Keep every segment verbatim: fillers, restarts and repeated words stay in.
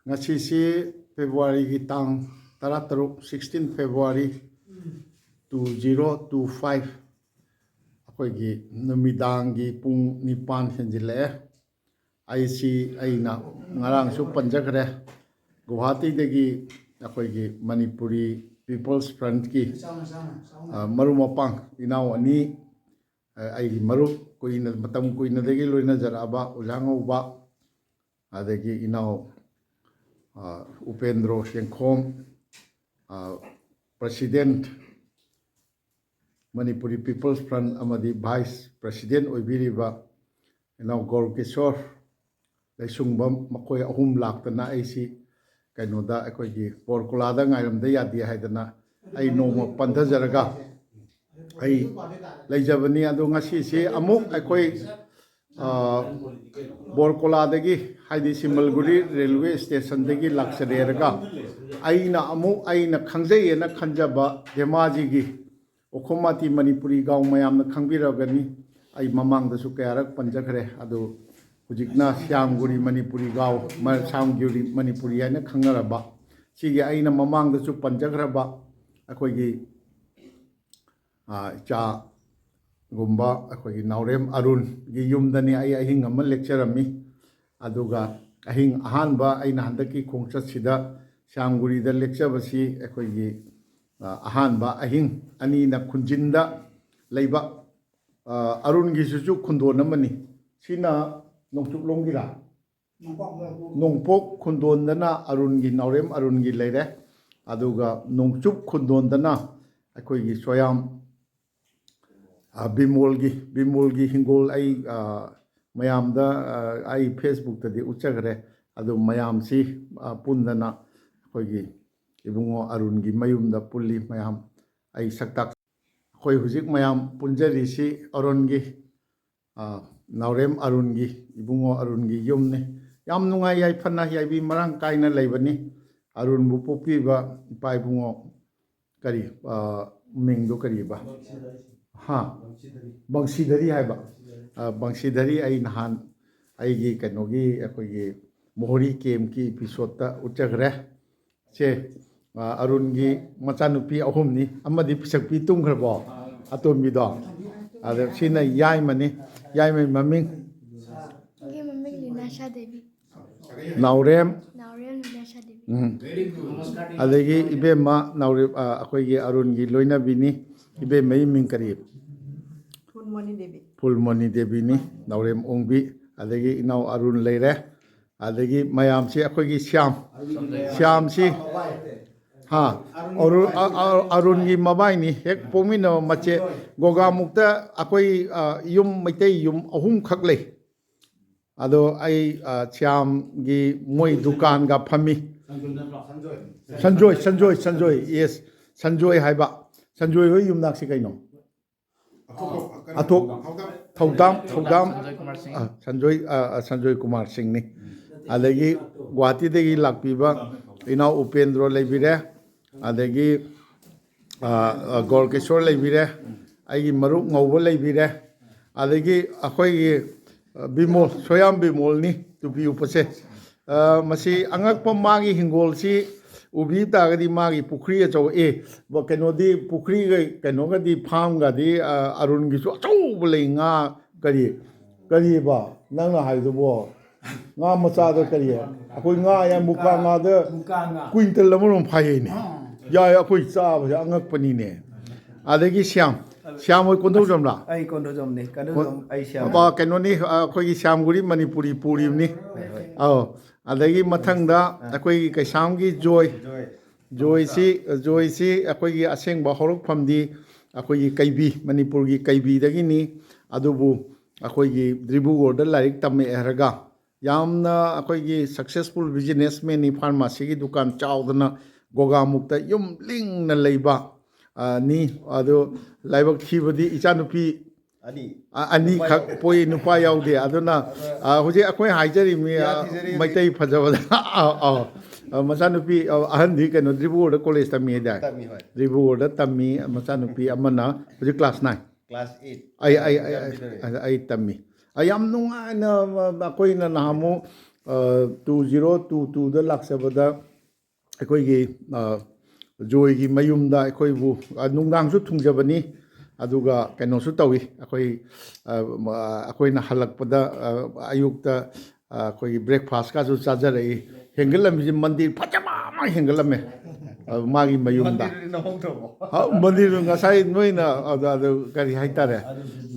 ꯉꯁꯤꯁꯤ ꯐꯦꯕ꯭ꯔꯨꯋꯥꯔꯤꯒꯤ ꯇꯥꯡ ꯇꯔꯥꯇꯔꯨꯛ, sixteen February two zero two five, ꯑꯩꯈꯣꯏꯒꯤ ꯅꯨꯃꯤꯗꯥꯡꯒꯤ ꯄꯨꯡ ꯅꯤꯄꯥꯟ ꯍꯦꯟꯖꯤꯜꯂꯛꯑꯦ꯫ ꯑꯩꯁꯤ ꯑꯩꯅ ꯉꯔꯥꯡꯁꯨ ꯄꯟꯖꯈ꯭ꯔꯦ, ꯒꯨꯋꯥꯍꯥꯇꯤꯗꯒꯤ ꯑꯩꯈꯣꯏꯒꯤ ꯃꯅꯤꯄꯨꯔꯤ People's Frontꯀꯤ, ꯑ, ꯃꯔꯨꯞ ꯃꯄꯥꯡ ꯏꯅꯥꯎ ꯑꯅꯤ, ꯑ, ꯑꯩꯒꯤ ꯃꯔꯨꯞ ꯀꯨꯏꯅ, ꯃꯇꯝ ꯀꯨꯏꯅꯗꯒꯤ ꯂꯣꯏꯅꯖꯔꯛꯑꯕ ꯑꯣꯖꯥ ꯉꯧꯕ, ꯑꯗꯒꯤ ꯏꯅꯥꯎ, ꯑ, ꯎꯄꯦꯟꯗ꯭ꯔꯣ ꯆꯦꯡꯈꯣꯝ, ꯑ, President, Manipuri People's Front ꯑꯃꯗꯤ Vice President ꯑꯣꯏꯕꯤꯔꯤꯕ ꯏꯅꯥꯎ ꯒꯧꯔ ꯀꯤꯁꯣꯔ ꯂꯩꯁꯨꯡꯕꯝ, ꯃꯈꯣꯏ ꯑꯍꯨꯝ ꯂꯥꯛꯇꯅ ꯑꯩꯁꯤ ꯀꯩꯅꯣꯗ, ꯑꯩꯈꯣꯏꯒꯤ ꯕꯣꯔꯀꯣꯂꯥꯗ ꯉꯥꯏꯔꯝꯗ ꯌꯥꯗꯦ ꯍꯥꯏꯗꯅ ꯑꯩ ꯅꯣꯡꯃ ꯄꯟꯊꯖꯔꯒ ꯑꯩ ꯂꯩꯖꯕꯅꯤ꯫ ꯑꯗꯣ ꯉꯁꯤꯁꯤ ꯑꯃꯨꯛ ꯑꯩꯈꯣꯏ, ꯑ, ꯕꯣꯔꯀꯣꯂꯥꯗꯒꯤ, ꯍꯥꯏꯗꯤ ꯁꯤꯃꯜꯒꯨꯔꯤ ꯔꯦꯜꯋꯦ ꯁ꯭ꯇꯦꯁꯟꯗꯒꯤ ꯂꯥꯛꯆꯔꯦꯔꯒ ꯑꯩꯅ ꯑꯃꯨꯛ ꯑꯩꯅ ꯈꯪꯖꯩꯑꯅ ꯈꯟꯖꯕ ꯙꯦꯃꯥꯖꯤꯒꯤ ꯎꯈꯣꯝ ꯃꯥꯇꯤ ꯃꯅꯤꯄꯨꯔꯤ ꯒꯥꯎ ꯃꯌꯥꯝꯅ ꯈꯪꯕꯤꯔꯒꯅꯤ꯫ ꯑꯩ ꯃꯃꯥꯡꯗꯁꯨ ꯀꯌꯥꯔꯛ ꯄꯟꯖꯈ꯭ꯔꯦ꯫ ꯑꯗꯨ ꯍꯧꯖꯤꯛꯅ ꯁ꯭ꯌꯥꯝꯒꯨꯔꯤ ꯃꯅꯤꯄꯨꯔꯤ ꯒꯥꯎ, ꯃ-, ꯁ꯭ꯌꯥꯝꯒꯨꯔꯤ ꯃꯅꯤꯄꯨꯔꯤ ꯍꯥꯏꯅ ꯈꯪꯅꯔꯕ, ꯁꯤꯒꯤ ꯑꯩꯅ ꯃꯃꯥꯡꯗꯁꯨ ꯄꯟꯖꯈ꯭ꯔꯕ ꯑꯩꯈꯣꯏꯒꯤ, ꯑ, ꯏꯆꯥꯒꯨꯝꯕ ꯑꯩꯈꯣꯏꯒꯤ ꯅꯥꯎꯔꯦꯝ ꯑꯔꯨꯟꯒꯤ ꯌꯨꯝꯗꯅꯤ ꯑꯩ ꯑꯍꯤꯡ ꯑꯃ ꯂꯦꯛꯆꯔꯝꯃꯤ꯫ ꯑꯗꯨꯒ ꯑꯍꯤꯡ ꯑꯍꯥꯟꯕ ꯑꯩꯅ ꯍꯟꯗꯛꯀꯤ ꯈꯣꯡꯆꯠꯁꯤꯗ ꯁ꯭ꯌꯥꯝꯒꯨꯔꯤꯗ ꯂꯦꯛꯆꯕꯁꯤ ꯑꯩꯈꯣꯏꯒꯤ, ꯑ, ꯑꯍꯥꯟꯕ ꯑꯍꯤꯡ ꯑꯅꯤꯅ ꯈꯨꯟꯖꯤꯟꯗ ꯂꯩꯕ, ꯑ, ꯑꯔꯨꯟꯒꯤꯁꯤꯁꯨ ꯈꯨꯟꯗꯣꯟ ꯑꯃꯅꯤ꯫ ꯁꯤꯅ ꯅꯣꯡꯆꯨꯞꯂꯣꯝꯒꯤꯔꯥ? ꯅꯣꯡꯄꯣꯛ ꯈꯨꯟꯗꯣꯟꯗꯅ ꯑꯔꯨꯟꯒꯤ, ꯅꯥꯎꯔꯦꯝ ꯑꯔꯨꯟꯒꯤ ꯂꯩꯔꯦ꯫ ꯑꯗꯨꯒ ꯅꯣꯡꯆꯨꯞ ꯈꯨꯟꯗꯣꯟꯗꯅ ꯑꯩꯈꯣꯏꯒꯤ ꯁꯣꯌꯥꯝ, ꯑ, ꯕꯤꯃꯣꯜꯒꯤ, ꯕꯤꯃꯣꯜꯒꯤ ꯍꯤꯡꯒꯣꯜ ꯑꯩ, ꯑ, ꯃꯌꯥꯝꯗ, ꯑ, ꯑꯩ Facebookꯇꯗꯤ ꯎꯠꯆꯈ꯭ꯔꯦ꯫ ꯑꯗꯨ ꯃꯌꯥꯝꯁꯤ, ꯑ, ꯄꯨꯟꯗꯅ ꯑꯩꯈꯣꯏꯒꯤ ꯏꯕꯨꯡꯉꯣ ꯑꯔꯨꯟꯒꯤ ꯃꯌꯨꯝꯗ ꯄꯨꯜꯂꯤ ꯃꯌꯥꯝ꯫ ꯑꯩ ꯁꯛꯇꯥꯛ-, ꯑꯩꯈꯣꯏ ꯍꯧꯖꯤꯛ ꯃꯌꯥꯝ ꯄꯨꯟꯖꯔꯤꯁꯤ ꯑꯔꯨꯟꯒꯤ, ꯑ, ꯅꯥꯎꯔꯦꯝ ꯑꯔꯨꯟꯒꯤ, ꯏꯕꯨꯡꯉꯣ ꯑꯔꯨꯟꯒꯤ ꯌꯨꯝꯅꯤ꯫ ꯌꯥꯝ ꯅꯨꯡꯉꯥꯏ ꯌꯥꯏꯐꯅ ꯌꯥꯏꯕꯤ ꯃꯔꯥꯡ ꯀꯥꯏꯅ ꯂꯩꯕꯅꯤ꯫ ꯑꯔꯨꯟꯕꯨ ꯄꯣꯛꯄꯤꯕ ꯏꯄꯥ ꯏꯕꯨꯡꯉꯣ ꯀꯔꯤ, ꯑ, ꯃꯤꯡꯗꯣ ꯀꯔꯤꯕ? ꯍꯥ? ꯕꯪꯁꯤꯙꯔꯤ ꯍꯥꯏꯕ꯫ ꯑ, ꯕꯪꯁꯤꯙꯔꯤ ꯑꯩ ꯅꯍꯥꯟ ꯑꯩꯒꯤ ꯀꯩꯅꯣꯒꯤ, ꯑꯩꯈꯣꯏꯒꯤ ꯃꯣꯍꯣꯔꯤ ꯀꯦꯝꯀꯤ ꯏꯄꯤꯁꯣꯠꯇ ꯎꯠꯆꯈ꯭ꯔꯦ꯫ ꯁꯦ, ꯑ, ꯑꯔꯨꯟꯒꯤ ꯃꯆꯥꯅꯨꯄꯤ ꯑꯍꯨꯝꯅꯤ꯫ ꯑꯃꯗꯤ ꯄꯤꯁꯛꯄꯤ ꯇꯨꯝꯈ꯭ꯔꯕꯣ? ꯑꯇꯣꯝꯕꯤꯗꯣ꯫ ꯑꯗ ꯁꯤꯅ ꯌꯥꯏꯃꯅꯤ꯫ ꯌꯥꯏꯃꯩ ꯃꯃꯤꯡ? ꯑꯩꯒꯤ ꯃꯃꯤꯡ ꯂꯤꯅꯥꯁꯥ ꯗꯦꯕꯤ꯫ ꯅꯥꯎꯔꯦꯝ꯫ ꯅꯥꯎꯔꯦꯝ ꯂꯤꯅꯥꯁꯥ ꯗꯦꯕꯤ꯫ ꯎꯝ꯫ ꯑꯗꯒꯤ ꯏꯕꯦꯝꯃ ꯅꯥꯎꯔꯦꯝ, ꯑ, ꯑꯩꯈꯣꯏꯒꯤ ꯑꯔꯨꯟꯒꯤ ꯂꯣꯏꯅꯕꯤꯅꯤ꯫ ꯏꯕꯦꯝꯃꯒꯤ ꯃꯤꯡ ꯀꯔꯤ? ꯐꯨꯜꯃꯣꯅꯤ ꯗꯦꯕꯤ꯫ ꯐꯨꯜꯃꯣꯅꯤ ꯗꯦꯕꯤꯅꯤ, ꯅꯥꯎꯔꯦꯝ ꯑꯣꯡꯕꯤ꯫ ꯑꯗꯒꯤ ꯏꯅꯥꯎ ꯑꯔꯨꯟ ꯂꯩꯔꯦ꯫ ꯑꯗꯒꯤ ꯃꯌꯥꯝꯁꯤ ꯑꯩꯈꯣꯏꯒꯤ ꯁ꯭ꯌꯥꯝ, ꯁ꯭ꯌꯥꯝꯁꯤ, ꯍꯥ, ꯑꯔꯨ-, ꯑ-, ꯑ-, ꯑꯔꯨꯟꯒꯤ ꯃꯕꯥꯏꯅꯤ, ꯍꯦꯛ ꯄꯣꯛꯃꯤꯟꯅꯕ ꯃꯆꯦ꯫ ꯒꯣꯒꯥꯃꯨꯛꯇ ꯑꯩꯈꯣꯏ, ꯑ, ꯌꯨꯝ, ꯃꯩꯇꯩ ꯌꯨꯝ ꯑꯍꯨꯝꯈꯛ ꯂꯩ꯫ ꯑꯗꯣ ꯑꯩ, ꯑ, ꯁ꯭ꯌꯥꯝꯒꯤ ꯃꯣꯏ ꯗꯨꯀꯥꯟꯒ ꯐꯝꯃꯤ꯫ ꯁꯟꯖꯣꯏ, ꯁꯟꯖꯣꯏ, ꯁꯟꯖꯣꯏ, ꯌꯦꯁ, ꯁꯟꯖꯣꯏ ꯍꯥꯏꯕ꯫ ꯁꯟꯖꯣꯏ ꯍꯣꯏ ꯌꯨꯝꯅꯥꯛꯁꯤ ꯀꯩꯅꯣ? ꯑꯊꯣꯛ-, ꯊꯧꯗꯥꯝ, ꯊꯧꯗꯥꯝ, ꯁꯟꯖꯣꯏ ꯀꯨꯃꯥꯔ ꯁꯤꯡ꯫ ꯑ, ꯁꯟꯖꯣꯏ, ꯑ, ꯑ, ꯁꯟꯖꯣꯏ ꯀꯨꯃꯥꯔ ꯁꯤꯡꯅꯤ꯫ ꯑꯗꯒꯤ ꯒꯨꯍꯥꯇꯤꯗꯒꯤ ꯂꯥꯛꯄꯤꯕ ꯏꯅꯥꯎ ꯎꯄꯦꯟꯗ꯭ꯔꯣ ꯂꯩꯕꯤꯔꯦ, ꯑꯗꯒꯤ, ꯑ, ꯑ, ꯒꯣꯔꯀꯦꯁꯣꯔ ꯂꯩꯕꯤꯔꯦ, ꯑꯩꯒꯤ ꯃꯔꯨꯞ ꯉꯧꯕ ꯂꯩꯕꯤꯔꯦ, ꯑꯗꯒꯤ ꯑꯩꯈꯣꯏꯒꯤ, ꯑ, ꯕꯤꯃꯣꯜ, ꯁꯣꯌꯥꯝ ꯕꯤꯃꯣꯜꯅꯤ, ꯇꯨꯄꯤ ꯎꯞꯄꯁꯦ꯫ ꯑ, ꯃꯁꯤ ꯑꯉꯛꯄ, ꯃꯥꯒꯤ ꯍꯤꯡꯒꯣꯜꯁꯤ ꯎꯕꯤ ꯇꯥꯔꯒꯗꯤ ꯃꯥꯒꯤ ꯄꯨꯈ꯭ꯔꯤ ꯑꯆꯧꯕ, ꯑꯦ, ꯕ-, ꯀꯩꯅꯣꯗꯤ ꯄꯨꯈ꯭ꯔꯤꯒ ꯀꯩꯅꯣꯒꯗꯤ ꯐꯥꯝꯒꯗꯤ, ꯑ, ꯑꯔꯨꯟꯒꯤꯁꯨ ꯑꯆꯧꯕ ꯂꯩ, ꯉꯥ ꯀꯔꯤ, ꯀꯔꯤꯕ ꯅꯪꯅ ꯍꯥꯏꯗꯨꯕꯣ? ꯉꯥ ꯃꯆꯥꯗ ꯀꯔꯤ? ꯑꯩꯈꯣꯏ ꯉꯥ ꯌꯥꯝ ꯃꯨꯀꯥ ꯉꯥꯗ ꯃꯨꯀꯥ ꯉꯥ꯫ ꯀ꯭ꯋꯤꯟꯇꯜ ꯑꯃꯔꯣꯝ ꯐꯥ ꯌꯥꯏꯅꯦ꯫ ꯑꯥ꯫ ꯌꯥꯏ, ꯑꯩꯈꯣꯏ ꯆꯥꯕꯁꯦ ꯑꯉꯛꯄꯅꯤꯅꯦ꯫ ꯑꯗꯒꯤ ꯁ꯭ꯌꯥꯝ, ꯁ꯭ꯌꯥꯝ ꯍꯣꯏ ꯀꯣꯟꯊꯧꯖꯝꯂꯥ? ꯑꯩ ꯀꯣꯟꯊꯧꯖꯝꯅꯤ, ꯀꯣꯟꯊꯧꯖꯝ, ꯑꯩ ꯁ꯭ꯌꯥꯝ꯫ ꯑ, ꯀꯩꯅꯣꯅꯤ, ꯑ, ꯑꯩꯈꯣꯏꯒꯤ ꯁ꯭ꯌꯥꯝ ꯒꯨꯔꯤ ꯃꯅꯤꯄꯨꯔꯤ ꯄꯨꯔꯤꯕꯅꯤ꯫ ꯍꯣꯏ, ꯍꯣꯏ꯫ ꯑꯧ, ꯑꯗꯒꯤ ꯃꯊꯪꯗ ꯑꯥ꯫ ꯑꯩꯈꯣꯏꯒꯤ ꯀꯩꯁꯥꯝꯒꯤ ꯖꯣꯏ꯫ ꯖꯣꯏ꯫ ꯖꯣꯏꯁꯤ, ꯖꯣꯏꯁꯤ ꯑꯩꯈꯣꯏꯒꯤ ꯑꯁꯦꯡꯕ ꯍꯧꯔꯛꯐꯝꯗꯤ ꯑꯩꯈꯣꯏꯒꯤ ꯀꯩꯕꯤ, ꯃꯅꯤꯄꯨꯔꯒꯤ ꯀꯩꯕꯤꯗꯒꯤꯅꯤ꯫ ꯑꯗꯨꯕꯨ ꯑꯩꯈꯣꯏꯒꯤ ꯗ꯭ꯔꯤꯕꯨꯒꯣꯔꯗ ꯂꯥꯏꯔꯤꯛ ꯇꯝꯃꯛꯑꯦ ꯍꯥꯏꯔꯒ ꯌꯥꯝꯅ ꯑꯩꯈꯣꯏꯒꯤ successful businessmanꯅꯤ, ꯐꯥꯔꯃꯥꯁꯤꯒꯤ ꯗꯨꯀꯥꯟ ꯆꯥꯎꯗꯅ ꯒꯣꯒꯥꯃꯨꯛꯇ ꯌꯨꯝ ꯂꯤꯡꯅ ꯂꯩꯕ, ꯑ, ꯅꯤ꯫ ꯑꯗꯨ ꯂꯥꯏꯕꯛ ꯊꯤꯕꯗꯤ ꯏꯆꯥꯅꯨꯄꯤ ꯑꯅꯤ꯫ ꯑ-, ꯑꯅꯤꯈꯛ ꯅꯨꯄꯥ ꯌꯥꯎꯗꯦ꯫ ꯄꯣꯛꯏ, ꯅꯨꯄꯥ ꯌꯥꯎꯗꯦ꯫ ꯑꯗꯨꯅ, ꯑꯗ ꯑ, ꯍꯧꯖꯤꯛ ꯑꯩꯈꯣꯏ ꯍꯥꯏꯖꯔꯤꯕꯅꯤ, ꯏꯌꯥ ꯑ, ꯊꯤꯖꯔꯤꯗꯤ꯫ ꯃꯩꯇꯩ ꯐꯖꯕꯗ꯫ ꯑ, ꯑ, ꯑ, ꯃꯆꯥꯅꯨꯄꯤ, ꯑ, ꯑꯍꯟꯗꯤ ꯀꯩꯅꯣ ꯗ꯭ꯔꯤꯕꯨꯒꯣꯔꯗ ꯀꯣꯂꯦꯖ ꯇꯝꯃꯤ ꯍꯥꯏꯗꯥꯏ? ꯇꯝꯃꯤ, ꯍꯣꯏ꯫ ꯗ꯭ꯔꯤꯕꯨꯒꯣꯔꯗ ꯇꯝꯃꯤ꯫ ꯃꯆꯥꯅꯨꯄꯤ ꯑꯃꯅ ꯍꯧꯖꯤꯛ class nine꯫ Class eight꯫ ꯑꯩ, ꯑꯩ, ꯑꯩ, ꯌꯥꯝ ꯑꯩ, ꯄꯤꯗꯧꯔꯦ꯫ ꯑꯩ, ꯑꯩ ꯇꯝꯃꯤ꯫ ꯑ, ꯌꯥꯝ ꯅꯨꯡꯉꯥꯏꯅ, ꯑ, ꯑꯩꯈꯣꯏꯅ ꯅꯍꯥꯟꯃꯨꯛ ꯇꯨ ꯖꯤꯔꯣ ꯇꯨ ꯇꯨꯗ ꯂꯥꯛꯆꯕꯗ ꯑꯩꯈꯣꯏꯒꯤ, ꯑ, ꯖꯣꯏꯒꯤ ꯃꯌꯨꯝꯗ ꯑꯩꯈꯣꯏꯕꯨ, ꯑ, ꯅꯨꯡꯗꯥꯡꯁꯨ ꯊꯨꯡꯖꯕꯅꯤ, ꯑꯗꯨꯒ ꯀꯩꯅꯣꯁꯨ ꯇꯧꯏ꯫ ꯑꯩꯈꯣꯏ, ꯑ, ꯃ-, ꯑꯩꯈꯣꯏꯅ ꯍꯜꯂꯛꯄꯗ, ꯑ, ꯑꯌꯨꯛꯇ, ꯑ, ꯑꯩꯈꯣꯏꯒꯤ breakfastꯀꯁꯨ ꯆꯥꯖꯔꯛꯏ꯫ ꯍꯦꯟꯒꯠꯂꯝꯃꯤꯁꯦ ꯃꯟꯗꯤꯔ ꯐꯖꯕ ꯑꯃ ꯍꯦꯟꯒꯠꯂꯝꯃꯦ, ꯑ, ꯃꯥꯒꯤ ꯃꯌꯨꯝꯗ꯫ ꯃꯟꯗꯤꯔꯗꯤ ꯅꯝꯍꯧꯗ꯭ꯔꯕꯣ? ꯍ-, ꯃꯟꯗꯤꯔ ꯉꯁꯥꯏ ꯅꯣꯏꯅ, ꯑꯗꯨ, ꯑꯗꯨ ꯀꯔꯤ ꯍꯥꯏꯇꯥꯔꯦ?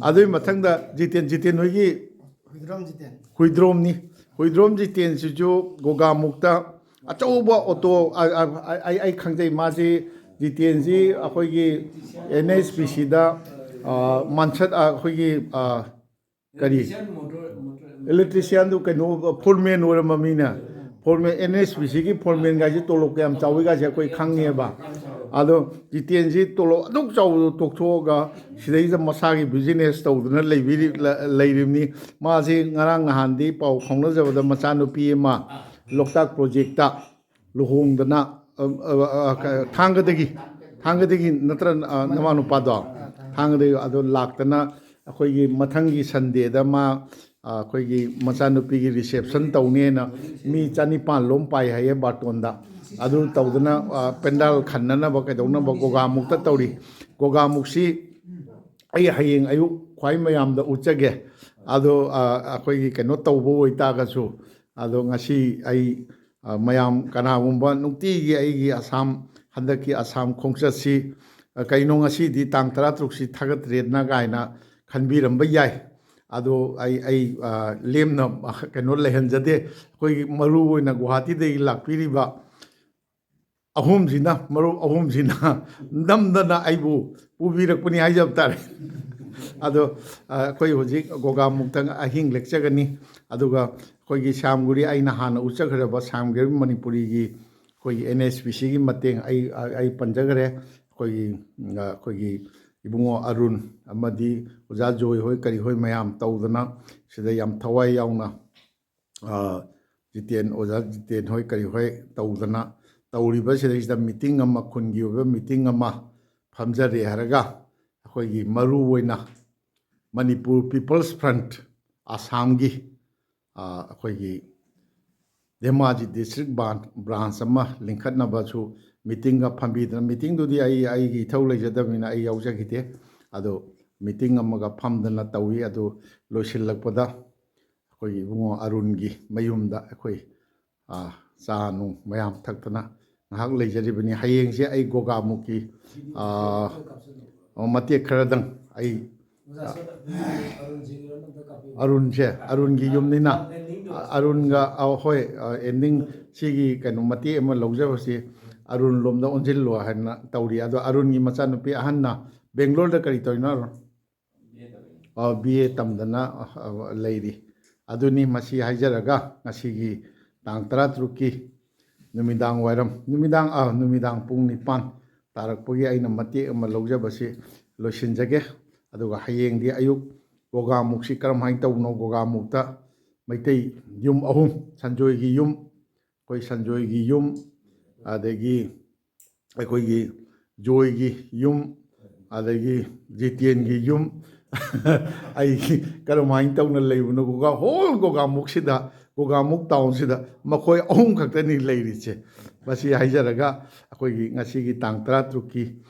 ꯑꯗꯨꯒꯤ ꯃꯊꯪꯗ ꯖꯤꯇꯦꯟ, ꯖꯤꯇꯦꯟ ꯍꯣꯏꯒꯤ ꯍꯨꯏꯗ꯭ꯔꯣꯝ ꯖꯤꯇꯦꯟ꯫ ꯍꯨꯏꯗ꯭ꯔꯣꯝꯅꯤ꯫ ꯍꯨꯏꯗ꯭ꯔꯣꯝ ꯖꯤꯇꯦꯟꯁꯤꯁꯨ ꯒꯣꯒꯥꯃꯨꯛꯇ ꯑꯆꯧꯕ ꯑꯣꯇꯣ, ꯑ, ꯑ, ꯑ, ꯑꯩ, ꯑꯩ ꯈꯪꯖꯩ꯫ ꯃꯥꯁꯤ, ꯖꯤꯇꯦꯟꯁꯤ ꯑꯩꯈꯣꯏꯒꯤ NHPCꯗ, ꯑ, ꯃꯥꯟꯁꯠ, ꯑ, ꯑꯩꯈꯣꯏꯒꯤ, ꯑ, ꯀꯔꯤ? Electricianꯗꯨ ꯀꯩꯅꯣ, foreman ꯑꯣꯏꯔꯝꯕ ꯃꯤꯅ꯫ Foreman, NHPCꯒꯤ foremanꯒꯥꯏꯁꯦ ꯇꯣꯂꯣꯞ ꯀꯌꯥꯝ ꯆꯥꯎꯏꯒꯥꯏꯁꯦ ꯑꯩꯈꯣꯏ ꯈꯪꯉꯦꯕ꯫ ꯑꯗꯣ ꯖꯤꯇꯦꯟꯁꯤ ꯇꯣꯂꯣꯞ ꯑꯗꯨꯛ ꯆꯥꯎꯕꯗꯣ ꯇꯣꯛꯊꯣꯛꯑꯒ ꯁꯤꯗꯩꯗ ꯃꯁꯥꯒꯤ business ꯇꯧꯗꯨꯅ ꯂꯩꯕꯤꯔꯤ-, ꯂ-, ꯂꯩꯔꯤꯕꯅꯤ꯫ ꯃꯥꯁꯤ ꯉꯔꯥꯡ ꯅꯍꯥꯟꯗꯤ ꯄꯥꯎ ꯐꯥꯎꯅꯖꯕꯗ ꯃꯆꯥꯅꯨꯄꯤ ꯑꯃ ꯂꯣꯛꯇꯥꯛ projectꯇ ꯂꯨꯍꯣꯡꯗꯅ, ꯑ, ꯑ, ꯑ, ꯊꯥꯡꯒꯗꯒꯤ, ꯊꯥꯡꯒꯗꯒꯤ ꯅꯠꯇ꯭ꯔ, ꯑ, ꯅꯃꯥ ꯅꯨꯄꯥꯗꯣ? ꯊꯥꯡꯒꯗꯒꯤ ꯑꯗꯣ ꯂꯥꯛꯇꯅ ꯑꯩꯈꯣꯏꯒꯤ ꯃꯊꯪꯒꯤ Sundayꯗ ꯃꯥ, ꯑ, ꯑꯩꯈꯣꯏꯒꯤ ꯃꯆꯥꯅꯨꯄꯤꯒꯤ reception ꯇꯧꯅꯦꯅ ꯃꯤ ꯆꯅꯤꯄꯥꯟ ꯂꯣꯝ ꯄꯥꯏ ꯍꯥꯏꯌꯦ ꯕꯥꯔꯇꯣꯟꯗ꯫ ꯑꯗꯨ ꯇꯧꯗꯅ, ꯑ, ꯄꯦꯟꯗꯥꯜ ꯈꯟꯅꯅꯕ ꯀꯩꯗꯧꯅꯕ ꯒꯣꯒꯥꯃꯨꯛꯇ ꯇꯧꯔꯤ꯫ ꯒꯣꯒꯥꯃꯨꯛꯁꯤ ꯑꯩ ꯍꯌꯦꯡ ꯑꯌꯨꯛ ꯈ꯭ꯋꯥꯏ ꯃꯌꯥꯝꯗ ꯎꯠꯆꯒꯦ꯫ ꯑꯗꯣ, ꯑ, ꯑꯩꯈꯣꯏꯒꯤ ꯀꯩꯅꯣ ꯇꯧꯕ ꯑꯣꯏꯇꯥꯔꯒꯁꯨ, ꯑꯗꯣ ꯉꯁꯤ ꯑꯩ, ꯑ, ꯃꯌꯥꯝ ꯀꯅꯥꯒꯨꯝꯕ ꯅꯨꯡꯇꯤꯒꯤ ꯑꯩꯒꯤ ꯑꯁꯥꯝ, ꯍꯟꯗꯛꯀꯤ ꯑꯁꯥꯝ ꯈꯣꯡꯆꯠꯁꯤ, ꯑ, ꯀꯩꯅꯣ ꯉꯁꯤꯗꯤ ꯇꯥꯡ ꯇꯔꯥꯇꯔꯨꯛꯁꯤ ꯊꯥꯒꯠꯇ꯭ꯔꯦꯅ ꯀꯥꯏꯅ ꯈꯟꯕꯤꯔꯝꯕ ꯌꯥꯏ꯫ ꯑꯗꯣ ꯑꯩ, ꯑꯩ, ꯑ, ꯂꯦꯝꯅ, ꯑ, ꯀꯩꯅꯣ ꯂꯩꯍꯟꯖꯗꯦ꯫ ꯑꯩꯈꯣꯏꯒꯤ ꯃꯔꯨ ꯑꯣꯏꯅ ꯒꯨꯋꯥꯍꯥꯇꯤꯗꯒꯤ ꯂꯥꯛꯄꯤꯔꯤꯕ ꯑꯍꯨꯝꯁꯤꯅ, ꯃꯔꯨꯞ ꯑꯍꯨꯝꯁꯤꯅ ꯅꯝꯗꯅ ꯑꯩꯕꯨ ꯄꯨꯕꯤꯔꯛꯄꯅꯤ ꯍꯥꯏꯖꯕ ꯇꯥꯔꯦ꯫ ꯑꯗꯣ, ꯑ, ꯑꯩꯈꯣꯏ ꯍꯧꯖꯤꯛ ꯒꯣꯒꯥꯃꯨꯛꯇ ꯑꯍꯤꯡ ꯂꯦꯛꯆꯒꯅꯤ꯫ ꯑꯗꯨꯒ ꯑꯩꯈꯣꯏꯒꯤ ꯁ꯭ꯌꯥꯝꯒꯨꯔꯤ, ꯑꯩꯅ ꯍꯥꯟꯅ ꯎꯠꯆꯈ꯭ꯔꯕ ꯁ꯭ꯌꯥꯝꯒꯨꯔꯤ ꯃꯅꯤꯄꯨꯔꯤꯒꯤ ꯑꯩꯈꯣꯏꯒꯤ NHPCꯒꯤ ꯃꯇꯦꯡ ꯑꯩ, ꯑꯩ ꯄꯟꯖꯈ꯭ꯔꯦ꯫ ꯑꯩꯈꯣꯏꯒꯤ, ꯑ, ꯑꯩꯈꯣꯏꯒꯤ ꯏꯕꯨꯡꯉꯣ ꯑꯔꯨꯟ ꯑꯃꯗꯤ ꯑꯣꯖꯥ ꯖꯣꯏ ꯍꯣꯏ ꯀꯔꯤ ꯍꯣꯏ ꯃꯌꯥꯝ ꯇꯧꯗꯅ ꯁꯤꯗ ꯌꯥꯝ ꯊꯋꯥꯏ ꯌꯥꯎꯅ, ꯑ, ꯖꯤꯇꯦꯟ, ꯑꯣꯖꯥ ꯖꯤꯇꯦꯟ ꯍꯣꯏ ꯀꯔꯤ ꯍꯣꯏ ꯇꯧꯗꯅ ꯇꯧꯔꯤꯕ ꯁꯤꯗꯩꯁꯤꯗ meeting ꯑꯃ, ꯈꯨꯟꯒꯤ ꯑꯣꯏꯕ meeting ꯑꯃ ꯐꯝꯖꯔꯦ ꯍꯥꯏꯔꯒ ꯑꯩꯈꯣꯏꯒꯤ ꯃꯔꯨ ꯑꯣꯏꯅ Manipur People's Front ꯑꯁꯥꯝꯒꯤ, ꯑ, ꯑꯩꯈꯣꯏꯒꯤ ꯙꯦꯃꯥꯖꯤ ꯗꯤꯁꯇ꯭ꯔꯤꯛ ꯕ꯭ꯔꯥꯟ-, ꯕ꯭ꯔꯥꯟꯁ ꯑꯃ ꯂꯤꯡꯈꯠꯅꯕꯁꯨ ꯃꯤꯇꯤꯡꯒ ꯐꯝꯕꯤꯗꯅ, ꯃꯤꯇꯤꯡꯗꯨꯗꯤ ꯑꯩ, ꯑꯩꯒꯤ ꯏꯊꯧ ꯂꯩꯖꯗꯕꯅꯤꯅ ꯑꯩ ꯌꯥꯎꯖꯈꯤꯗꯦ꯫ ꯑꯗꯣ ꯃꯤꯇꯤꯡ ꯑꯃꯒ ꯐꯝꯗꯅ ꯇꯧꯏ꯫ ꯑꯗꯨ ꯂꯣꯏꯁꯤꯜꯂꯛꯄꯗ ꯑꯩꯈꯣꯏꯒꯤ ꯏꯕꯨꯡꯉꯣ ꯑꯔꯨꯟꯒꯤ ꯃꯌꯨꯝꯗ ꯑꯩꯈꯣꯏ, ꯑ, ꯆꯥ ꯅꯨꯡ ꯃꯌꯥꯝ ꯊꯛꯇꯅ ꯉꯥꯏꯍꯥꯛ ꯂꯩꯖꯔꯤꯕꯅꯤ꯫ ꯍꯌꯦꯡꯁꯦ ꯑꯩ ꯒꯣꯒꯥꯃꯨꯛꯀꯤ, ꯑ, ꯃꯇꯦꯛ ꯈꯔꯗꯪ ꯑꯩ ꯑꯔꯨꯟꯁꯦ, ꯑꯔꯨꯟꯒꯤ ꯌꯨꯝꯅꯤꯅ, ꯑꯔꯨꯟꯒ, ꯑ, ꯍꯣꯏ, ꯑ, ꯑꯦꯟꯗꯤꯡ ꯁꯤꯒꯤ ꯀꯩꯅꯣ ꯃꯇꯦꯛ ꯑꯃ ꯂꯧꯖꯕꯁꯤ ꯑꯔꯨꯟ ꯂꯣꯝꯗ ꯑꯣꯟꯁꯤꯜꯂꯣ ꯍꯥꯏꯅ ꯇꯧꯔꯤ꯫ ꯑꯗꯣ ꯑꯔꯨꯟꯒꯤ ꯃꯆꯥꯅꯨꯄꯤ ꯑꯍꯟꯅ ꯕꯦꯡꯒ꯭ꯂꯣꯔꯗ ꯀꯔꯤ ꯇꯧꯔꯤꯅꯣ, ꯑꯔꯨꯟ? ꯑ, ꯕꯤ ꯑꯦ ꯇꯝꯗꯅ, ꯑ, ꯂꯩꯔꯤ꯫ ꯑꯗꯨꯅꯤ, ꯃꯁꯤ ꯍꯥꯏꯖꯔꯒ ꯉꯁꯤꯒꯤ ꯇꯥꯡ ꯇꯔꯥꯇꯔꯨꯛꯀꯤ ꯅꯨꯃꯤꯗꯥꯡ ꯋꯥꯏꯔꯝ, ꯅꯨꯃꯤꯗꯥꯡ, ꯑ, ꯅꯨꯃꯤꯗꯥꯡ ꯄꯨꯡ ꯅꯤꯄꯥꯟ ꯇꯥꯔꯛꯄꯒꯤ ꯑꯩꯅ ꯃꯇꯦꯛ ꯑꯃ ꯂꯧꯖꯕꯁꯤ ꯂꯣꯏꯁꯤꯟꯖꯒꯦ꯫ ꯑꯗꯨꯒ ꯍꯌꯦꯡꯗꯤ ꯑꯌꯨꯛ ꯒꯣꯒꯥꯃꯨꯛꯁꯤ ꯀꯔꯝꯍꯥꯏꯅ ꯇꯧꯕꯅꯣ, ꯒꯣꯒꯥꯃꯨꯛꯇ ꯃꯩꯇꯩ ꯌꯨꯝ ꯑꯍꯨꯝ, ꯁꯟꯖꯣꯏꯒꯤ ꯌꯨꯝ, ꯑꯩꯈꯣꯏ ꯁꯟꯖꯣꯏꯒꯤ ꯌꯨꯝ, ꯑꯗꯒꯤ ꯑꯩꯈꯣꯏꯒꯤ ꯖꯣꯏꯒꯤ ꯌꯨꯝ, ꯑꯗꯒꯤ ꯖꯤꯇꯦꯟꯒꯤ ꯌꯨꯝ, ꯑꯩ ꯀꯔꯝꯍꯥꯏꯅ ꯇꯧꯅ ꯂꯩꯕꯅꯣ, ꯒꯣꯒꯥ, ꯍꯣꯜ ꯒꯣꯒꯥꯃꯨꯛꯁꯤꯗ, ꯒꯣꯒꯥꯃꯨꯛ ꯇꯥꯎꯟꯁꯤꯗ ꯃꯈꯣꯏ ꯑꯍꯨꯝ ꯈꯛꯇꯅꯤ ꯂꯩꯔꯤꯁꯦ꯫ ꯃꯁꯤ ꯍꯥꯏꯖꯔꯒ ꯑꯩꯈꯣꯏꯒꯤ ꯉꯁꯤꯒꯤ ꯇꯥꯡ ꯇꯔꯥꯇꯔꯨꯛꯀꯤ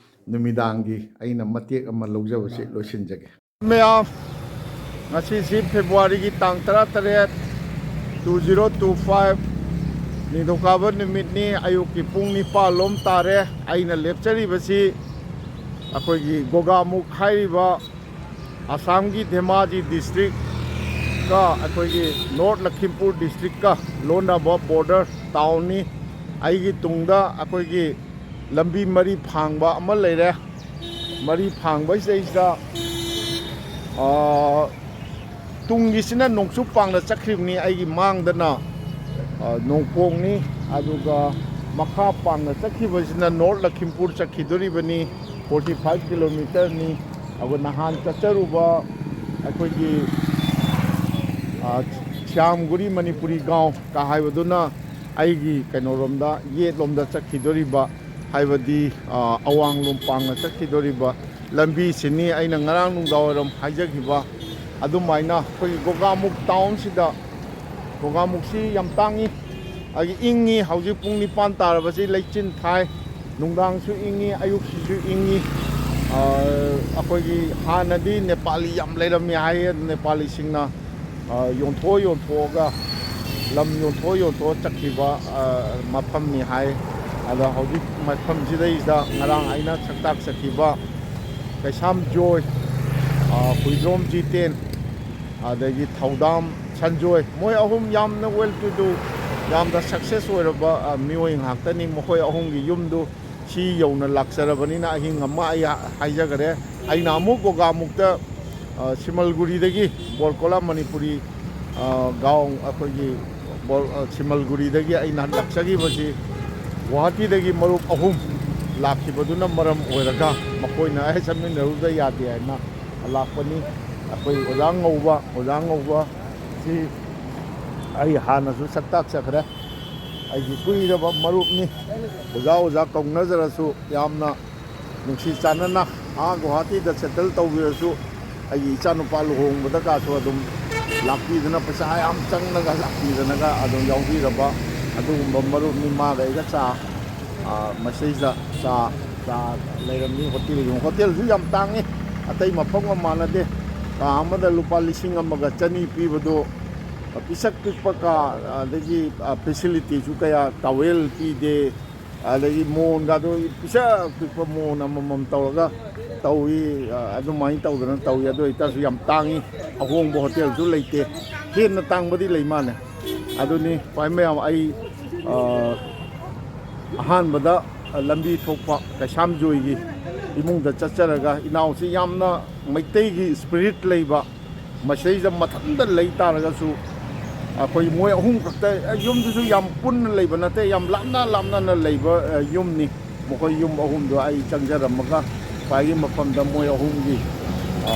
ꯅꯨꯃꯤꯗꯥꯡꯒꯤ ꯑꯩꯅ ꯃꯇꯦꯛ ꯑꯃ ꯂꯧꯖꯕꯁꯤ ꯂꯣꯏꯁꯤꯟꯖꯒꯦ꯫ ꯃꯌꯥꯝ, ꯉꯁꯤꯁꯤ ꯐꯦꯕ꯭ꯔꯨꯋꯥꯔꯤꯒꯤ ꯇꯥꯡ ꯇꯔꯥꯇꯔꯦꯠ, two zero two five, ꯅꯤꯡꯊꯧꯀꯥꯕ ꯅꯨꯃꯤꯠꯅꯤ꯫ ꯑꯌꯨꯛꯀꯤ ꯄꯨꯡ ꯅꯤꯄꯥꯜ ꯂꯣꯝ ꯇꯥꯔꯦ꯫ ꯑꯩꯅ ꯂꯦꯞꯆꯔꯤꯕꯁꯤ ꯑꯩꯈꯣꯏꯒꯤ ꯒꯣꯒꯥꯃꯨꯛ ꯍꯥꯏꯔꯤꯕ ꯑꯁꯥꯝꯒꯤ ꯙꯦꯃꯥꯖꯤ ꯗꯤꯁꯇ꯭ꯔꯤꯛꯀ ꯑꯩꯈꯣꯏꯒꯤ ꯅꯣꯔꯠ ꯂꯈꯤꯝꯄꯨꯔ ꯗꯤꯁꯇ꯭ꯔꯤꯛꯀ ꯂꯣꯟꯅꯕ ꯕꯣꯔꯗꯔ ꯇꯥꯎꯟꯅꯤ꯫ ꯑꯩꯒꯤ ꯇꯨꯡꯗ ꯑꯩꯈꯣꯏꯒꯤ ꯂꯝꯕꯤ ꯃꯔꯤ ꯐꯥꯡꯕ ꯑꯃ ꯂꯩꯔꯦ꯫ ꯃꯔꯤ ꯐꯥꯡꯕꯁꯤꯗꯩꯁꯤꯗ, ꯑ, ꯇꯨꯡꯒꯤꯁꯤꯅ ꯅꯣꯡꯆꯨꯞ ꯄꯥꯡꯅ ꯆꯠꯈ꯭ꯔꯤꯕꯅꯤ, ꯑꯩꯒꯤ ꯃꯥꯡꯗꯅ, ꯑ, ꯅꯣꯡꯄꯣꯛꯅꯤ꯫ ꯑꯗꯨꯒ ꯃꯈꯥ ꯄꯥꯡꯅ ꯆꯠꯈꯤꯕꯁꯤꯅ ꯅꯣꯔꯠ ꯂꯈꯤꯝꯄꯨꯔ ꯆꯠꯈꯤꯗꯣꯔꯤꯕꯅꯤ, forty five ꯀꯤꯂꯣꯃꯤꯇꯔꯅꯤ꯫ ꯑꯗꯨꯒ ꯅꯍꯥꯟ ꯆꯠꯆꯔꯨꯕ ꯑꯩꯈꯣꯏꯒꯤ, ꯑ, ꯁ꯭ꯌꯥꯝꯒꯨꯔꯤ ꯃꯅꯤꯄꯨꯔꯤ ꯒꯥꯎ ꯀ ꯍꯥꯏꯕꯗꯨꯅ ꯑꯩꯒꯤ ꯀꯩꯅꯣꯔꯣꯝꯗ, ꯌꯦꯠꯂꯣꯝꯗ ꯆꯠꯈꯤꯗꯣꯔꯤꯕ, ꯍꯥꯏꯕꯗꯤ, ꯑ, ꯑꯋꯥꯡꯂꯣꯝ ꯄꯥꯡꯅ ꯆꯠꯈꯤꯗꯣꯔꯤꯕ ꯂꯝꯕꯤꯁꯤꯅꯤ꯫ ꯑꯩꯅ ꯉꯔꯥꯡ ꯅꯨꯡꯗꯥꯡꯋꯥꯏꯔꯝ ꯍꯥꯏꯖꯈꯤꯕ ꯑꯗꯨꯃꯥꯏꯅ ꯑꯩꯈꯣꯏꯒꯤ ꯒꯣꯒꯥꯃꯨꯛ ꯇꯥꯎꯟꯁꯤꯗ, ꯒꯣꯒꯥꯃꯨꯛꯁꯤ ꯌꯥꯝ ꯇꯥꯡꯉꯤ꯫ ꯑꯩꯒꯤ ꯏꯪꯉꯤ꯫ ꯍꯧꯖꯤꯛ ꯄꯨꯡ ꯅꯤꯄꯥꯟ ꯇꯥꯔꯕꯁꯤ ꯂꯩꯆꯤꯟ ꯊꯥꯏ꯫ ꯅꯨꯡꯗꯥꯡꯁꯨ ꯏꯪꯉꯤ, ꯑꯌꯨꯛꯁꯤꯁꯨ ꯏꯪꯉꯤ꯫ ꯑ, ꯑꯩꯈꯣꯏꯒꯤ ꯍꯥꯟꯅꯗꯤ ꯅꯦꯄꯥꯂꯤ ꯌꯥꯝ ꯂꯩꯔꯝꯃꯤ ꯍꯥꯏꯌꯦ꯫ ꯅꯦꯄꯥꯂꯤꯁꯤꯡꯅ, ꯑ, ꯌꯣꯟꯊꯣꯛꯑ ꯌꯣꯟꯊꯣꯛꯑꯒ, ꯂꯝ ꯌꯣꯟꯊꯣꯛꯑ ꯌꯣꯟꯊꯣꯛꯑ ꯆꯠꯈꯤꯕ, ꯑ, ꯃꯐꯝꯅꯤ ꯍꯥꯏ꯫ ꯑꯗ ꯍꯧꯖꯤꯛ ꯃꯐꯝꯁꯤꯗꯩꯁꯤꯗ ꯉꯔꯥꯡ ꯑꯩꯅ ꯁꯛꯇꯥꯛ ꯆꯠꯈꯤꯕ ꯀꯩꯁꯥꯝ ꯖꯣꯏ, ꯑ, ꯍꯨꯏꯗ꯭ꯔꯣꯝ ꯖꯤꯇꯦꯟ, ꯑꯗꯒꯤ ꯊꯧꯗꯥꯝ ꯁꯟꯖꯣꯏ, ꯃꯣꯏ ꯑꯍꯨꯝ ꯌꯥꯝꯅ well to do, ꯌꯥꯝꯅ success ꯑꯣꯏꯔꯕ, ꯑ, ꯃꯤꯑꯣꯏ ꯉꯥꯛꯇꯅꯤ꯫ ꯃꯈꯣꯏ ꯑꯍꯨꯝꯒꯤ ꯌꯨꯝꯗꯨ ꯁꯤ ꯌꯧꯅ ꯂꯥꯛꯆꯔꯕꯅꯤꯅ ꯑꯍꯤꯡ ꯑꯃ ꯑꯩ ꯍꯥꯏꯖꯈꯔꯦ꯫ ꯑꯩꯅ ꯑꯃꯨꯛ ꯒꯣꯒꯥꯃꯨꯛꯇ, ꯑ, ꯁꯤꯃꯜꯒꯨꯔꯤꯗꯒꯤ ꯕꯣꯜꯀꯣꯂꯥ ꯃꯅꯤꯄꯨꯔꯤ, ꯑ, ꯒꯥꯎ ꯑꯩꯈꯣꯏꯒꯤ ꯕꯣꯜ-, ꯑ, ꯁꯤꯃꯜꯒꯨꯔꯤꯗꯒꯤ ꯑꯩꯅ ꯂꯥꯛꯆꯈꯤꯕꯁꯤ ꯒꯨꯋꯥꯍꯥꯇꯤꯗꯒꯤ ꯃꯔꯨꯞ ꯑꯍꯨꯝ ꯂꯥꯛꯈꯤꯕꯗꯨꯅ ꯃꯔꯝ ꯑꯣꯏꯔꯒ ꯃꯈꯣꯏꯅ "ꯑꯩ ꯆꯠꯃꯤꯟꯅꯔꯨꯕꯗ ꯌꯥꯗꯦ" ꯍꯥꯏꯅ ꯂꯥꯛꯄꯅꯤ꯫ ꯑꯩꯈꯣꯏ ꯑꯣꯖꯥ ꯉꯧꯕ, ꯑꯣꯖꯥ ꯉꯧꯕ ꯁꯤ ꯑꯩ ꯍꯥꯟꯅꯁꯨ ꯁꯛꯇꯥꯛꯆꯈ꯭ꯔꯦ꯫ ꯑꯩꯒꯤ ꯀꯨꯏꯔꯕ ꯃꯔꯨꯞꯅꯤ꯫ ꯑꯣꯖꯥ, ꯑꯣꯖꯥ ꯀꯧꯅꯖꯔꯁꯨ ꯌꯥꯝꯅ ꯅꯨꯡꯁꯤ ꯆꯥꯟꯅꯅ ꯑꯥ ꯒꯨꯋꯥꯍꯥꯇꯤꯗ settle ꯇꯧꯕꯤꯔꯁꯨ ꯑꯩꯒꯤ ꯏꯆꯥꯅꯨꯄꯥ ꯂꯨꯍꯣꯡꯕꯗ ꯀꯥꯁꯨ ꯑꯗꯨꯝ ꯂꯥꯛꯄꯤꯗꯅ, ꯄꯩꯁꯥ ꯌꯥꯝ ꯆꯪꯅꯒ ꯂꯥꯛꯄꯤꯗꯅꯒ ꯑꯗꯨꯝ ꯌꯥꯎꯕꯤꯔꯕ ꯑꯗꯨꯒꯨꯝꯕ ꯃꯔꯨꯞꯅꯤ꯫ ꯃꯥꯒ ꯑꯩꯒ ꯆꯥ, ꯑ, ꯃꯁꯤꯗꯩꯁꯤꯗ ꯆꯥ, ꯆꯥ ꯂꯩꯔꯝꯃꯤ꯫ ꯍꯣꯇꯦꯜꯒꯤ, ꯍꯣꯇꯦꯜꯁꯨ ꯌꯥꯝ ꯇꯥꯡꯉꯤ, ꯑꯇꯩ ꯃꯐꯝꯒ ꯃꯥꯟꯅꯗꯦ꯫ ꯀꯥ ꯑꯃꯗ ꯂꯨꯄꯥ ꯂꯤꯁꯤꯡ ꯑꯃꯒ ꯆꯅꯤ ꯄꯤꯕꯗꯣ, ꯄꯤꯁꯛ ꯄꯤꯛꯄ ꯀꯥ, ꯑꯗꯒꯤ, ꯑ, facilityꯁꯨ ꯀꯌꯥ, towel ꯄꯤꯗꯦ, ꯑꯗꯒꯤ ꯃꯣꯟꯒꯗꯣ ꯄꯤꯁꯛ ꯄꯤꯛꯄ ꯃꯣꯟ ꯑꯃꯃꯝ ꯇꯧꯔꯒ ꯇꯧꯏ꯫ ꯑ, ꯑꯗꯨꯃꯥꯏꯅ ꯇꯧꯗꯅ ꯇꯧꯏ꯫ ꯑꯗꯨ ꯑꯣꯏꯇꯥꯔꯁꯨ ꯌꯥꯝ ꯇꯥꯡꯉꯤ, ꯑꯍꯣꯡꯕ ꯍꯣꯇꯦꯜꯁꯨ ꯂꯩꯇꯦ꯫ ꯍꯦꯟꯅ ꯇꯥꯡꯕꯗꯤ ꯂꯩ ꯃꯥꯜꯂꯦ꯫ ꯑꯗꯨꯅꯤ ꯈ꯭ꯋꯥꯏ ꯃꯌꯥꯝ ꯑꯩ, ꯑ, ꯑꯍꯥꯟꯕꯗ ꯂꯝꯕꯤ ꯊꯣꯛꯄ ꯀꯩꯁꯥꯝ ꯖꯣꯏꯒꯤ ꯏꯃꯨꯡꯗ ꯆꯠꯆꯔꯒ, ꯏꯅꯥꯎꯁꯤ ꯌꯥꯝꯅ ꯃꯩꯇꯩꯒꯤ spirit ꯂꯩꯕ, ꯃꯁꯤꯗꯩꯗ ꯃꯊꯟꯇ ꯂꯩ ꯇꯥꯔꯒꯁꯨ, ꯑꯩꯈꯣꯏ ꯃꯣꯏ ꯑꯍꯨꯝ ꯈꯛꯇ, ꯌꯨꯝꯗꯨꯁꯨ ꯌꯥꯝ ꯄꯨꯟꯅ ꯂꯩꯕ ꯅꯠꯇꯦ, ꯌꯥꯝ ꯂꯥꯞꯅ ꯂꯥꯞꯅꯅ ꯂꯩꯕ, ꯑ, ꯌꯨꯝꯅꯤ꯫ ꯃꯈꯣꯏ ꯌꯨꯝ ꯑꯍꯨꯝꯗꯣ ꯑꯩ ꯆꯪꯖꯔꯝꯃꯒ ꯈ꯭ꯋꯥꯏꯒꯤ ꯃꯐꯝꯗ ꯃꯣꯏ ꯑꯍꯨꯝꯒꯤ, ꯑ,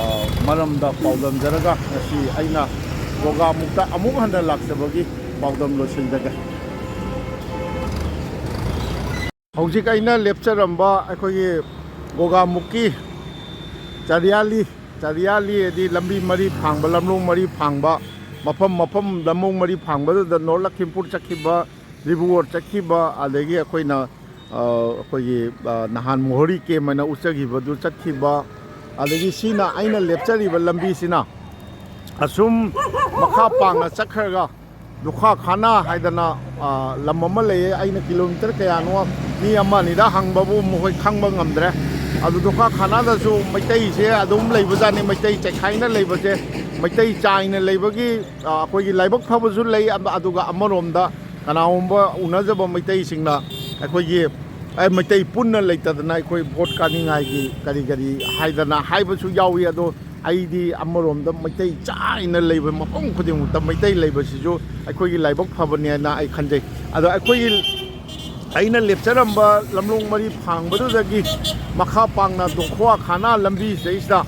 ꯃꯔꯝꯗ ꯄꯥꯎꯗꯝꯖꯔꯒ ꯉꯁꯤ ꯑꯩꯅ ꯒꯣꯒꯥꯃꯨꯛꯇ ꯑꯃꯨꯛ ꯍꯟꯅ ꯂꯥꯛꯆꯕꯒꯤ ꯄꯥꯎꯗꯝ ꯂꯣꯏꯁꯤꯟꯖꯒꯦ꯫ ꯍꯧꯖꯤꯛ ꯑꯩꯅ ꯂꯦꯞꯆꯔꯝꯕ ꯑꯩꯈꯣꯏꯒꯤ ꯒꯣꯒꯥꯃꯨꯛꯀꯤ ꯆꯥꯔꯤꯌꯥꯂꯤ, ꯆꯥꯔꯤꯌꯥꯂꯤ ꯍꯥꯏꯗꯤ ꯂꯝꯕꯤ ꯃꯔꯤ ꯐꯥꯡꯕ, ꯂꯝꯂꯣꯡ ꯃꯔꯤ ꯐꯥꯡꯕ, ꯃꯐꯝ ꯃꯐꯝ ꯂꯝꯂꯣꯡ ꯃꯔꯤ ꯐꯥꯡꯕꯗꯨꯗ ꯅꯣꯔꯠ ꯂꯈꯤꯝꯄꯨꯔ ꯆꯠꯈꯤꯕ ꯗꯤꯕ꯭ꯔꯨꯒꯔ ꯆꯠꯈꯤꯕ, ꯑꯗꯒꯤ ꯑꯩꯈꯣꯏꯅ, ꯑ, ꯑꯩꯈꯣꯏꯒꯤ, ꯑ, ꯅꯍꯥꯟ ꯃꯣꯍꯣꯔꯤ ꯀꯦꯝ ꯍꯥꯏꯅ ꯎꯠꯆꯈꯤꯕꯗꯨ ꯆꯠꯈꯤꯕ, ꯑꯗꯒꯤ ꯁꯤꯅ ꯑꯩꯅ ꯂꯦꯞꯆꯔꯤꯕ ꯂꯝꯕꯤꯁꯤꯅ ꯑꯁꯨꯝ ꯃꯈꯥ ꯄꯥꯡꯅ ꯆꯠꯈ꯭ꯔꯒ ꯗꯨꯈꯥ ꯈꯥꯅꯥ ꯍꯥꯏꯗꯅ, ꯑ, ꯂꯝ ꯑꯃ ꯂꯩꯌꯦ꯫ ꯑꯩꯅ ꯀꯤꯂꯣꯃꯤꯇꯔ ꯀꯌꯥꯅꯣ ꯃꯤ ꯑꯃ ꯑꯅꯤꯗ ꯍꯪꯕꯕꯨ ꯃꯈꯣꯏ ꯈꯪꯕ ꯉꯝꯗ꯭ꯔꯦ꯫ ꯑꯗꯨ ꯗꯨꯈꯥ ꯈꯥꯅꯥꯗꯁꯨ ꯃꯩꯇꯩꯁꯦ ꯑꯗꯨꯝ ꯂꯩꯕꯖꯥꯠꯅꯤ꯫ ꯃꯩꯇꯩ ꯆꯥꯏꯈꯥꯏꯅ ꯂꯩꯕꯁꯦ, ꯃꯩꯇꯩ ꯆꯥꯏꯅ ꯂꯩꯕꯒꯤ, ꯑ, ꯑꯩꯈꯣꯏꯒꯤ ꯂꯥꯏꯕꯛ ꯐꯕꯁꯨ ꯂꯩ꯫ ꯑꯗꯨꯒ ꯑꯃꯔꯣꯝꯗ ꯀꯅꯥꯒꯨꯝꯕ ꯎꯅꯖꯕ ꯃꯩꯇꯩꯁꯤꯡꯅ ꯑꯩꯈꯣꯏꯒꯤ, ꯑꯦ, ꯃꯩꯇꯩ ꯄꯨꯟꯅ ꯂꯩꯇꯗꯅ ꯑꯩꯈꯣꯏ ꯚꯣꯠ ꯀꯥꯅꯤꯡꯉꯥꯏꯒꯤ ꯀꯔꯤ ꯀꯔꯤ ꯍꯥꯏꯗꯅ ꯍꯥꯏꯕꯁꯨ ꯌꯥꯎꯏ꯫ ꯑꯗꯣ ꯑꯩꯗꯤ ꯑꯃꯔꯣꯝꯗ ꯃꯩꯇꯩ ꯆꯥꯏꯅ ꯂꯩꯕ ꯃꯐꯝ ꯈꯨꯗꯤꯡꯃꯛꯇ ꯃꯩꯇꯩ ꯂꯩꯕꯁꯤꯁꯨ ꯑꯩꯈꯣꯏꯒꯤ ꯂꯥꯏꯕꯛ ꯐꯕꯅꯦꯅ ꯑꯩ ꯈꯟꯖꯩ꯫ ꯑꯗꯣ ꯑꯩꯈꯣꯏꯒꯤ, ꯑꯩꯅ ꯂꯦꯞꯆꯔꯝꯕ ꯂꯝꯂꯣꯡ ꯃꯔꯤ ꯐꯥꯡꯕꯗꯨꯗꯒꯤ ꯃꯈꯥ ꯄꯥꯡꯅ ꯗꯣꯈꯣꯋꯥ ꯈꯥꯅꯥ ꯂꯝꯕꯤꯁꯤꯗꯩꯁꯤꯗ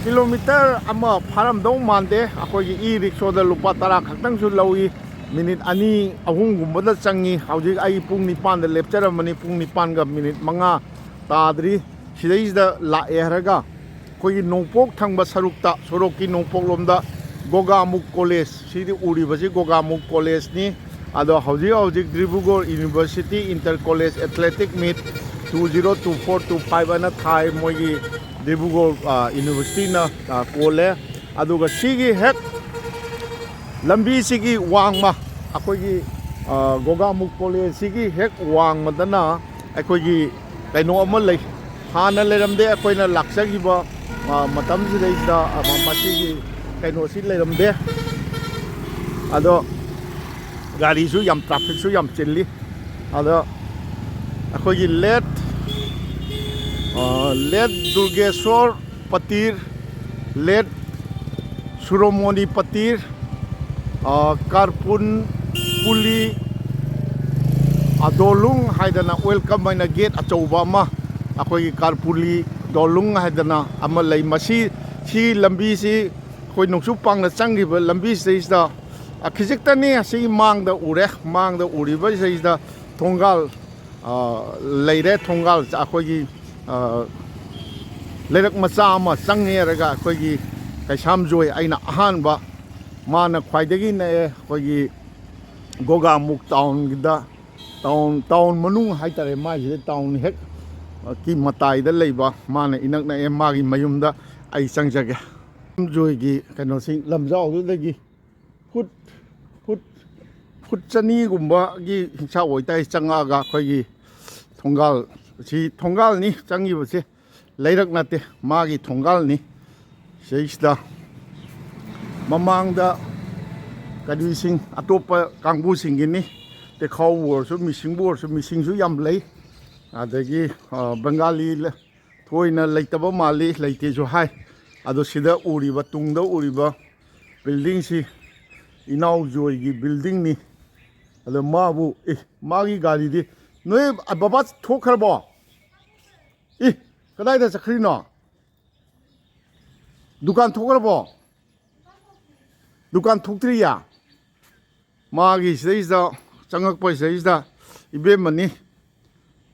ꯀꯤꯂꯣꯃꯤꯇꯔ ꯑꯃ ꯐꯥꯔꯝꯗꯧ ꯃꯥꯟꯗꯦ꯫ ꯑꯩꯈꯣꯏꯒꯤ ꯏ ꯔꯤꯛꯁꯣꯗ ꯂꯨꯄꯥ ꯇꯔꯥ ꯈꯛꯇꯪꯁꯨ ꯂꯧꯏ꯫ ꯃꯤꯅꯤꯠ ꯑꯅꯤ ꯑꯍꯨꯝꯒꯨꯝꯕꯗ ꯆꯪꯉꯤ꯫ ꯍꯧꯖꯤꯛ ꯑꯩ ꯄꯨꯡ ꯅꯤꯄꯥꯟꯗ ꯂꯦꯞꯆꯔꯝꯕꯅꯤ, ꯄꯨꯡ ꯅꯤꯄꯥꯟꯒ ꯃꯤꯅꯤꯠ ꯃꯉꯥ ꯇꯥꯗ꯭ꯔꯤ꯫ ꯁꯤꯗꯩꯁꯤꯗ ꯂꯥꯛꯑꯦ ꯍꯥꯏꯔꯒ ꯑꯩꯈꯣꯏꯒꯤ ꯅꯣꯡꯄꯣꯛ ꯊꯪꯕ ꯁꯔꯨꯛꯇ, ꯁꯣꯔꯣꯛꯀꯤ ꯅꯣꯡꯄꯣꯛ ꯂꯣꯝꯗ ꯒꯣꯒꯥꯃꯨꯛ ꯀꯣꯂꯦꯖ, ꯁꯤꯗꯤ ꯎꯔꯤꯕꯁꯤ ꯒꯣꯒꯥꯃꯨꯛ ꯀꯣꯂꯦꯖꯅꯤ꯫ ꯑꯗꯣ ꯍꯧꯖꯤꯛ ꯍꯧꯖꯤꯛ Dibrugarh university inter college athletic meet two zero two four two five ꯍꯥꯏꯅ ꯊꯥꯏ, ꯃꯣꯏꯒꯤ ꯗꯤꯕ꯭ꯔꯨꯒꯔ, ꯑ, ꯌꯨꯅꯤꯚꯔꯁꯤꯇꯤꯅ, ꯑ, ꯀꯣꯜꯂꯦ꯫ ꯑꯗꯨꯒ ꯁꯤꯒꯤ ꯍꯦꯛ ꯂꯝꯕꯤꯁꯤꯒꯤ ꯋꯥꯡꯃ, ꯑꯩꯈꯣꯏꯒꯤ, ꯑ, ꯒꯣꯒꯥꯃꯨꯛ ꯀꯣꯂꯦꯖꯁꯤꯒꯤ ꯍꯦꯛ ꯋꯥꯡꯃꯗꯅ ꯑꯩꯈꯣꯏꯒꯤ ꯀꯩꯅꯣ ꯑꯃ ꯂꯩ꯫ ꯍꯥꯟꯅ ꯂꯩꯔꯝꯗꯦ, ꯑꯩꯈꯣꯏꯅ ꯂꯥꯛꯆꯈꯤꯕ, ꯑ, ꯃꯇꯝꯁꯤꯗꯩꯁꯤꯗ, ꯑ, ꯃꯁꯤꯒꯤ ꯀꯩꯅꯣꯁꯤ ꯂꯩꯔꯝꯗꯦ꯫ ꯑꯗꯣ ꯒꯥꯔꯤꯁꯨ ꯌꯥꯝ, ꯇ꯭ꯔꯥꯐꯤꯛꯁꯨ ꯌꯥꯝ ꯆꯤꯜꯂꯤ꯫ ꯑꯗꯣ ꯑꯩꯈꯣꯏꯒꯤ ꯂꯦꯠ, ꯑ, ꯂꯦꯠ ꯗꯨꯔꯒꯦꯁꯣꯔ ꯄꯇꯤꯔ, ꯂꯦꯠ ꯁꯨꯔꯣꯃꯣꯅꯤ ꯄꯇꯤꯔ, ꯑ, ꯀꯥꯔꯄꯨꯟ ꯄꯨꯂꯤ ꯑꯗꯣꯂꯨꯡ ꯍꯥꯏꯗꯅ ꯋꯦꯜꯀꯝ ꯍꯥꯏꯅ ꯒꯦꯠ ꯑꯆꯧꯕ ꯑꯃ, ꯑꯩꯈꯣꯏꯒꯤ ꯀꯥꯔꯄꯨꯂꯤ ꯗꯣꯂꯨꯡ ꯍꯥꯏꯗꯅ ꯑꯃ ꯂꯩ꯫ ꯃꯁꯤ, ꯁꯤ ꯂꯝꯕꯤꯁꯤ ꯑꯩꯈꯣꯏ ꯅꯣꯡꯆꯨꯞ ꯄꯥꯡꯅ ꯆꯪꯈꯤꯕ ꯂꯝꯕꯤꯁꯤꯗꯩꯁꯤꯗ, ꯑ, ꯈꯤꯖꯤꯛꯇꯅꯤ ꯑꯁꯤꯒꯤ ꯃꯥꯡꯗ ꯎꯔꯦ꯫ ꯃꯥꯡꯗ ꯎꯔꯤꯕꯁꯤꯗꯩꯁꯤꯗ ꯊꯣꯡꯒꯥꯜ, ꯑ, ꯂꯩꯔꯦ꯫ ꯊꯣꯡꯒꯥꯜ ꯑꯩꯈꯣꯏꯒꯤ, ꯑ, ꯂꯩꯔꯛ ꯃꯆꯥ ꯑꯃ ꯆꯪꯉꯦ ꯍꯥꯏꯔꯒ ꯑꯩꯈꯣꯏꯒꯤ ꯀꯩꯁꯥꯝꯖꯣꯏ, ꯑꯩꯅ ꯑꯍꯥꯟꯕ, ꯃꯥꯅ ꯈ꯭ꯋꯥꯏꯗꯒꯤ ꯅꯛꯑꯦ꯫ ꯑꯩꯈꯣꯏꯒꯤ ꯒꯣꯒꯥꯃꯨꯛ ꯇꯥꯎꯟꯒꯤꯗ, ꯇꯥꯎꯟ, ꯇꯥꯎꯟ ꯃꯅꯨꯡ ꯍꯥꯏꯇꯥꯔꯦ, ꯃꯥꯏꯁꯤꯗ ꯇꯥꯎꯟ ꯍꯦꯛ, ꯑ, ꯀꯤ ꯃꯇꯥꯏꯗ ꯂꯩꯕ, ꯃꯥꯅ ꯏꯅꯛ ꯅꯛꯑꯦ, ꯃꯥꯒꯤ ꯃꯌꯨꯝꯗ ꯑꯩ ꯆꯪꯖꯒꯦ꯫ ꯖꯣꯏꯒꯤ ꯀꯩꯅꯣꯁꯤ ꯂꯝꯖꯥꯎꯗꯨꯗꯒꯤ ꯐꯨꯠ, ꯐꯨꯠ, ꯐꯨꯠ ꯆꯅꯤꯒꯨꯝꯕꯒꯤ ꯍꯤꯡꯁꯥ ꯑꯣꯏꯇꯥꯏ ꯆꯪꯉꯛꯑꯒ ꯑꯩꯈꯣꯏꯒꯤ ꯊꯣꯡꯒꯥꯜ, ꯁꯤ ꯊꯣꯡꯒꯥꯜꯅꯤ ꯆꯪꯉꯤꯕꯁꯦ, ꯂꯩꯔꯛ ꯅꯠꯇꯦ, ꯃꯥꯒꯤ ꯊꯣꯡꯒꯥꯜꯅꯤ꯫ ꯁꯤꯗꯩꯁꯤꯗ ꯃꯃꯥꯡꯗ ꯀꯔꯤꯁꯤꯡ, ꯑꯇꯣꯞꯄ ꯀꯥꯡꯕꯨꯁꯤꯡꯒꯤꯅꯤ, ꯇꯦꯈꯥꯎꯕꯨ ꯑꯣꯏꯔꯁꯨ, ꯃꯤꯁꯤꯡꯕꯨ ꯑꯣꯏꯔꯁꯨ, ꯃꯤꯁꯤꯡꯁꯨ ꯌꯥꯝ ꯂꯩ꯫ ꯑꯗꯒꯤ, ꯑ, ꯕꯪꯒꯥꯂꯤ ꯂ-, ꯊꯣꯏꯅ ꯂꯩꯇꯕ ꯃꯥꯜꯂꯤ, ꯂꯩꯇꯦꯁꯨ ꯍꯥꯏ꯫ ꯑꯗꯣ ꯁꯤꯗ ꯎꯔꯤꯕ, ꯇꯨꯡꯗ ꯎꯔꯤꯕ ꯕꯤꯜꯗꯤꯡꯁꯤ ꯏꯅꯥꯎ ꯖꯣꯏꯒꯤ ꯕꯤꯜꯗꯤꯡꯅꯤ꯫ ꯑꯗꯣ ꯃꯥꯕꯨ, ꯑꯦ, ꯃꯥꯒꯤ ꯒꯥꯔꯤꯗꯤ ꯅꯣꯏ, ꯑ, ꯕꯕꯥ ꯊꯣꯛꯈ꯭ꯔꯕꯣ? ꯑꯦ, ꯀꯗꯥꯏꯗ ꯆꯠꯈ꯭ꯔꯤꯅꯣ? ꯗꯨꯀꯥꯟ ꯊꯣꯛꯈ꯭ꯔꯕꯣ? ꯗꯨꯀꯥꯟ ꯊꯣꯛꯇ꯭ꯔꯤꯌꯥ? ꯃꯥꯒꯤ ꯁꯤꯗꯩꯁꯤꯗ ꯆꯪꯉꯛꯄ ꯁꯤꯗꯩꯁꯤꯗ ꯏꯕꯦꯝꯃꯅꯤ꯫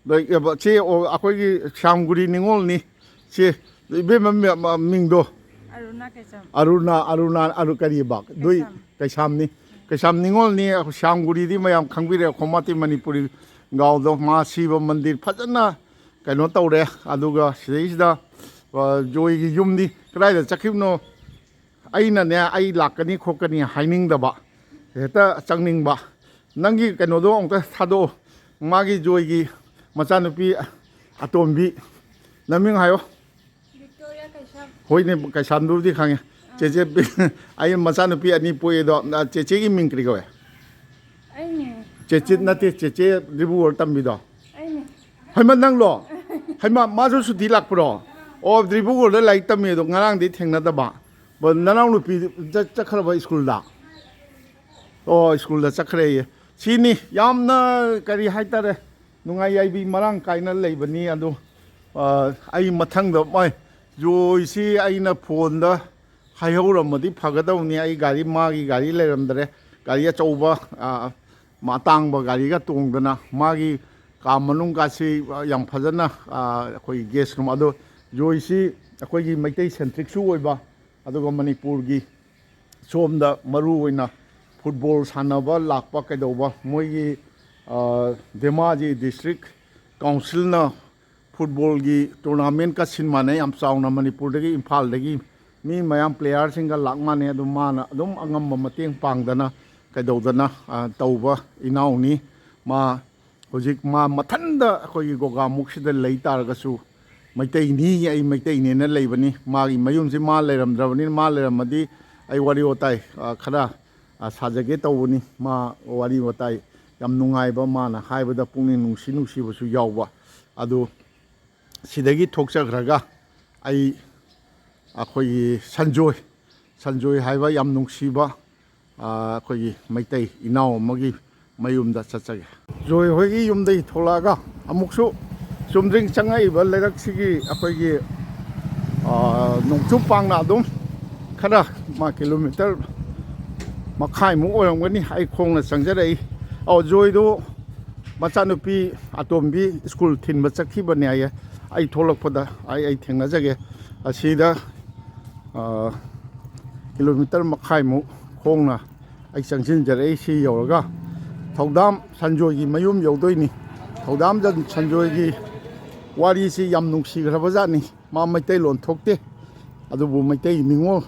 ꯑꯗ ꯆꯦ, ꯑꯣ, ꯑꯩꯈꯣꯏꯒꯤ ꯁ꯭ꯌꯥꯝꯒꯨꯔꯤ ꯅꯤꯉꯣꯜꯅꯤ꯫ ꯆꯦ, ꯏꯕꯦꯝꯃ ꯃꯤ-, ꯃ-, ꯃꯤꯡꯗꯣ? ꯑꯔꯨꯅꯥ ꯀꯩꯆꯝ꯫ ꯑꯔꯨꯅꯥ, ꯑꯔꯨꯅꯥ, ꯑꯔꯨ-, ꯀꯔꯤꯕ? ꯗꯨꯏ ꯀꯩꯁꯥꯝ꯫ ꯀꯩꯁꯥꯝꯅꯤ꯫ ꯀꯩꯁꯥꯝ ꯅꯤꯉꯣꯜꯅꯤ꯫ ꯁ꯭ꯌꯥꯝꯒꯨꯔꯤꯗꯤ ꯃꯌꯥꯝ ꯈꯪꯕꯤꯔꯦ, ꯈꯣꯃꯥꯇꯤ ꯃꯅꯤꯄꯨꯔꯤ ꯒꯥꯎꯗꯣ꯫ ꯃꯥ ꯁꯤꯕ ꯃꯟꯗꯤꯔ ꯐꯖꯅ ꯀꯩꯅꯣ ꯇꯧꯔꯦ꯫ ꯑꯗꯨꯒ ꯁꯤꯗꯩꯁꯤꯗ, ꯑ, ꯖꯣꯏꯒꯤ ꯌꯨꯝꯗꯤ ꯀꯗꯥꯏꯗ ꯆꯠꯈꯤꯕꯅꯣ? ꯑꯩꯅꯅꯦ, ꯑꯩ ꯂꯥꯛꯀꯅꯤ ꯈꯣꯠꯀꯅꯤ ꯍꯥꯏꯅꯤꯡꯗꯕ, ꯍꯦꯛꯇ ꯆꯪꯅꯤꯡꯕ꯫ ꯅꯪꯒꯤ ꯀꯩꯅꯣꯗꯣ ꯑꯃꯨꯛꯇ ꯊꯥꯗꯣꯛꯑꯣ, ꯃꯥꯒꯤ ꯖꯣꯏꯒꯤ ꯃꯆꯥꯅꯨꯄꯤ ꯑꯇꯣꯝꯕꯤ, ꯅꯃꯤꯡ ꯍꯥꯏꯌꯣ꯫ ꯕꯤꯛꯇꯣꯔꯤꯌꯥ ꯀꯩꯁꯥꯝ꯫ ꯍꯣꯏꯅꯦ, ꯀꯩꯁꯥꯝꯗꯨꯕꯨꯗꯤ ꯈꯪꯉꯦ꯫ ꯆꯦꯆꯦ, ꯑꯩ ꯃꯆꯥꯅꯨꯄꯤ ꯑꯅꯤ ꯄꯣꯛꯑꯦ ꯑꯗꯣ, ꯆꯦꯆꯦꯒꯤ ꯃꯤꯡ ꯀꯔꯤ ꯀꯧꯋꯦ? ꯑꯩꯅꯦ꯫ ꯆꯦꯆꯤꯠ ꯅꯠꯇꯦ, ꯆꯦꯆꯦ ꯗꯤꯕ꯭ꯔꯨꯒꯔ ꯇꯝꯕꯤꯗꯣ꯫ ꯑꯩꯅꯦ꯫ ꯍꯩꯃ, ꯅꯪꯂꯣ? ꯍꯩꯃ, ꯃꯥꯁꯨ ꯁꯨꯇꯤ ꯂꯥꯛꯄ꯭ꯔꯣ? ꯑꯣ, ꯗꯤꯕ꯭ꯔꯨꯒꯔꯗ ꯂꯥꯏꯔꯤꯛ ꯇꯝꯃꯤ ꯑꯗꯣ ꯉꯔꯥꯡꯗꯤ ꯊꯦꯡꯅꯗꯕ꯫ ꯕ-, ꯅꯅꯥꯎ ꯅꯨꯄꯤ ꯆꯠ-, ꯆꯠꯈ꯭ꯔꯕ ꯁ꯭ꯀꯨꯜꯗ? ꯑꯣ, ꯁ꯭ꯀꯨꯜꯗ ꯆꯠꯈ꯭ꯔꯦꯌꯦ꯫ ꯁꯤꯅꯤ ꯌꯥꯝꯅ, ꯀꯔꯤ ꯍꯥꯏꯇꯥꯔꯦ, ꯅꯨꯡꯉꯥꯏ ꯌꯥꯏꯕꯤ ꯃꯔꯥꯡ ꯀꯥꯏꯅ ꯂꯩꯕꯅꯤ꯫ ꯑꯗꯣ, ꯑ, ꯑꯩ ꯃꯊꯪꯗ ꯃꯣꯏ ꯖꯣꯏꯁꯤ ꯑꯩꯅ ꯐꯣꯟꯗ ꯍꯥꯏꯍꯧꯔꯝꯃꯗꯤ ꯐꯒꯗꯧꯅꯤ꯫ ꯑꯩ ꯒꯥꯔꯤ, ꯃꯥꯒꯤ ꯒꯥꯔꯤ ꯂꯩꯔꯝꯗ꯭ꯔꯦ꯫ ꯒꯥꯔꯤ ꯑꯆꯧꯕ, ꯑ, ꯃ-, ꯑꯇꯥꯡꯕ ꯒꯥꯔꯤꯒ ꯇꯣꯡꯗꯅ ꯃꯥꯒꯤ ꯀꯥ ꯃꯅꯨꯡꯒꯁꯤ, ꯑ, ꯌꯥꯝ ꯐꯖꯅ, ꯑ, ꯑꯩꯈꯣꯏ ꯒꯦꯁ ꯔꯨꯝ꯫ ꯑꯗꯣ ꯖꯣꯏꯁꯤ ꯑꯩꯈꯣꯏꯒꯤ ꯃꯩꯇꯩ ꯁꯦꯟꯇ꯭ꯔꯤꯛꯁꯨ ꯑꯣꯏꯕ, ꯑꯗꯨꯒ ꯃꯅꯤꯄꯨꯔꯒꯤ ꯁꯣꯝꯗ ꯃꯔꯨ ꯑꯣꯏꯅ ꯐꯨꯠꯕꯣꯜ ꯁꯥꯟꯅꯕ ꯂꯥꯛꯄ ꯀꯩꯗꯧꯕ, ꯃꯣꯏꯒꯤ, ꯑ, ꯙꯦꯃꯥꯖꯤ ꯗꯤꯁꯇ꯭ꯔꯤꯛ ꯀꯥꯎꯟꯁꯤꯜꯅ ꯐꯨꯠꯕꯣꯜꯒꯤ ꯇꯣꯔꯅꯥꯃꯦꯟꯀ ꯁꯤꯟ ꯃꯥꯟꯅꯩ, ꯌꯥꯝ ꯆꯥꯎꯅ ꯃꯅꯤꯄꯨꯔꯗꯒꯤ, ꯏꯝꯐꯥꯜꯗꯒꯤ ꯃꯤ ꯃꯌꯥꯝ ꯄ꯭ꯂꯦꯌꯥꯔꯁꯤꯡꯒ ꯂꯥꯛ ꯃꯥꯟꯅꯩ꯫ ꯑꯗꯨ ꯃꯥꯅ ꯑꯗꯨꯝ ꯑꯉꯝꯕ ꯃꯇꯦꯡ ꯄꯥꯡꯗꯅ ꯀꯩꯗꯧꯗꯅ, ꯑ, ꯇꯧꯕ ꯏꯅꯥꯎꯅꯤ꯫ ꯃꯥ ꯍꯧꯖꯤꯛ ꯃꯥ ꯃꯊꯟꯗ ꯑꯩꯈꯣꯏꯒꯤ ꯒꯣꯒꯥꯃꯨꯛꯁꯤꯗ ꯂꯩ ꯇꯥꯔꯒꯁꯨ, ꯃꯩꯇꯩꯅꯤ, ꯑꯩ ꯃꯩꯇꯩꯅꯦꯅ ꯂꯩꯕꯅꯤ꯫ ꯃꯥꯒꯤ ꯃꯌꯨꯝꯁꯤ ꯃꯥ ꯂꯩꯔꯝꯗ꯭ꯔꯕꯅꯤꯅ, ꯃꯥ ꯂꯩꯔꯝꯃꯗꯤ ꯑꯩ ꯋꯥꯔꯤ ꯋꯥꯇꯥꯏ, ꯑ, ꯈꯔ, ꯑ, ꯁꯥꯖꯒꯦ ꯇꯧꯕꯅꯤ꯫ ꯃꯥ ꯋꯥꯔꯤ ꯋꯥꯇꯥꯏ ꯌꯥꯝ ꯅꯨꯡꯉꯥꯏꯕ, ꯃꯥꯅ ꯍꯥꯏꯕꯗ ꯄꯨꯛꯅꯤꯡ ꯅꯨꯡꯁꯤ ꯅꯨꯡꯁꯤꯕꯁꯨ ꯌꯥꯎꯕ꯫ ꯑꯗꯨ ꯁꯤꯗꯒꯤ ꯊꯣꯛꯆꯈ꯭ꯔꯒ ꯑꯩ ꯑꯩꯈꯣꯏꯒꯤ ꯁꯟꯖꯣꯏ, ꯁꯟꯖꯣꯏ ꯍꯥꯏꯕ ꯌꯥꯝ ꯅꯨꯡꯁꯤꯕ, ꯑ, ꯑꯩꯈꯣꯏꯒꯤ ꯃꯩꯇꯩ ꯏꯅꯥꯎ ꯑꯃꯒꯤ ꯃꯌꯨꯝꯗ ꯆꯠꯆꯒꯦ꯫ ꯖꯣꯏ ꯍꯣꯏꯒꯤ ꯌꯨꯝꯗꯒꯤ ꯊꯣꯛꯂꯛꯑꯒ ꯑꯃꯨꯛꯁꯨ ꯆꯨꯝꯗ꯭ꯔꯤꯡ ꯆꯪꯉꯛꯏꯕ ꯂꯩꯔꯛꯁꯤꯒꯤ ꯑꯩꯈꯣꯏꯒꯤ, ꯑ, ꯅꯣꯡꯆꯨꯞ ꯄꯥꯡꯅ ꯑꯗꯨꯝ ꯈꯔ ꯃꯥ ꯀꯤꯂꯣꯃꯤꯇꯔ ꯃꯈꯥꯏꯃꯨꯛ ꯑꯣꯏꯔꯝꯒꯅꯤ ꯑꯩ ꯈꯣꯡꯅ ꯆꯪꯖꯔꯛꯏ꯫ ꯑꯧ, ꯖꯣꯏꯗꯨ ꯃꯆꯥꯅꯨꯄꯤ ꯑꯇꯣꯝꯕꯤ ꯁ꯭ꯀꯨꯜ ꯊꯤꯟꯕ ꯆꯠꯈꯤꯕꯅꯦ ꯍꯥꯏꯌꯦ꯫ ꯑꯩ ꯊꯣꯛꯂꯛꯄꯗ ꯑꯩ, ꯑꯩ ꯊꯦꯡꯅꯖꯒꯦ꯫ ꯑꯁꯤꯗ, ꯑ, ꯀꯤꯂꯣꯃꯤꯇꯔ ꯃꯈꯥꯏꯃꯨꯛ ꯈꯣꯡꯅ ꯑꯩ ꯆꯪꯁꯤꯟꯖꯔꯛꯏ꯫ ꯁꯤ ꯌꯧꯔꯒ ꯊꯧꯗꯥꯝ ꯁꯟꯖꯣꯏꯒꯤ ꯃꯌꯨꯝ ꯌꯧꯗꯣꯏꯅꯤ꯫ ꯊꯧꯗꯥꯝ ꯖꯟ-, ꯁꯟꯖꯣꯏꯒꯤ ꯋꯥꯔꯤꯁꯤ ꯌꯥꯝ ꯅꯨꯡꯁꯤꯈ꯭ꯔꯕ ꯖꯥꯠꯅꯤ꯫ ꯃꯥ ꯃꯩꯇꯩꯂꯣꯟ ꯊꯣꯛꯇꯦ, ꯑꯗꯨꯕꯨ ꯃꯩꯇꯩ ꯅꯤꯉꯣꯜ,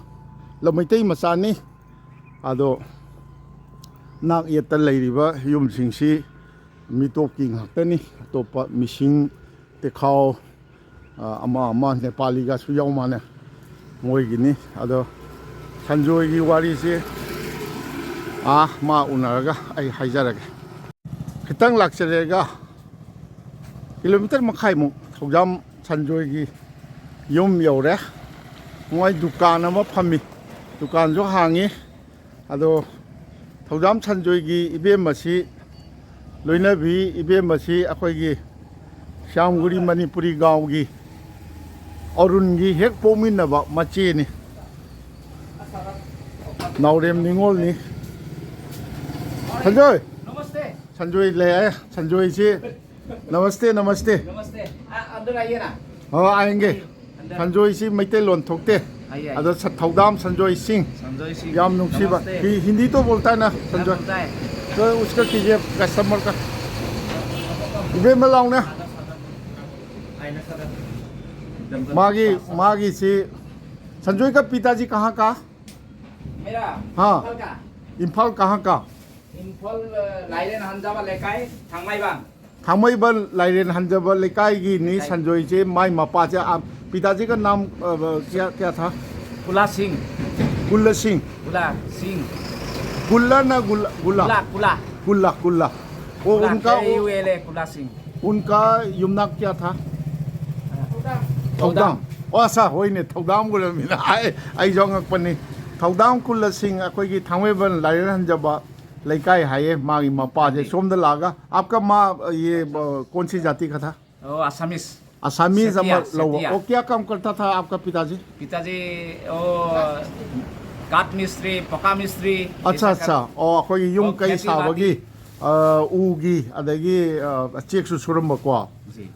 ꯂ-, ꯃꯩꯇꯩ ꯃꯆꯥꯅꯤ꯫ ꯑꯗꯣ ꯅꯥꯛ ꯌꯦꯠꯇ ꯂꯩꯔꯤꯕ ꯌꯨꯝꯁꯤꯡꯁꯤ ꯃꯤꯇꯣꯞꯀꯤ ꯉꯥꯛꯇꯅꯤ꯫ ꯑꯇꯣꯞꯄ ꯃꯤꯁꯤꯡ, ꯇꯦꯈꯥꯎ, ꯑ, ꯑꯃ ꯑꯃ ꯅꯦꯄꯥꯂꯤꯒꯁꯨ ꯌꯥꯎ ꯃꯥꯜꯂꯦ, ꯃꯣꯏꯒꯤꯅꯤ꯫ ꯑꯗꯣ ꯁꯟꯖꯣꯏꯒꯤ ꯋꯥꯔꯤꯁꯦ, ꯑꯥ, ꯃꯥ ꯎꯅꯔꯒ ꯑꯩ ꯍꯥꯏꯖꯔꯒꯦ꯫ ꯈꯤꯇꯪ ꯂꯥꯛꯆꯔꯦꯒ ꯀꯤꯂꯣꯃꯤꯇꯔ ꯃꯈꯥꯏꯃꯨꯛ ꯊꯧꯖꯥꯝ ꯁꯟꯖꯣꯏꯒꯤ ꯌꯨꯝ ꯌꯧꯔꯦ꯫ ꯃꯣꯏ ꯗꯨꯀꯥꯟ ꯑꯃ ꯐꯝꯃꯤ, ꯗꯨꯀꯥꯟꯁꯨ ꯍꯥꯡꯉꯤ꯫ ꯑꯗꯣ ꯊꯧꯖꯥꯝ ꯁꯟꯖꯣꯏꯒꯤ ꯏꯕꯦꯝꯃꯁꯤ, ꯂꯣꯏꯅꯕꯤ ꯏꯕꯦꯝꯃꯁꯤ ꯑꯩꯈꯣꯏꯒꯤ ꯁ꯭ꯌꯥꯝꯒꯨꯔꯤ ꯃꯅꯤꯄꯨꯔꯤ ꯒꯥꯎꯒꯤ ꯑꯔꯨꯟꯒꯤ ꯍꯦꯛ ꯄꯣꯛꯃꯤꯟꯅꯕ ꯃꯆꯦꯅꯤ꯫ ꯅꯥꯎꯔꯦꯝ ꯅꯤꯉꯣꯜꯅꯤ꯫ ꯁꯟꯖꯣꯏ! ꯅꯃꯁꯇꯦ꯫ ꯁꯟꯖꯣꯏ ꯂꯩꯔꯦ꯫ ꯁꯟꯖꯣꯏꯁꯤ, ꯅꯃꯁꯇꯦ, ꯅꯃꯁꯇꯦ꯫ नमस्ते। आ, अंदर आइए ना। ꯍꯣ, ꯑꯥꯏꯟꯒꯦ꯫ अंदर। ꯁꯟꯖꯣꯏꯁꯤ ꯃꯩꯇꯩꯂꯣꯟ ꯊꯣꯛꯇꯦ꯫ ꯑꯗꯣ ꯊꯧꯗꯥꯝ ꯁꯟꯖꯣꯏ ꯁꯤꯡ꯫ ꯌꯥꯝ ꯅꯨꯡꯁꯤꯕ꯫ ꯍꯤ- ꯍꯤꯟꯗꯤ ꯇꯣ ꯕꯣꯜꯇꯥ ꯍꯥꯏ ꯅ ꯁꯟꯖꯣꯏ? ꯇꯣ ꯎꯁꯀ ꯀꯤꯖꯤꯌꯦ ꯀꯁꯇꯃꯔ ꯀ꯫ ꯏꯕꯦꯝꯃ ꯂꯥꯎꯅꯦ꯫ ꯃꯥꯒꯤ ꯃꯥꯒꯤꯁꯤ ꯁꯟꯖꯣꯏ ꯀ ꯄꯤꯇꯥꯖꯤ ꯀꯍꯥ ꯀ? ꯍꯥ? ꯏꯝꯐꯥꯜ ꯀꯍꯥ ꯀ? ꯏꯝꯐꯥꯜ, ꯂꯥꯏꯔꯦꯟ ꯍꯟꯖꯕ ꯂꯩꯀꯥꯏ, ꯊꯥꯡꯃꯩꯕꯟ꯫ ꯊꯥꯡꯃꯩꯕꯟ ꯂꯥꯏꯔꯦꯟ ꯍꯟꯖꯕ ꯂꯩꯀꯥꯏꯒꯤꯅꯤ ꯁꯟꯖꯣꯏꯁꯦ꯫ ꯃꯥꯏ ꯃꯄꯥꯁꯦ, ꯑ, ꯄꯤꯇꯥꯖꯤ ꯀ ꯅꯥꯝ, ꯑ, ꯀꯌꯥ ꯀꯌꯥ ꯊꯥ? ꯀꯨꯂꯥ ꯁꯤꯡ꯫ ꯀꯨꯜꯂ ꯁꯤꯡ꯫ ꯀꯨꯂꯥ ꯁꯤꯡ꯫ ꯀꯨꯜꯂ ꯅ ꯒꯨꯜꯂ ꯒꯨꯜꯂ꯫ ꯀꯨꯂꯥ ꯀꯨꯂꯥ꯫ ꯀꯨꯜꯂ ꯀꯨꯜꯂ꯫ ꯑꯣ ꯀꯨꯂꯥ, ꯎꯟꯀ ꯀꯦ ꯌꯨ ꯑꯦꯜ ꯑꯦ ꯀꯨꯂꯥ ꯁꯤꯡ꯫ ꯎꯟꯀ ꯌꯨꯝꯅꯥꯛ ꯀꯌꯥ ꯊꯥ? ꯊꯧꯗꯥꯝ꯫ ꯊꯧꯗꯥꯝ꯫ ꯑꯣ ꯑꯁꯥ ꯍꯣꯏꯅꯦ ꯊꯧꯗꯥꯝ ꯀꯨꯜꯂꯃꯤꯅ ꯑꯩ ꯑꯩꯁꯨ ꯑꯉꯛꯄꯅꯤ꯫ ꯊꯧꯗꯥꯝ ꯀꯨꯜꯂ ꯁꯤꯡ ꯑꯩꯈꯣꯏꯒꯤ ꯊꯥꯡꯃꯩꯕꯟ ꯂꯥꯏꯔꯦꯟ ꯍꯟꯖꯕ ꯂꯩꯀꯥꯏ ꯍꯥꯏꯌꯦ꯫ ꯃꯥꯒꯤ ꯃꯄꯥꯁꯦ ꯁꯣꯝꯗ ꯂꯥꯛꯑꯒ ꯑꯞꯀ ꯃꯥ ꯌꯦ ꯀꯣꯟꯁꯤ ꯖꯥꯇꯤ ꯀ ꯊꯥ? ꯑꯣ ꯑꯁꯥꯃꯤꯁ꯫ ꯑꯁꯥꯃꯤꯁ ꯑꯃ ꯂꯧꯕ꯫ ꯑꯣ ꯀꯌꯥ ꯀꯥꯝ ꯀꯔꯇꯥ ꯊꯥ ꯑꯞꯀ ꯄꯤꯇꯥꯖꯤ? ꯄꯤꯇꯥꯖꯤ ꯑꯣ ꯀꯥꯠ ꯃꯤꯁꯇ꯭ꯔꯤ ꯄꯀꯥ ꯃꯤꯁꯇ꯭ꯔꯤ꯫ ꯑꯠꯆꯥ ꯑꯠꯆꯥ꯫ ꯑꯣ ꯑꯩꯈꯣꯏꯒꯤ ꯌꯨꯝ ꯀꯩ ꯁꯥꯕꯒꯤ꯫ ꯎꯒꯤ ꯑꯗꯒꯤ ꯆꯦꯛꯁꯨ ꯁꯨꯔꯝꯕꯀꯣ꯫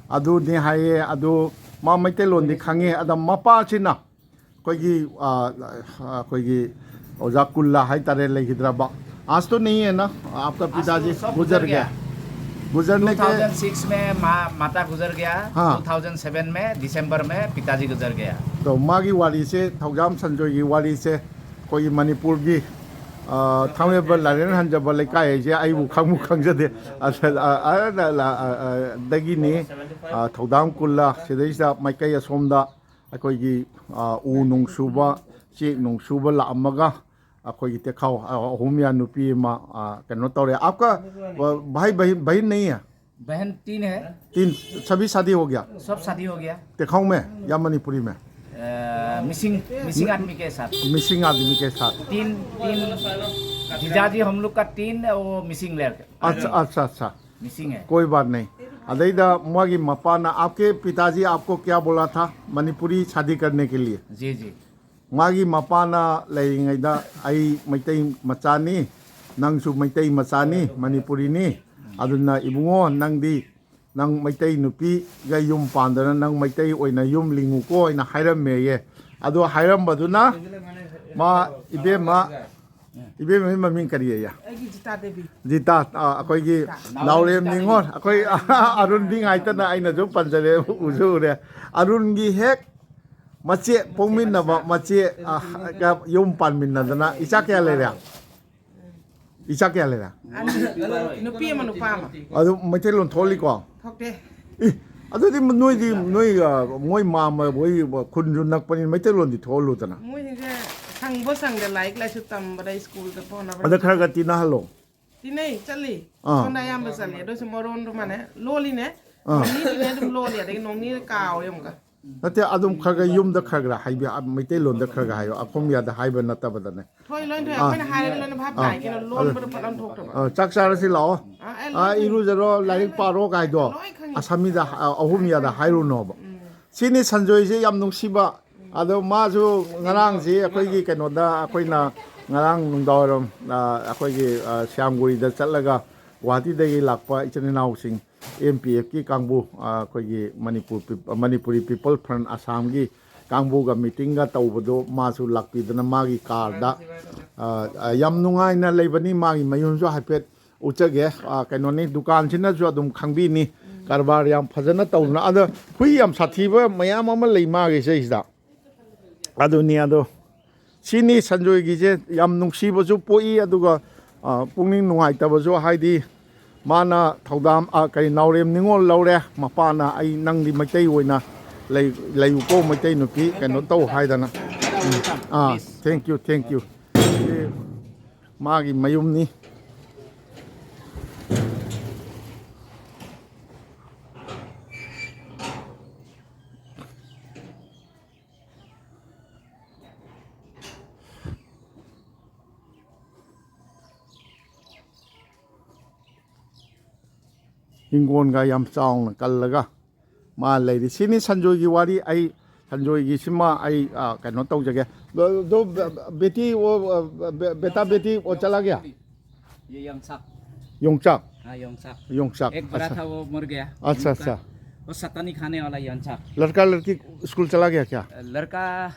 ꯑꯗꯨꯅꯤ ꯍꯥꯏꯌꯦ꯫ ꯑꯗꯨ ꯃꯥ ꯃꯩꯇꯩꯂꯣꯟꯗꯤ ꯈꯪꯉꯦ꯫ ꯑꯗ ꯃꯄꯥꯁꯤꯅ ꯑꯩꯈꯣꯏꯒꯤ ꯑꯩꯈꯣꯏꯒꯤ ꯑꯣꯖꯥ ꯀꯨꯜꯂꯥ ꯍꯥꯏꯇꯥꯔꯦ ꯂꯩꯈꯤꯗ꯭ꯔꯕ꯫ आज तो नहीं है ना? आपका पिताजी गुजर गया। गुजरने के टू थाउजेंड सिक्स में माँ माता गुजर गया। हाँ। टू थाउजेंड सेवन में दिसंबर में पिताजी गुजर गया। तो ꯃꯥꯒꯤ ꯋꯥꯔꯤꯁꯦ ꯊꯧꯖꯥꯝ ꯁꯟꯖꯣꯏꯒꯤ ꯋꯥꯔꯤꯁꯦ ꯑꯩꯈꯣꯏꯒꯤ ꯃꯅꯤꯄꯨꯔꯒꯤ ꯊꯥꯡꯃꯩꯕꯟ ꯂꯥꯏꯔꯦꯟ ꯍꯟꯖꯕ ꯂꯩꯀꯥꯏ ꯍꯥꯏꯁꯦ ꯑꯩꯕꯨ ꯈꯪꯕꯨ ꯈꯪꯖꯗꯦ꯫ ꯗꯒꯤꯅꯤ꯫ ꯊꯧꯗꯥꯝ ꯀꯨꯜꯂ ꯁꯤꯗꯩꯁꯤꯗ ꯃꯥꯏꯀꯩ ꯑꯁꯣꯝꯗ ꯑꯩꯈꯣꯏꯒꯤ ꯎ ꯅꯨꯡ ꯁꯨꯕ ꯆꯦꯛ ꯅꯨꯡ ꯁꯨꯕ ꯂꯥꯛꯑꯝꯃꯒ ꯑꯩꯈꯣꯏꯒꯤ ꯇꯦꯈꯥꯎ ꯑꯍꯨꯝꯌꯥ ꯅꯨꯄꯤ ꯑꯃ ꯀꯩꯅꯣ ꯇꯧꯔꯦ꯫ आपका भाई बहन नहीं है? बहन तीन है। तीन सभी शादी हो गया? सब शादी हो गया। तेखाव में या मणिपुरी में? मिसिंग मिसिंग आदमी के साथ। मिसिंग आदमी के साथ। तीन तीन जीजाजी हम लोग का तीन वो मिसिंग लड़के। अच्छा अच्छा अच्छा। मिसिंग है। कोई बात नहीं। अदैदा मोगी मपाना आपके पिताजी आपको क्या बोला था मणिपुरी शादी करने के लिए? जी जी। ꯃꯥꯒꯤ ꯃꯄꯥꯅ ꯂꯩꯔꯤꯉꯩꯗ ꯑꯩ ꯃꯩꯇꯩ ꯃꯆꯥꯅꯤ, ꯅꯪꯁꯨ ꯃꯩꯇꯩ ꯃꯆꯥꯅꯤ, ꯃꯅꯤꯄꯨꯔꯤꯅꯤ, ꯑꯗꯨꯅ ꯏꯕꯨꯡꯉꯣ ꯅꯪꯗꯤ ꯅꯪ ꯃꯩꯇꯩ ꯅꯨꯄꯤꯒ ꯌꯨꯝ ꯄꯥꯟꯗꯅ ꯅꯪ ꯃꯩꯇꯩ ꯑꯣꯏꯅ ꯌꯨꯝ ꯂꯤꯡꯉꯨꯀꯣ ꯍꯥꯏꯅ ꯍꯥꯏꯔꯝꯃꯦꯌꯦ꯫ ꯑꯗꯣ ꯍꯥꯏꯔꯝꯕꯗꯨꯅ ꯃꯥ ꯏꯕꯦꯝꯃ, ꯏꯕꯦꯝꯃꯒꯤ ꯃꯃꯤꯡ ꯀꯔꯤ ꯑꯌꯦ? ꯑꯩꯒꯤ ꯖꯤꯇꯥ ꯗꯦꯕꯤ꯫ ꯖꯤꯇꯥ, ꯑ, ꯑꯩꯈꯣꯏꯒꯤ ꯅꯥꯎꯔꯦꯝ ꯅꯤꯉꯣꯜ, ꯑꯩꯈꯣꯏ ꯑꯔꯨꯟꯗꯤ ꯉꯥꯏꯇꯅ ꯑꯩꯅꯁꯨ ꯄꯟꯖꯔꯦ, ꯎꯁꯨ ꯎꯔꯦ꯫ ꯑꯔꯨꯟꯒꯤ ꯍꯦꯛ ꯃꯆꯦ ꯄꯣꯛꯃꯤꯟꯅꯕ ꯃꯆꯦ, ꯑ, ꯒ ꯌꯨꯝ ꯄꯥꯟꯃꯤꯟꯅꯗꯅ ꯏꯆꯥ ꯀꯌꯥ ꯂꯩꯔꯦ? ꯏꯆꯥ ꯀꯌꯥ ꯂꯩꯔꯦ? ꯑꯅꯤ, ꯅꯨꯄꯤ ꯑꯃ ꯅꯨꯄꯥ ꯑꯃ꯫ ꯑꯗꯨ ꯃꯩꯇꯩꯂꯣꯟ ꯊꯣꯛꯍꯜꯂꯤꯀꯣ? ꯊꯣꯛꯇꯦ꯫ ꯑꯦ, ꯑꯗꯨꯗꯤ ꯅꯣꯏꯗꯤ, ꯅꯣꯏ, ꯑ, ꯃꯣꯏ ꯃꯥꯝꯃ ꯍꯣꯏ ꯈꯨꯟꯁꯨ ꯅꯛꯄꯅꯤꯅ ꯃꯩꯇꯩꯂꯣꯟꯗꯤ ꯊꯣꯛꯍꯜꯂꯨꯗꯅ꯫ ꯃꯣꯏꯁꯤꯡꯁꯦ ꯁꯪꯕ ꯁꯪꯗ ꯂꯥꯏꯔꯤꯛ ꯂꯥꯏꯁꯨ ꯇꯝꯕꯗ ꯁ꯭ꯀꯨꯜꯗ ꯍꯣꯠꯅꯕꯗ꯫ ꯑꯗ ꯈꯔ ꯈꯔ ꯇꯤꯟꯅꯍꯜꯂꯣ꯫ ꯇꯤꯟꯅꯩ, ꯆꯠꯂꯤ꯫ ꯑꯥ꯫ ꯁꯣꯝꯗ ꯑꯌꯥꯝꯕ ꯆꯠꯂꯤ꯫ ꯑꯗꯨꯁꯨ ꯃꯔꯣꯟꯗꯨ ꯃꯥꯅꯦ, ꯂꯣꯜꯂꯤꯅꯦ꯫ ꯑꯥ꯫ ꯅꯣꯡꯅꯤꯗꯤꯅꯦ ꯑꯗꯨꯝ ꯂꯣꯜꯂꯤ, ꯑꯗꯒꯤ ꯅꯣꯡꯅꯤꯗ ꯀꯥꯎꯔꯦ ꯑꯃꯨꯛꯀ꯫ ꯅꯠꯇꯦ, ꯑꯗꯨꯝ ꯈꯔ ꯈꯔ ꯌꯨꯝꯗ ꯈꯔ ꯈꯔ ꯍꯥꯏꯕꯤ-, ꯃꯩꯇꯩꯂꯣꯟꯗ ꯈꯔ ꯈꯔ ꯍꯥꯏꯌꯣ, ꯑꯐꯣꯝ ꯌꯥꯗ ꯍꯥꯏꯕ ꯅꯠꯇꯕꯗꯅꯦ꯫ ꯊꯣꯏ ꯂꯣꯏ ꯊꯣꯏ, ꯑꯥ꯫ ꯑꯩꯈꯣꯏꯅ ꯍꯥꯏꯔꯗꯤ ꯂꯣꯏꯅ ꯚꯥꯞ ꯑꯥ꯫ ꯇꯥꯏ, ꯀꯩꯅꯣ ꯑꯗꯨ ꯂꯣꯟꯕꯗꯣ ꯐꯠ ꯂꯥꯎ ꯊꯣꯛꯇꯕ꯫ ꯑꯥ, ꯆꯥꯛ ꯆꯥꯔꯁꯤ ꯂꯥꯛꯑꯣ꯫ ꯑꯥ, ꯑꯦ, ꯑꯥ, ꯂꯣꯏ ꯈꯪꯉꯤ꯫ ꯏꯔꯨꯖꯔꯣ, ꯂꯥꯏꯔꯤꯛ ꯂꯣꯏ ꯄꯥꯔꯣ ꯀꯥꯏꯗꯣ꯫ ꯂꯣꯏ ꯈꯪꯉꯤ꯫ ꯑꯁꯥꯃꯤꯗ, ꯑ, ꯑꯍꯨꯝ ꯌꯥꯗ ꯍꯥꯏꯔꯨꯅꯣꯕ꯫ ꯎꯝ꯫ ꯁꯤꯅꯤ ꯁꯟꯖꯣꯏꯁꯦ ꯌꯥꯝ ꯅꯨꯡꯁꯤꯕ꯫ ꯑꯗꯣ ꯃꯥꯁꯨ ꯉꯔꯥꯡꯁꯤ ꯑꯩꯈꯣꯏꯒꯤ ꯀꯩꯅꯣꯗ, ꯑꯩꯈꯣꯏꯅ ꯉꯔꯥꯡ ꯅꯨꯡꯗꯥꯡꯋꯥꯏꯔꯝ, ꯑ, ꯑꯩꯈꯣꯏꯒꯤ, ꯑ, ꯁ꯭ꯌꯥꯝꯒꯨꯔꯤꯗ ꯆꯠꯂꯒ ꯒꯨꯍꯥꯇꯤꯗꯒꯤ ꯂꯥꯛꯄ ꯏꯆꯤꯟ ꯏꯅꯥꯎꯁꯤꯡ, ꯑꯦꯝ ꯄꯤ ꯑꯦꯐꯀꯤ ꯀꯥꯡꯕꯨ, ꯑ, ꯑꯩꯈꯣꯏꯒꯤ ꯃꯅꯤꯄꯨꯔ ꯄꯤꯞ-, ꯃꯅꯤꯄꯨꯔꯤ ꯄꯤꯄꯜ ꯐ꯭ꯔꯟ ꯑꯁꯥꯝꯒꯤ ꯀꯥꯡꯕꯨꯒ ꯃꯤꯇꯤꯡꯒ ꯇꯧꯕꯗꯣ ꯃꯥꯁꯨ ꯂꯥꯛꯄꯤꯗꯅ ꯃꯥꯒꯤ ꯀꯥꯔꯗ, ꯑ, ꯑ, ꯌꯥꯝ ꯅꯨꯡꯉꯥꯏꯅ ꯂꯩꯕꯅꯤ꯫ ꯃꯥꯒꯤ ꯃꯌꯨꯝꯁꯨ ꯍꯥꯏꯐꯦꯠ ꯎꯠꯆꯒꯦ꯫ ꯑ, ꯀꯩꯅꯣꯅꯤ, ꯗꯨꯀꯥꯟꯁꯤꯅꯁꯨ ꯑꯗꯨꯝ ꯈꯪꯕꯤꯅꯤ, ꯀꯔꯕꯥꯔ ꯌꯥꯝ ꯐꯖꯅ ꯇꯧꯗꯅ꯫ ꯑꯗ ꯍꯨꯏ ꯌꯥꯝ ꯁꯥꯊꯤꯕ ꯃꯌꯥꯝ ꯑꯃ ꯂꯩ ꯃꯥꯒꯤ ꯁꯤꯗꯩꯁꯤꯗ꯫ ꯑꯗꯨꯅꯤ ꯑꯗꯣ꯫ ꯁꯤꯅꯤ ꯁꯟꯖꯣꯏꯒꯤꯁꯦ꯫ ꯌꯥꯝ ꯅꯨꯡꯁꯤꯕꯁꯨ ꯄꯣꯛꯏ, ꯑꯗꯨꯒ, ꯑ, ꯄꯨꯛꯅꯤꯡ ꯅꯨꯡꯉꯥꯏꯇꯕꯁꯨ, ꯍꯥꯏꯗꯤ ꯃꯥꯅ ꯊꯧꯗꯥꯝ, ꯑ, ꯀꯔꯤ, ꯅꯥꯎꯔꯦꯝ ꯅꯤꯉꯣꯜ ꯂꯧꯔꯦ, ꯃꯄꯥꯅ "ꯑꯩ ꯅꯪꯗꯤ ꯃꯩꯇꯩ ꯑꯣꯏꯅ ꯂꯩ-, ꯂꯩꯌꯨꯀꯣ, ꯃꯩꯇꯩ ꯅꯨꯄꯤ ꯀꯩꯅꯣ ꯇꯧ" ꯍꯥꯏꯗꯅ꯫ ꯎꯝ, ꯑꯥ, thank you, thank you꯫ ꯁꯤ ꯃꯥꯒꯤ ꯃꯌꯨꯝꯅꯤ꯫ ꯍꯤꯡꯒꯣꯜꯒ ꯌꯥꯝ ꯆꯥꯎꯅ ꯀꯜꯂꯒ ꯃꯥ ꯂꯩꯔꯤ꯫ ꯁꯤꯅꯤ ꯁꯟꯖꯣꯏꯒꯤ ꯋꯥꯔꯤ꯫ ꯑꯩ ꯁꯟꯖꯣꯏꯒꯤꯁꯤꯃ ꯑꯩ, ꯑ, ꯀꯩꯅꯣ ꯇꯧꯖꯒꯦ꯫ ꯗꯣ, ꯗꯣ, ꯕꯦꯇꯤ, ꯑꯣ, ꯑ, ꯕꯦ-, ꯕꯦꯇꯥ, ꯕꯦꯇꯤ, ꯑꯣ, ꯆꯂꯥ ꯒꯌꯥ? ये योंचाक। योंचाक? हाँ, योंचाक। योंचाक, एक बड़ा अच्छा। था, वो मर गया। अच्छा, उनका, अच्छा। वो सत्ता नहीं खाने वाला योंचाक। लड़का लड़की स्कूल चला गया क्या? लड़का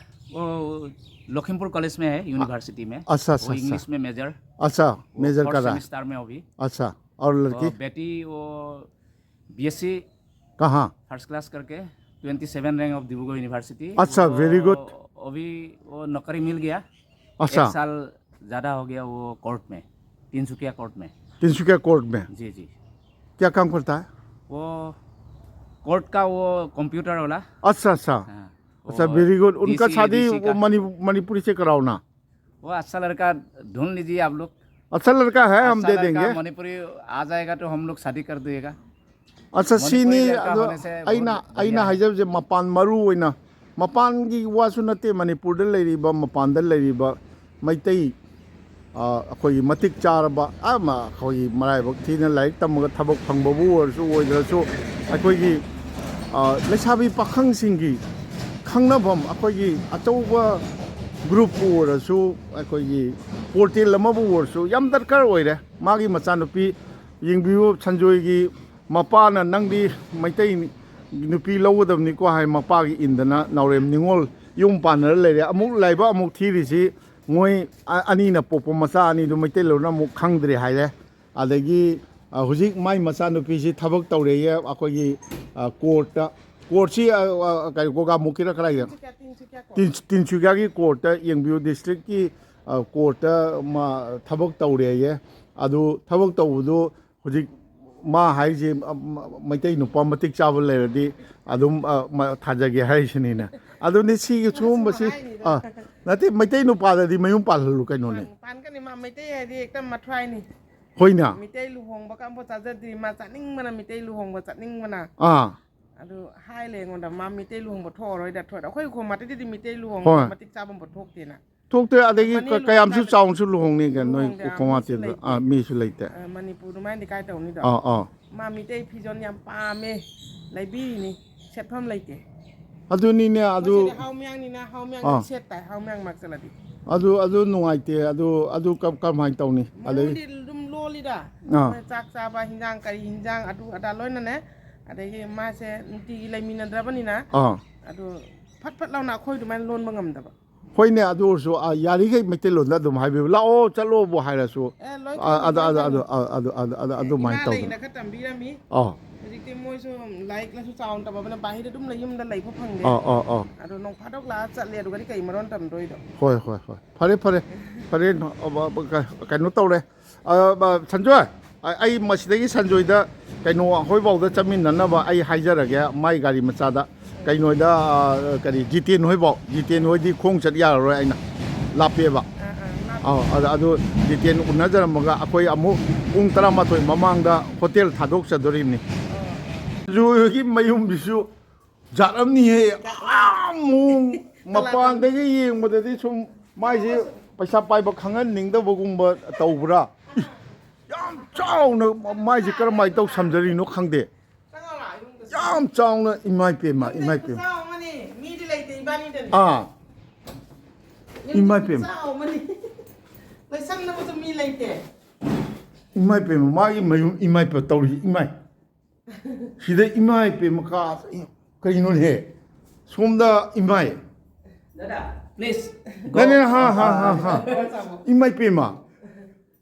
वो लखीमपुर कॉलेज में है, यूनिवर्सिटी में। अच्छा, अच्छा, वो अच्छा। इंग्लिश में मेजर। अच्छा, मेजर कर फर्स्ट रहा है। सेमेस्टर में अभी। अच्छा, और लड़की? और बेटी वो बीएससी कहाँ? फर्स्ट क्लास करके twenty seven rank of Dibrugarh university. अच्छा, वो very good। अभी वो नौकरी मिल गया। अच्छा। एक साल ज़्यादा हो गया वो कोर्ट में, तिनसुकिया कोर्ट में। तिनसुकिया कोर्ट में। जी जी। क्या काम करता है? वो कोर्ट का वो कंप्यूटर वाला। अच्छा, अच्छा। हाँ, अच्छा, वो वेरी गुड। उनका डीसी, शादी डीसी वो का। मणि मणिपुरी से कराओ ना। वो अच्छा लड़का ढूंढ लीजिए आप लोग। अच्छा लड़का है, हम अच्छा दे लड़का देंगे। मणिपुरी आ जाएगा तो हम लोग शादी कर दिएगा। अच्छा, ꯃꯅꯤꯄꯨꯔꯤ ꯁꯤꯅꯤ ꯂꯩꯔꯛꯀ ꯑꯗꯣ ꯍꯣꯠꯅꯁꯦ, ꯑꯩꯅ ꯍꯣꯠꯅ-, ꯑꯩꯅ ꯍꯣꯠꯅ-, ꯍꯥꯏꯖꯕꯁꯦ ꯃꯄꯥꯟ ꯃꯔꯨ ꯑꯣꯏꯅ, ꯃꯄꯥꯟꯒꯤ ꯋꯥꯁꯨ ꯅꯠꯇꯦ, ꯃꯅꯤꯄꯨꯔꯗ ꯂꯩꯔꯤꯕ, ꯃꯄꯥꯟꯗ ꯂꯩꯔꯤꯕ ꯃꯩꯇꯩ, ꯑ, ꯑꯩꯈꯣꯏꯒꯤ ꯃꯇꯤꯛ ꯆꯥꯔꯕ, ꯑ, ꯃ-, ꯑꯩꯈꯣꯏꯒꯤ ꯃꯔꯥꯏꯕꯛ ꯊꯤꯅ ꯂꯥꯏꯔꯤꯛ ꯇꯝꯃꯒ ꯊꯕꯛ ꯐꯪꯕꯕꯨ ꯑꯣꯏꯔꯁꯨ ꯑꯣꯏꯗ꯭ꯔꯁꯨ, ꯑꯩꯈꯣꯏꯒꯤ, ꯑ, ꯂꯩꯁꯥꯕꯤ ꯄꯥꯈꯪꯁꯤꯡꯒꯤ ꯈꯪꯅꯐꯝ, ꯑꯩꯈꯣꯏꯒꯤ ꯑꯆꯧꯕ ꯒ꯭ꯔꯨꯞꯄꯨ ꯑꯣꯏꯔꯁꯨ, ꯑꯩꯈꯣꯏꯒꯤ ꯄꯣꯔꯇꯦꯜ ꯑꯃꯕꯨ ꯑꯣꯏꯔꯁꯨ ꯌꯥꯝ ꯗꯔꯀꯥꯔ ꯑꯣꯏꯔꯦ꯫ ꯃꯥꯒꯤ ꯃꯆꯥꯅꯨꯄꯤ ꯌꯦꯡꯕꯤꯌꯨ, ꯁꯟꯖꯣꯏꯒꯤ ꯃꯄꯥꯅ ꯅꯪꯗꯤ ꯃꯩꯇꯩ ꯅꯨꯄꯤ ꯂꯧꯒꯗꯕꯅꯤꯀꯣ ꯍꯥꯏ, ꯃꯄꯥꯒꯤ ꯏꯟꯗꯅ ꯅꯥꯎꯔꯦꯝ ꯅꯤꯉꯣꯜ ꯌꯨꯝ ꯄꯥꯟꯅꯔ ꯂꯩꯔꯦ꯫ ꯑꯃꯨꯛ ꯂꯥꯏꯕꯛ ꯑꯃꯨꯛ ꯊꯤꯔꯤꯁꯤ ꯃꯣꯏ ꯑ-, ꯑꯅꯤꯅ ꯄꯣꯛꯄ ꯃꯆꯥ ꯑꯅꯤꯗꯨ ꯃꯩꯇꯩꯂꯣꯟꯅ ꯑꯃꯨꯛ ꯈꯪꯗ꯭ꯔꯦ ꯍꯥꯏꯔꯦ꯫ ꯑꯗꯒꯤ, ꯑ, ꯍꯧꯖꯤꯛ ꯃꯥꯏ ꯃꯆꯥꯅꯨꯄꯤꯁꯤ ꯊꯕꯛ ꯇꯧꯔꯦꯌꯦ ꯑꯩꯈꯣꯏꯒꯤ, ꯑ, ꯀꯣꯔꯠꯇ꯫ ꯀꯣꯔꯠꯁꯤ, ꯑ, ꯑ, ꯀꯔꯤ, ꯒꯣꯒꯥꯃꯨꯛꯀꯤꯔ ꯀꯗꯥꯏꯗ? ꯇꯤꯟ-, ꯇꯤꯟꯁꯨꯀꯤꯌꯥꯒꯤ ꯀꯣꯔꯠꯇ ꯌꯦꯡꯕꯤꯌꯨ, ꯗꯤꯁꯇ꯭ꯔꯤꯛꯀꯤ, ꯑ, ꯀꯣꯔꯠꯇ ꯃꯥ ꯊꯕꯛ ꯇꯧꯔꯦꯌꯦ꯫ ꯑꯗꯨ ꯊꯕꯛ ꯇꯧꯕꯗꯨ ꯍꯧꯖꯤꯛ ꯃꯥ ꯍꯥꯏꯁꯦ, ꯑ, ꯃ-, ꯃꯩꯇꯩ ꯅꯨꯄꯥ ꯃꯇꯤꯛ ꯆꯥꯕ ꯂꯩꯔꯗꯤ ꯑꯗꯨꯝ, ꯑ, ꯃ-, ꯊꯥꯖꯒꯦ ꯍꯥꯏꯁꯤꯅꯤꯅꯦ꯫ ꯑꯗꯨꯅꯤ ꯁꯤꯒꯤ ꯁꯤꯒꯨꯝꯕꯁꯤ, ꯍꯥꯏꯅꯤꯗ꯫ ꯑ, ꯅꯠꯇꯦ, ꯃꯩꯇꯩ ꯅꯨꯄꯥꯗꯗꯤ ꯃꯌꯨꯝ ꯄꯥꯜꯍꯜꯂꯨ ꯀꯩꯅꯣꯅꯦ꯫ ꯄꯥꯟ-, ꯄꯥꯟꯒꯅꯤ ꯃꯥ꯫ ꯃꯩꯇꯩ ꯍꯥꯏꯗꯤ ꯍꯦꯛꯇ ꯃꯊ꯭ꯋꯥꯏꯅꯤ꯫ ꯍꯣꯏꯅ꯫ ꯃꯤꯇꯩ ꯂꯨꯍꯣꯡꯕꯒ ꯑꯝꯐꯥꯎ ꯆꯥꯖꯗ꯭ꯔꯤ꯫ ꯃꯥ ꯆꯥꯅꯤꯡꯕꯅ ꯃꯤꯇꯩ ꯂꯨꯍꯣꯡꯕ ꯆꯠꯅꯤꯡꯕꯅ꯫ ꯑꯥ꯫ ꯑꯗꯨ ꯍꯥꯏ ꯂꯩ ꯑꯩꯉꯣꯟꯗ, "ꯃꯥ ꯃꯤꯇꯩ ꯂꯨꯍꯣꯡꯕ ꯊꯣꯛꯑꯔꯣꯏꯗ, ꯊꯣꯛꯑꯔꯣꯏꯗ꯫" ꯑꯩꯈꯣꯏ ꯈꯣꯡꯃꯥꯇꯗꯤꯗꯤ ꯃꯤꯇꯩ ꯂꯨꯍꯣꯡꯕ ꯍꯣꯏ꯫ ꯃꯇꯤꯛ ꯆꯥꯕ ꯑꯃꯐꯥꯎ ꯊꯣꯛꯇꯦꯅ꯫ ꯊꯣꯛꯇꯦ꯫ ꯑꯗꯒꯤ ꯃꯅꯤ ꯀ-, ꯀꯌꯥꯝꯁꯨ ꯂꯨꯍꯣꯡ ꯆꯥꯎꯅꯁꯨ ꯂꯨꯍꯣꯡꯅꯤ ꯀꯩꯅꯣ, ꯅꯣꯏ ꯂꯨꯍꯣꯡꯗꯦ, ꯑꯥ, ꯈꯣꯡꯃꯥꯇꯦꯗ꯫ ꯃꯤꯁꯨ ꯂꯩꯇꯦ꯫ ꯑꯥ, ꯃꯤꯁꯨ ꯂꯩꯇꯦ꯫ ꯑ, ꯃꯅꯤꯄꯨꯔ ꯑꯗꯨꯃꯥꯏꯅꯗꯤ ꯀꯥꯏ ꯇꯧꯅꯤꯗꯣ? ꯑꯥ, ꯑꯥ꯫ ꯃꯥ ꯃꯤꯇꯩ ꯐꯤꯖꯣꯜ ꯌꯥꯝ ꯄꯥꯝꯃꯦ, ꯂꯩꯕꯤꯔꯤꯅꯤ, ꯁꯦꯠꯐꯝ ꯂꯩꯇꯦ꯫ ꯑꯗꯨꯅꯤꯅꯦ, ꯑꯗꯨ꯫ ꯃꯁꯤꯗꯤ ꯍꯥꯎ ꯃꯌꯥꯡꯅꯤꯅ ꯍꯥꯎ ꯃꯌꯥꯡ ꯑꯥ꯫ ꯁꯦꯠ ꯇꯥꯏ, ꯍꯥꯎ ꯃꯌꯥꯡ ꯃꯔꯛ ꯆꯠꯂꯗꯤ꯫ ꯑꯗꯨ, ꯑꯗꯨ ꯅꯨꯡꯉꯥꯏꯇꯦ꯫ ꯑꯗꯨ, ꯑꯗꯨ ꯀ-, ꯀꯔꯝꯍꯥꯏꯅ ꯇꯧꯅꯤ? ꯑꯗꯩ ꯃꯌꯨꯝꯗꯤ ꯑꯗꯨꯝ ꯂꯣꯜꯂꯤꯗ꯫ ꯑꯥ꯫ ꯃꯣꯏ ꯆꯥꯛ ꯆꯥꯕ, ꯍꯤꯟꯖꯥꯡ, ꯀꯔꯤ ꯍꯤꯟꯖꯥꯡ, ꯑꯗꯨ ꯑꯗꯥ ꯂꯣꯏꯅꯅꯦ꯫ ꯑꯗꯒꯤ ꯃꯥꯁꯦ ꯅꯨꯡꯇꯤꯒꯤ ꯂꯩꯃꯤꯟꯅꯗ꯭ꯔꯕꯅꯤꯅ꯫ ꯑꯥ꯫ ꯑꯗꯨ ꯐꯠ ꯐꯠ ꯂꯥꯎꯅ ꯑꯩꯈꯣꯏ ꯑꯗꯨꯃꯥꯏꯅ ꯂꯣꯟꯕ ꯉꯝꯗꯕ꯫ ꯍꯣꯏꯅꯦ, ꯑꯗꯨ ꯑꯣꯏꯔꯁꯨ, ꯑ, ꯌꯥꯔꯤꯈꯩ ꯃꯩꯇꯩꯂꯣꯟꯗ ꯑꯗꯨꯝ ꯍꯥꯏꯕꯤꯌꯨ, "ꯂꯥꯛꯑꯣ, ꯆꯠꯂꯣꯕꯨ" ꯍꯥꯏꯔꯁꯨ꯫ ꯑꯦ, ꯂꯣꯏ ꯑ, ꯑꯗ ꯑꯗ ꯑꯗꯨ ꯈꯪꯉꯤ꯫ ꯑ, ꯑꯗꯨ ꯑꯗꯨ ꯑꯗꯨ ꯑꯗꯨꯃꯥꯏꯅ ꯏꯃꯥ ꯇꯧꯗꯅ꯫ ꯂꯩꯅ ꯈꯔ ꯇꯝꯕꯤꯔꯝꯃꯤ꯫ ꯑꯥ ꯍꯧꯖꯤꯛꯇꯤ ꯃꯣꯏꯁꯨ ꯂꯥꯏꯔꯤꯛ ꯂꯥꯏꯁꯨ ꯆꯥꯎꯅ ꯇꯝꯃꯕꯅ ꯕꯥꯍꯤꯔ ꯑꯗꯨꯝ ꯂꯩ, ꯌꯨꯝꯗ ꯂꯩꯕ ꯐꯪꯗꯦ꯫ ꯑꯥ ꯑꯥ ꯑꯥ ꯑꯗꯣ ꯅꯣꯡ ꯐꯥꯗꯣꯛ ꯂꯥꯛꯑ ꯆꯠꯂꯦ, ꯑꯗꯨꯒꯗꯤ ꯀꯩ ꯃꯔꯣꯟ ꯇꯝꯗꯣꯏꯗꯣ? ꯍꯣꯏ ꯍꯣꯏ ꯍꯣꯏ, ꯐꯔꯦ ꯐꯔꯦ꯫ ꯐꯔꯦ, ꯅ-, ꯑ, ꯕ-, ꯕ-, ꯀ-, ꯀꯩꯅꯣ ꯇꯧꯔꯦ꯫ ꯑ, ꯕ-, ꯁꯟꯖꯣꯏ, ꯑ, ꯑꯩ ꯃꯁꯤꯗꯒꯤ ꯁꯟꯖꯣꯏꯗ ꯀꯩꯅꯣ, ꯑꯩꯈꯣꯏꯐꯥꯎꯗ ꯆꯠꯃꯤꯟꯅꯅꯕ ꯑꯩ ꯍꯥꯏꯖꯔꯒꯦ, ꯃꯥꯏ ꯒꯥꯔꯤ ꯃꯆꯥꯗ꯫ ꯀꯩꯅꯣꯗ, ꯑ, ꯀꯔꯤ, ꯖꯤꯇꯦꯟ ꯍꯣꯏꯐꯥꯎ, ꯖꯤꯇꯦꯟ ꯍꯣꯏꯗꯤ ꯈꯣꯡ ꯆꯠ ꯌꯥꯔꯔꯣꯏ, ꯑꯩꯅ ꯂꯥꯞꯄꯦꯕ꯫ ꯑꯥ, ꯑꯥ, ꯂꯥꯞ- ꯑꯧ, ꯑꯗ-, ꯑꯗꯨ ꯖꯤꯇꯦꯟ ꯎꯅꯖꯔꯝꯃꯒ ꯑꯩꯈꯣꯏ ꯑꯃꯨꯛ ꯄꯨꯡ ꯇꯔꯥꯃꯥꯊꯣꯏ ꯃꯃꯥꯡꯗ ꯍꯣꯇꯦꯜ ꯊꯥꯗꯣꯛꯆꯗꯣꯔꯤꯕꯅꯤ꯫ ꯁꯟꯖꯣꯏ ꯍꯣꯏꯒꯤ ꯃꯌꯨꯝꯁꯤꯁꯨ ꯖꯥꯠ ꯑꯃꯅꯤꯍꯦ꯫ ꯑꯥ, ꯃꯑꯣꯡ ꯃꯄꯥꯟꯗꯒꯤ ꯌꯦꯡꯕꯗꯗꯤ ꯁꯨꯝ ꯃꯥꯏꯁꯦ ꯄꯩꯁꯥ ꯄꯥꯏꯕ ꯈꯪꯍꯟꯅꯤꯡꯗꯕꯒꯨꯝꯕ ꯇꯧꯕ꯭ꯔꯥ? ꯌꯥꯝ ꯆꯥꯎꯅ ꯃꯥꯏꯁꯦ ꯀꯔꯝꯍꯥꯏꯅ ꯇꯧ ꯁꯝꯖꯔꯤꯅꯣ ꯈꯪꯗꯦ꯫ ꯌꯥꯝ ꯆꯥꯎꯅ, ꯏꯃꯥꯏ ꯄꯦꯝꯃ, ꯏꯃꯥꯏ ꯄꯦꯝꯃ꯫ ꯆꯥꯎ ꯑꯃꯅꯤ, ꯃꯤꯗꯤ ꯂꯩꯇꯦ, ꯏꯕꯥꯅꯤꯗꯅꯤ꯫ ꯑꯥ, ꯏꯃꯥꯏ ꯄꯦꯝꯃ꯫ ꯆꯥꯎ ꯑꯃꯅꯤ꯫ ꯂꯣꯏꯁꯪꯅꯕꯁꯨ ꯃꯤ ꯂꯩꯇꯦ꯫ ꯏꯃꯥꯏ ꯄꯦꯝꯃ, ꯃꯥꯒꯤ ꯃꯌꯨꯝ, ꯏꯃꯥꯏ ꯄꯦꯝꯃ ꯇꯧꯔꯤ, ꯏꯃꯥꯏ꯫ ꯁꯤꯗ ꯏꯃꯥꯏ ꯄꯦꯝꯃ ꯀꯥ-, ꯀꯩꯅꯣꯅꯦꯍꯦ? ꯁꯣꯝꯗ ꯏꯃꯥꯏ꯫ ꯗꯥꯗꯥ, please. ꯅꯅꯦ, ꯍꯥ, ꯍꯥ, ꯍꯥ, ꯍꯥ꯫ ꯏꯃꯥꯏ ꯄꯦꯝꯃ꯫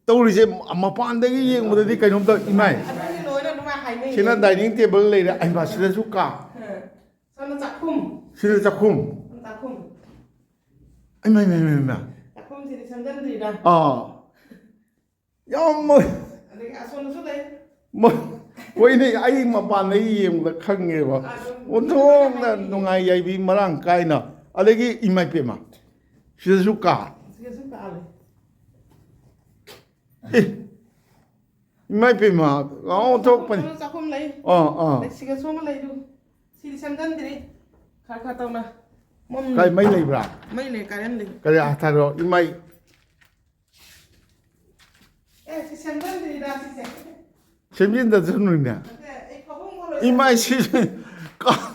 ꯇꯧꯔꯤꯁꯦ ꯃꯄꯥꯟꯗꯒꯤ ꯌꯦꯡꯕꯗꯗꯤ ꯀꯩꯅꯣꯝ ꯇꯧ, ꯏꯃꯥꯏ꯫ ꯑꯗꯨꯗꯤ ꯂꯣꯏꯅ ꯑꯗꯨꯃꯥꯏꯅ ꯍꯥꯏꯅꯩ꯫ ꯁꯤꯅ dining table ꯂꯩꯔꯦ, ꯑꯩꯃ ꯁꯤꯗꯁꯨ ꯀꯥ꯫ ꯁꯣꯝꯗ ꯆꯥꯛꯈꯨꯝ꯫ ꯁꯤꯗ ꯆꯥꯛꯈꯨꯝ꯫ ꯆꯥꯛꯈꯨꯝ꯫ ꯏꯃꯥꯏ, ꯏꯃꯥꯏ, ꯏꯃꯥꯏ, ꯏꯃꯥꯏ꯫ ꯆꯥꯛꯈꯨꯝꯁꯤꯗꯤ ꯁꯝꯖꯟꯗ꯭ꯔꯤꯗ꯫ ꯑꯥ꯫ ꯌꯥꯝ ꯃ-, ꯑꯗꯒꯤ ꯑꯁꯣꯝꯗꯁꯨ ꯂꯩ꯫ ꯃ-, ꯍꯣꯏꯅꯦ, ꯑꯩ ꯃꯄꯥꯟꯗꯒꯤ ꯌꯦꯡꯕꯗ ꯈꯪꯉꯦꯕ꯫ ꯑꯣꯟꯊꯣꯛꯅ ꯅꯨꯡꯉꯥꯏ ꯌꯥꯏꯕꯤ ꯃꯔꯥꯡ ꯀꯥꯏꯅ꯫ ꯑꯗꯒꯤ ꯏꯃꯥꯏ ꯄꯦꯝꯃ꯫ ꯁꯤꯗꯁꯨ ꯀꯥ꯫ ꯁꯤꯗꯁꯨ ꯀꯥ ꯂꯩ꯫ ꯑꯦ, ꯏꯃꯥꯏ ꯄꯦꯝꯃ, ꯑꯣꯟꯊꯣꯛꯄꯅꯤ꯫ ꯆꯥꯛꯈꯨꯝ ꯂꯩ꯫ ꯑꯥ, ꯑꯥ꯫ ꯑꯗꯩ ꯁꯤꯒꯁꯨ ꯑꯃ ꯂꯩꯗꯨ꯫ ꯁꯤꯗꯤ ꯁꯦꯝꯖꯟꯗ꯭ꯔꯤ꯫ ꯈꯔ ꯈꯔ ꯇꯧꯅ꯫ ꯃꯝ-, ꯀꯥꯏ ꯃꯩ ꯂꯩꯕ꯭ꯔꯥ? ꯃꯩ ꯂꯩ, ꯀꯥꯔꯦꯟ ꯂꯩ꯫ ꯀꯔꯤ ꯍꯥꯏꯔꯣ? ꯏꯃꯥꯏ꯫ ꯑꯦ, ꯁꯤ ꯁꯦꯝꯖꯟꯗ꯭ꯔꯤꯗ, ꯁꯤꯁꯦ꯫ ꯁꯦꯝꯖꯤꯟꯗꯗꯁꯅꯨꯅꯦ꯫ ꯑꯦ, ꯑꯩ ꯐꯃꯨꯡ ꯐꯥꯎ ꯂꯣꯏꯁꯟ-, ꯏꯃꯥꯏ, ꯁꯤ ꯀ-,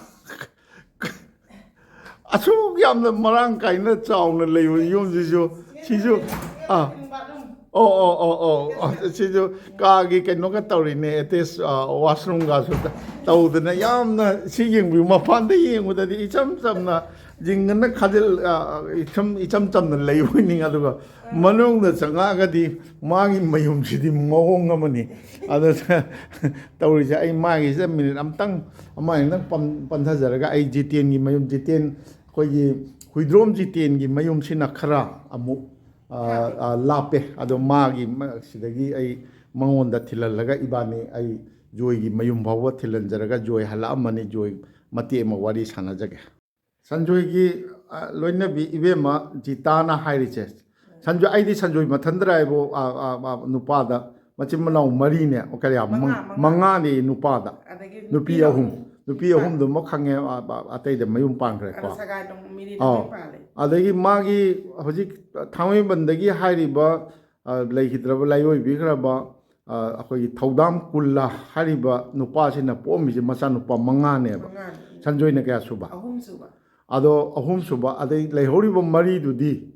ꯑꯁꯨꯛ ꯌꯥꯝꯅ ꯃꯔꯥꯡ ꯀꯥꯏꯅ ꯆꯥꯎꯅ ꯂꯩꯕ ꯌꯨꯝꯁꯤꯁꯨ, ꯁꯤꯁꯨ, ꯑꯥ, ꯂꯦꯇ꯭ꯔꯤꯟ ꯕꯥꯠꯔꯨꯝ꯫ ꯑꯣ, ꯑꯣ, ꯑꯣ, ꯑꯣ, ꯑꯣ, ꯁꯤꯁꯨ ꯀꯥꯒꯤ ꯀꯩꯅꯣꯒ ꯇꯧꯔꯤꯅꯦ, ꯑꯦꯇꯦꯁ ꯋꯥꯁꯔꯨꯝꯒꯁꯨ ꯇꯧꯗꯅ, ꯌꯥꯝꯅ ꯁꯤ ꯌꯦꯡꯕꯤꯌꯨ, ꯃꯄꯥꯟꯗ ꯌꯦꯡꯕꯗꯗꯤ ꯏꯆꯝ ꯆꯝꯅ, ꯖꯤꯡꯒꯅ ꯈꯥꯖꯤꯜ, ꯑ, ꯏꯆꯝ, ꯏꯆꯝ ꯆꯝꯅ ꯂꯩꯕꯣꯏ ꯅꯤꯡ, ꯑꯗꯨꯒ ꯃꯅꯨꯡꯗ ꯆꯪꯉꯛꯑꯒꯗꯤ ꯃꯥꯒꯤ ꯃꯌꯨꯝꯁꯤꯗꯤ ꯃꯑꯣꯡ ꯑꯃꯅꯤ꯫ ꯑꯗꯨ ꯇꯧꯔꯤꯁꯦ, ꯑꯩ ꯃꯥꯒꯤꯁꯤꯗ ꯃꯤꯅꯤꯠ ꯑꯝꯇꯪ, ꯑꯃ ꯑꯅꯤꯗꯪ ꯄꯟ-, ꯄꯟꯊꯖꯔꯒ, ꯑꯩ ꯖꯤꯇꯦꯟꯒꯤ ꯃꯌꯨꯝ, ꯖꯤꯇꯦꯟ, ꯑꯩꯈꯣꯏꯒꯤ ꯍꯨꯏꯗ꯭ꯔꯣꯝ ꯖꯤꯇꯦꯟꯒꯤ ꯃꯌꯨꯝꯁꯤꯅ ꯈꯔ ꯑꯃꯨꯛ, ꯑ, ꯑ, ꯂꯥꯞꯄꯦ꯫ ꯑꯗꯣ ꯃꯥꯒꯤ ꯃ-, ꯁꯤꯗꯒꯤ ꯑꯩ ꯃꯉꯣꯟꯗ ꯊꯤꯜꯍꯜꯂꯒ, ꯏꯕꯥꯅꯤ, ꯑꯩ ꯖꯣꯏꯒꯤ ꯃꯌꯨꯝ ꯐꯥꯎꯕ ꯊꯤꯜꯍꯟꯖꯔꯒ, ꯖꯣꯏ ꯍꯜꯂꯛꯑꯝꯃꯅꯤ, ꯖꯣꯏ ꯃꯇꯦꯛ ꯑꯃ ꯋꯥꯔꯤ ꯁꯥꯟꯅꯖꯒꯦ꯫ ꯁꯟꯖꯣꯏꯒꯤ, ꯑ, ꯂꯣꯏꯅꯕꯤ ꯏꯕꯦꯝꯃ ꯖꯤꯇꯥꯅ ꯍꯥꯏꯔꯤꯁꯦ, ꯁꯟꯖꯣꯏ, ꯑꯩꯗꯤ ꯁꯟꯖꯣꯏ ꯃꯊꯟꯗꯔ ꯍꯥꯏꯕꯨ, ꯑ, ꯑ, ꯑ, ꯅꯨꯄꯥꯗ ꯃꯆꯤꯟ ꯃꯅꯥꯎ ꯃꯔꯤꯅꯦ, ꯑꯣ, ꯀꯔꯤ, ꯃꯉꯥ, ꯃꯪ-, ꯃꯉꯥ꯫ ꯃꯉꯥꯅꯦ ꯅꯨꯄꯥꯗ꯫ ꯑꯗꯒꯤ ꯅꯨꯄꯤ ꯅꯨꯄꯤ ꯑꯍꯨꯝ꯫ ꯑꯍꯨꯝ꯫ ꯅꯨꯄꯤ ꯅꯨꯄꯥ꯫ ꯑꯍꯨꯝꯗꯨꯃꯛ ꯈꯪꯉꯦ, ꯑ, ꯑ, ꯑꯇꯩꯗ ꯃꯌꯨꯝ ꯄꯥꯟꯈ꯭ꯔꯦꯀꯣ꯫ ꯑꯗꯣ ꯁꯒꯥꯏꯗꯣ ꯃꯤꯔꯤꯗ ꯑꯥꯎ꯫ ꯃꯌꯨꯝ ꯄꯥꯜꯂꯦ꯫ ꯑꯗꯒꯤ ꯃꯥꯒꯤ ꯍꯧꯖꯤꯛ ꯊꯥꯡꯃꯩꯕꯟꯗꯒꯤ ꯍꯥꯏꯔꯤꯕ, ꯑ, ꯂꯩꯈꯤꯗ꯭ꯔꯕ, ꯂꯥꯏꯑꯣꯏꯕꯤꯈ꯭ꯔꯕ, ꯑ, ꯑꯩꯈꯣꯏꯒꯤ ꯊꯧꯗꯥꯝ ꯀꯨꯜꯂꯥ ꯍꯥꯏꯔꯤꯕ ꯅꯨꯄꯥꯁꯤꯅ ꯄꯣꯛꯑꯝꯃꯤꯁꯦ ꯃꯆꯥꯅꯨꯄꯥ ꯃꯉꯥꯅꯦꯕ꯫ ꯃꯉꯥꯅꯤ꯫ ꯁꯟꯖꯣꯏꯅ ꯀꯌꯥ ꯁꯨꯕ? ꯑꯍꯨꯝ ꯁꯨꯕ꯫ ꯑꯗꯣ ꯑꯍꯨꯝ ꯁꯨꯕ, ꯑꯗꯩ ꯂꯩꯍꯧꯔꯤꯕ ꯃꯔꯤꯗꯨꯗꯤ?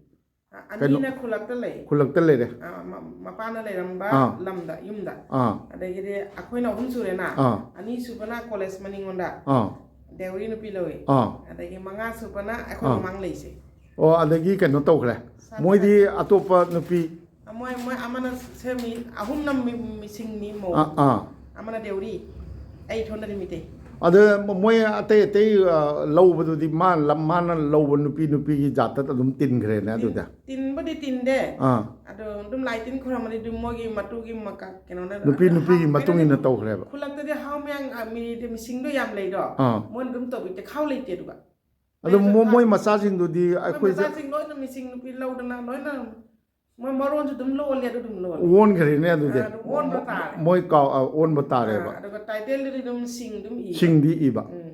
ꯑ, ꯀꯩꯅꯣ, ꯑꯅꯤꯅ ꯈꯨꯜꯂꯛꯇ ꯂꯩ꯫ ꯈꯨꯜꯂꯛꯇ ꯂꯩꯔꯦ꯫ ꯑ, ꯃ-, ꯃꯄꯥꯅ ꯂꯩꯔꯝꯕ ꯑꯥ꯫ ꯂꯝꯗ, ꯌꯨꯝꯗ꯫ ꯑꯥ꯫ ꯑꯗꯒꯤꯗꯤ ꯑꯩꯈꯣꯏꯅ ꯑꯍꯨꯝ ꯁꯨꯔꯦꯅ꯫ ꯑꯥ꯫ ꯑꯅꯤꯁꯨꯕꯅ ꯀꯣꯂꯦꯖ ꯃꯅꯤꯡꯂꯣꯝꯗ ꯑꯥ꯫ ꯗꯦꯎꯔꯤ ꯅꯨꯄꯤ ꯂꯧꯏ꯫ ꯑꯥ꯫ ꯑꯗꯒꯤ ꯃꯉꯥ ꯁꯨꯕꯅ ꯑꯩꯈꯣꯏ ꯑꯥ꯫ ꯃꯃꯥꯡ ꯂꯩꯁꯦ꯫ ꯑꯣ, ꯑꯗꯒꯤ ꯀꯩꯅꯣ ꯇꯧꯈ꯭ꯔꯦ꯫ ꯁꯥꯠꯈ꯭ꯔꯦ꯫ ꯃꯣꯏꯗꯤ ꯑꯇꯣꯞꯄ ꯅꯨꯄꯤ ꯑ, ꯃꯣꯏ, ꯃꯣꯏ ꯑꯃꯅ ꯁꯦꯝꯃꯤ, ꯑꯍꯨꯝꯅ ꯃꯤ-, ꯃꯤꯁꯤꯡꯅꯤ ꯃꯧ꯫ ꯑꯥ, ꯑꯥ꯫ ꯑꯃꯅ ꯗꯦꯎꯔꯤ, ꯑꯩ ꯏꯊꯣꯟꯗꯅꯤ ꯃꯤꯇꯩ꯫ ꯑꯗ ꯃꯣꯏ ꯑꯇꯩ ꯑꯇꯩ, ꯑ, ꯂꯧꯕꯗꯨꯗꯤ ꯃꯥ-, ꯂꯝ-, ꯃꯥꯅ ꯂꯧꯕ ꯅꯨꯄꯤ, ꯅꯨꯄꯤꯒꯤ ꯖꯥꯠꯇ ꯑꯗꯨꯝ ꯇꯤꯟꯈ꯭ꯔꯦꯅꯦ ꯇꯤꯟ-, ꯑꯗꯨꯗꯤ꯫ ꯇꯤꯟꯕꯨꯗꯤ ꯇꯤꯟꯗꯦ꯫ ꯑꯥ꯫ ꯑꯗꯣ ꯑꯗꯨꯝ ꯂꯥꯏ ꯇꯤꯟ ꯈꯣꯏꯔꯝꯃꯗꯤ ꯑꯗꯨꯝ ꯃꯣꯏꯒꯤ ꯃꯇꯨꯒꯤ ꯃꯀꯥ-, ꯀꯩꯅꯣꯅ ꯅꯨꯄꯤ, ꯑꯗꯨꯝ ꯅꯨꯄꯤꯒꯤ ꯍꯥ-, ꯃꯇꯨꯡ ꯏꯟꯅ ꯀꯩꯅꯣꯗꯤ ꯇꯧꯈ꯭ꯔꯦꯕ꯫ ꯈꯨꯜꯂꯛꯇꯗꯤ ꯍꯥꯎ ꯃꯌꯥꯡ, ꯑ, ꯃꯤꯗꯤ ꯃꯤꯁꯤꯡꯗꯣ ꯌꯥꯝ ꯂꯩꯗꯣ꯫ ꯑꯥ꯫ ꯃꯣꯏꯅ ꯑꯗꯨꯝ ꯇꯧꯕꯤ ꯆꯦꯈꯥꯎ ꯂꯩꯇꯦ ꯑꯗꯨꯒ꯫ ꯑꯗꯣ ꯃꯣꯏꯁꯨ ꯃꯣ-, ꯃꯣꯏ ꯍꯥꯏ-, ꯃꯆꯥꯁꯤꯡꯗꯨꯗꯤ ꯃꯣꯏ ꯑꯩꯈꯣꯏꯗ ꯃꯆꯥꯁꯤꯡ ꯂꯣꯏꯅ ꯃꯤꯁꯤꯡ ꯅꯨꯄꯤ ꯂꯧꯗꯅ ꯂꯣꯏꯅ ꯃꯣꯏ ꯃꯔꯣꯟꯁꯨ ꯑꯗꯨꯝ ꯂꯣꯜꯂꯦ, ꯑꯗꯨ ꯑꯗꯨꯝ ꯂꯣꯜꯂꯦ꯫ ꯑꯣꯟꯈ꯭ꯔꯦꯅꯦ ꯑꯗꯨꯗꯤ꯫ ꯑꯥ, ꯑꯗꯨꯝ ꯑꯣꯟꯕ ꯇꯥꯔꯦ꯫ ꯃꯣꯏ ꯀꯥꯎ-, ꯑ, ꯑꯣꯟꯕ ꯇꯥꯔꯦꯕ꯫ ꯑꯥ, ꯑꯗꯨꯒ ꯇꯥꯏꯇꯜꯗꯨꯗꯤ ꯑꯗꯨꯝ ꯁꯤꯡ ꯑꯗꯨꯝ ꯏꯕ꯫ ꯁꯤꯡꯗꯤ ꯏꯕ꯫ ꯎꯝ꯫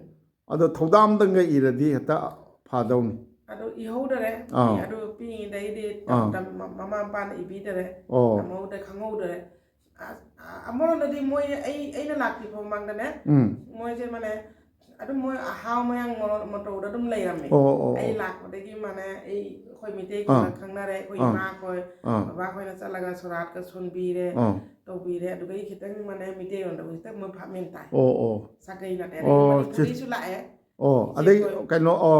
ꯑꯗꯣ ꯊꯧꯗꯥꯝꯗꯪꯒ ꯏꯔꯗꯤ ꯍꯦꯛꯇ ꯐꯗꯧꯅꯤ꯫ ꯑꯗꯨ ꯏꯍꯧꯗꯔꯦ꯫ ꯑꯥ꯫ ꯑꯗꯨ ꯄꯤꯛꯏꯉꯩꯗꯒꯤꯗꯤ ꯇꯝ-, ꯑꯥ꯫ ꯇꯝ-, ꯃ-, ꯃꯃꯥ ꯃꯄꯥꯅ ꯏꯕꯤꯗꯔꯦ꯫ ꯑꯣ꯫ ꯇꯝꯍꯧꯗ꯭ꯔꯦ, ꯈꯪꯍꯧꯗꯔꯦ꯫ ꯑ-, ꯑ-, ꯑꯃꯔꯣꯝꯗꯗꯤ ꯃꯣꯏ ꯑꯩ, ꯑꯩꯅ ꯂꯥꯛꯇ꯭ꯔꯤꯕ ꯃꯃꯥꯡꯗꯅꯦ, ꯎꯝ꯫ ꯃꯣꯏꯁꯦ ꯃꯥꯅꯦ, ꯑꯗꯨꯝ ꯃꯣꯏ ꯑꯍꯥꯎ ꯃꯌꯥꯡ ꯃꯔꯣ-, ꯃꯇꯧꯗ ꯑꯗꯨꯝ ꯂꯩꯔꯝꯃꯦ꯫ ꯑꯣ, ꯑꯣ, ꯑꯩ ꯑꯣ꯫ ꯂꯥꯛꯄꯗꯒꯤ ꯃꯥꯅꯦ, ꯑꯩ, ꯑꯩꯈꯣꯏ ꯃꯩꯇꯩ ꯑꯥ꯫ ꯈꯔ ꯈꯪꯅꯔꯦ, ꯑꯩꯈꯣꯏ ꯑꯥ꯫ ꯏꯃꯥꯈꯣꯏ, ꯑꯥ꯫ ꯕꯕꯥꯈꯣꯏꯅ ꯆꯠꯂꯒ ꯁꯣꯔꯥꯠꯀ ꯁꯣꯟꯕꯤꯔꯦ, ꯑꯥ꯫ ꯇꯧꯕꯤꯔꯦ, ꯑꯗꯨꯗꯒꯤ ꯈꯤꯇꯪ ꯃꯥꯅꯦ, ꯃꯩꯇꯩꯔꯣꯟꯗ ꯈꯤꯇꯪ ꯃꯣꯏ ꯚꯥꯞ ꯃꯦꯟ ꯇꯥꯏ꯫ ꯑꯣ, ꯑꯣ꯫ ꯁꯥꯒꯩ ꯅꯥꯇꯩ, ꯑꯣ, ꯃꯅꯤꯄꯨꯔꯤꯁꯨ ꯂꯥꯛꯑꯦ꯫ ꯑꯣ, ꯑꯗꯩ ꯏꯆꯦꯈꯣꯏ꯫ ꯀꯩꯅꯣ, ꯑꯣ,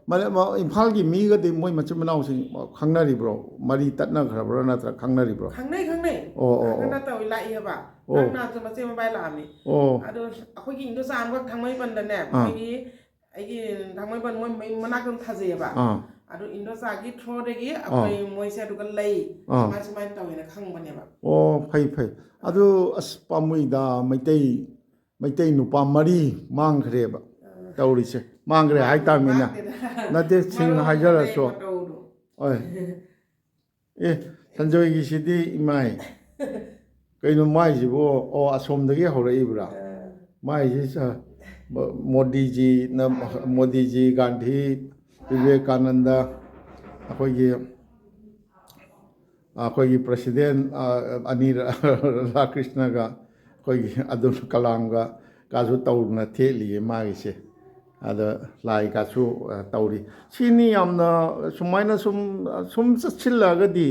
ꯃ-, ꯃ-, ꯏꯝꯐꯥꯜꯒꯤ ꯃꯤꯒꯗꯤ ꯃꯣꯏ ꯃꯆꯤꯟ ꯃꯅꯥꯎꯁꯤꯡ ꯈꯪꯅꯔꯤꯕ꯭ꯔꯣ? ꯃꯔꯤ ꯇꯠꯅꯈ꯭ꯔꯕ꯭ꯔꯥ ꯅꯠꯇ꯭ꯔꯥ ꯈꯪꯅꯔꯤꯕ꯭ꯔꯣ? ꯈꯪꯅꯩ, ꯈꯪꯅꯩ꯫ ꯑꯣ, ꯑꯣ, ꯈꯪꯅ ꯑꯣ꯫ ꯇꯧꯏ ꯂꯥꯛꯏꯑꯕ꯫ ꯑꯣ꯫ ꯅꯪꯅꯁꯨ ꯃꯆꯦ ꯃꯕꯥꯏ ꯂꯥꯛꯑꯝꯃꯤ꯫ ꯑꯣ꯫ ꯑꯗꯣ ꯑꯩꯈꯣꯏꯒꯤ ꯏꯟꯗꯣꯆꯥ ꯑꯃꯈꯛ ꯊꯥꯡꯃꯩꯕꯟꯗꯅꯦ, ꯑꯥ꯫ ꯃꯣꯏꯒꯤ, ꯑꯩꯒꯤ ꯊꯥꯡꯃꯩꯕꯟ ꯃꯣꯏ ꯃꯩ ꯃꯅꯥꯛꯇ ꯑꯗꯨꯝ ꯊꯥꯖꯩꯑꯕ꯫ ꯑꯥ꯫ ꯑꯗꯣ ꯏꯟꯗꯣꯆꯥꯒꯤ through ꯗꯒꯤ ꯑꯥ꯫ ꯑꯩꯈꯣꯏ ꯃꯣꯏꯁꯦ ꯑꯗꯨꯒ ꯂꯩ꯫ ꯑꯥ꯫ ꯁꯨꯃꯥꯏ ꯁꯨꯃꯥꯏꯅ ꯇꯧꯋꯦꯅ ꯈꯪꯕꯅꯦꯕ꯫ ꯑꯣ, ꯐꯩ, ꯐꯩ꯫ ꯑꯗꯨ ꯑꯁ ꯄꯥꯝꯃꯨꯏꯗ, ꯃꯩꯇꯩ, ꯃꯩꯇꯩ ꯅꯨꯄꯥ ꯃꯔꯤ ꯃꯥꯡꯈ꯭ꯔꯦꯕ ꯑꯥ꯫ ꯇꯧꯔꯤꯁꯦ꯫ ꯃꯥꯡꯈ꯭ꯔꯦ ꯍꯥꯏꯇꯥꯕꯅꯤꯅ꯫ ꯃꯥꯡꯗꯦꯗ꯫ ꯅꯠꯇꯦ, ꯁꯤꯡ ꯃꯔꯨꯞ ꯍꯥꯏꯖꯔꯁꯨ꯫ ꯃꯇꯩ ꯃꯇꯧꯗꯣ꯫ ꯍꯣꯏ꯫ ꯑꯦ, ꯁꯟꯖꯣꯏꯒꯤꯁꯤꯗꯤ ꯏꯃꯥꯏ꯫ ꯀꯩꯅꯣ ꯃꯥꯏꯁꯤꯕꯨ? ꯑꯣ, ꯑꯁꯣꯝꯗꯒꯤ ꯍꯧꯔꯛꯏꯕ꯭ꯔꯥ? ꯑꯥ꯫ ꯃꯥꯏꯁꯤ ꯁ-, ꯃꯣꯗꯤꯖꯤꯅ, ꯃꯣꯗꯤꯖꯤ, ꯒꯥꯟꯙꯤ, ꯕꯤꯕꯦꯀꯥꯅꯟꯗ, ꯑꯩꯈꯣꯏꯒꯤ, ꯑꯩꯈꯣꯏꯒꯤ president, ꯑ, ꯑꯅꯤ, ꯔꯥꯙꯥꯀ꯭ꯔꯤꯁꯅꯒ, ꯑꯩꯈꯣꯏꯒꯤ ꯑꯕꯗꯨꯜ ꯀꯂꯥꯝꯒ ꯀꯥꯁꯨ ꯇꯧꯗꯅ ꯊꯦꯠꯂꯤꯌꯦ ꯃꯥꯒꯤꯁꯦ꯫ ꯑꯗ ꯂꯥꯏꯒꯁꯨ, ꯑ, ꯇꯧꯔꯤ꯫ ꯁꯤꯅꯤ ꯌꯥꯝꯅ ꯁꯨꯃꯥꯏꯅ ꯁꯨꯝ, ꯁꯨꯝ ꯆꯠꯁꯤꯜꯂꯛꯑꯒꯗꯤ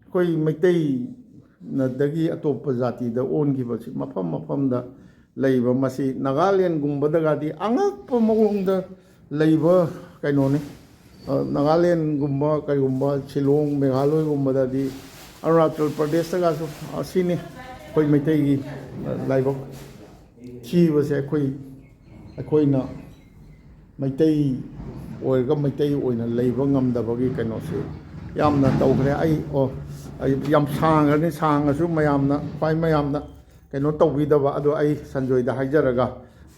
ꯑꯩꯈꯣꯏ ꯃꯩꯇꯩꯅꯗꯒꯤ ꯑꯇꯣꯞꯄ ꯖꯥꯇꯤꯗ ꯑꯣꯟꯈꯤꯕꯁꯤ ꯃꯐꯝ ꯃꯐꯝꯗ ꯂꯩꯕ, ꯃꯁꯤ ꯅꯥꯒꯥꯂꯦꯟꯒꯨꯝꯕꯗꯒꯗꯤ ꯑꯉꯛꯄ ꯃꯑꯣꯡꯗ ꯂꯩꯕ ꯀꯩꯅꯣꯅꯤ꯫ ꯑ, ꯅꯥꯒꯥꯂꯦꯟꯒꯨꯝꯕ, ꯀꯩꯒꯨꯝꯕ ꯁꯤꯂꯣꯡ, ꯃꯦꯘꯥꯂꯣꯏꯒꯨꯝꯕꯗꯗꯤ, ꯑꯔꯨꯅꯥꯆꯜ ꯄ꯭ꯔꯗꯦꯁꯇꯒꯁꯨ ꯑꯁꯤꯅꯤ ꯑꯩꯈꯣꯏ ꯃꯩꯇꯩꯒꯤ, ꯑ, ꯂꯥꯏꯕꯛ ꯊꯤꯕꯁꯦ꯫ ꯑꯩꯈꯣꯏ, ꯑꯩꯈꯣꯏꯅ ꯃꯩꯇꯩ ꯑꯣꯏꯔꯒ ꯃꯩꯇꯩ ꯑꯣꯏꯅ ꯂꯩꯕ ꯉꯝꯗꯕꯒꯤ ꯀꯩꯅꯣꯁꯦ ꯌꯥꯝꯅ ꯇꯧꯈ꯭ꯔꯦ꯫ ꯑꯩ, ꯑꯣ, ꯑꯩ ꯌꯥꯝ ꯁꯥꯡꯈ꯭ꯔꯅꯤ, ꯁꯥꯡꯉꯁꯨ ꯃꯌꯥꯝꯅ, ꯈ꯭ꯋꯥꯏ ꯃꯌꯥꯝꯅ ꯀꯩꯅꯣ ꯇꯧꯕꯤꯗꯕ, ꯑꯗꯣ ꯑꯩ ꯁꯟꯖꯣꯏꯗ ꯍꯥꯏꯖꯔꯒ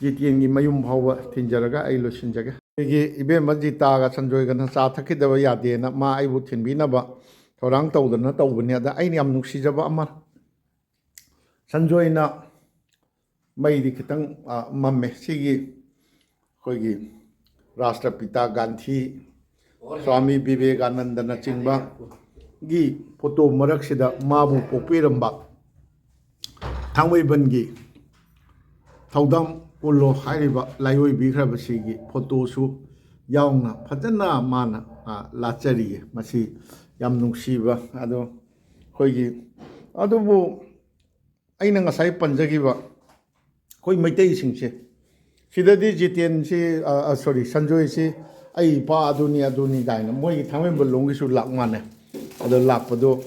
ꯖꯤꯇꯦꯟꯒꯤ ꯃꯌꯨꯝ ꯐꯥꯎꯕ ꯊꯤꯟꯖꯔꯒ ꯑꯩ ꯂꯣꯏꯁꯤꯟꯖꯒꯦ꯫ ꯑꯩꯒꯤ ꯏꯕꯦꯝꯃ ꯖꯤꯇꯥꯒ ꯁꯟꯖꯣꯏꯒꯅ ꯆꯥ ꯊꯛꯈꯤꯗꯕ ꯌꯥꯗꯦꯅ ꯃꯥ ꯑꯩꯕꯨ ꯊꯤꯟꯕꯤꯅꯕ ꯊꯧꯔꯥꯡ ꯇꯧꯗꯅ ꯇꯧꯕꯅꯤ꯫ ꯑꯗ ꯑꯩꯅ ꯌꯥꯝ ꯅꯨꯡꯁꯤꯖꯕ ꯑꯃ, ꯁꯟꯖꯣꯏꯅ ꯃꯩꯗꯤ ꯈꯤꯇꯪ, ꯑ, ꯃꯝꯃꯦ꯫ ꯁꯤꯒꯤ ꯑꯩꯈꯣꯏꯒꯤ ꯔꯥꯁꯇ꯭ꯔꯄꯤꯇꯥ ꯒꯥꯟꯙꯤ, ꯁ꯭ꯋꯥꯃꯤ ꯕꯤꯕꯦꯀꯥꯅꯟꯗꯅꯆꯤꯡꯕꯒꯤ ꯐꯣꯇꯣ ꯃꯔꯛꯁꯤꯗ ꯃꯥꯕꯨ ꯄꯣꯛꯄꯤꯔꯝꯕ ꯊꯥꯡꯃꯩꯕꯟꯒꯤ ꯊꯧꯗꯥꯝ ꯄꯣꯂꯣ ꯍꯥꯏꯔꯤꯕ ꯂꯥꯏꯑꯣꯏꯕꯤꯈ꯭ꯔꯕꯁꯤꯒꯤ ꯐꯣꯇꯣꯁꯨ ꯌꯥꯎꯅ ꯐꯖꯅ ꯃꯥꯅ, ꯑ, ꯂꯥꯠꯆꯔꯤꯌꯦ꯫ ꯃꯁꯤ ꯌꯥꯝ ꯅꯨꯡꯁꯤꯕ꯫ ꯑꯗꯣ ꯑꯩꯈꯣꯏꯒꯤ, ꯑꯗꯨꯕꯨ ꯑꯩꯅ ꯉꯁꯥꯏ ꯄꯟꯖꯈꯤꯕ ꯑꯩꯈꯣꯏ ꯃꯩꯇꯩꯁꯤꯡꯁꯦ, ꯁꯤꯗꯗꯤ ꯖꯤꯇꯦꯟꯁꯤ, ꯑ, ꯑ, ꯁꯣꯔꯤ, ꯁꯟꯖꯣꯏꯁꯤ ꯑꯩ ꯏꯄꯥ ꯑꯗꯨꯅꯤ ꯑꯗꯨꯅꯤ ꯀꯥꯏꯅ ꯃꯣꯏꯒꯤ ꯊꯥꯡꯃꯩꯕꯟ ꯂꯣꯝꯒꯤꯁꯨ ꯂꯥꯛ ꯃꯥꯟꯅꯦ꯫ ꯑꯗꯣ ꯂꯥꯛꯄꯗꯣ,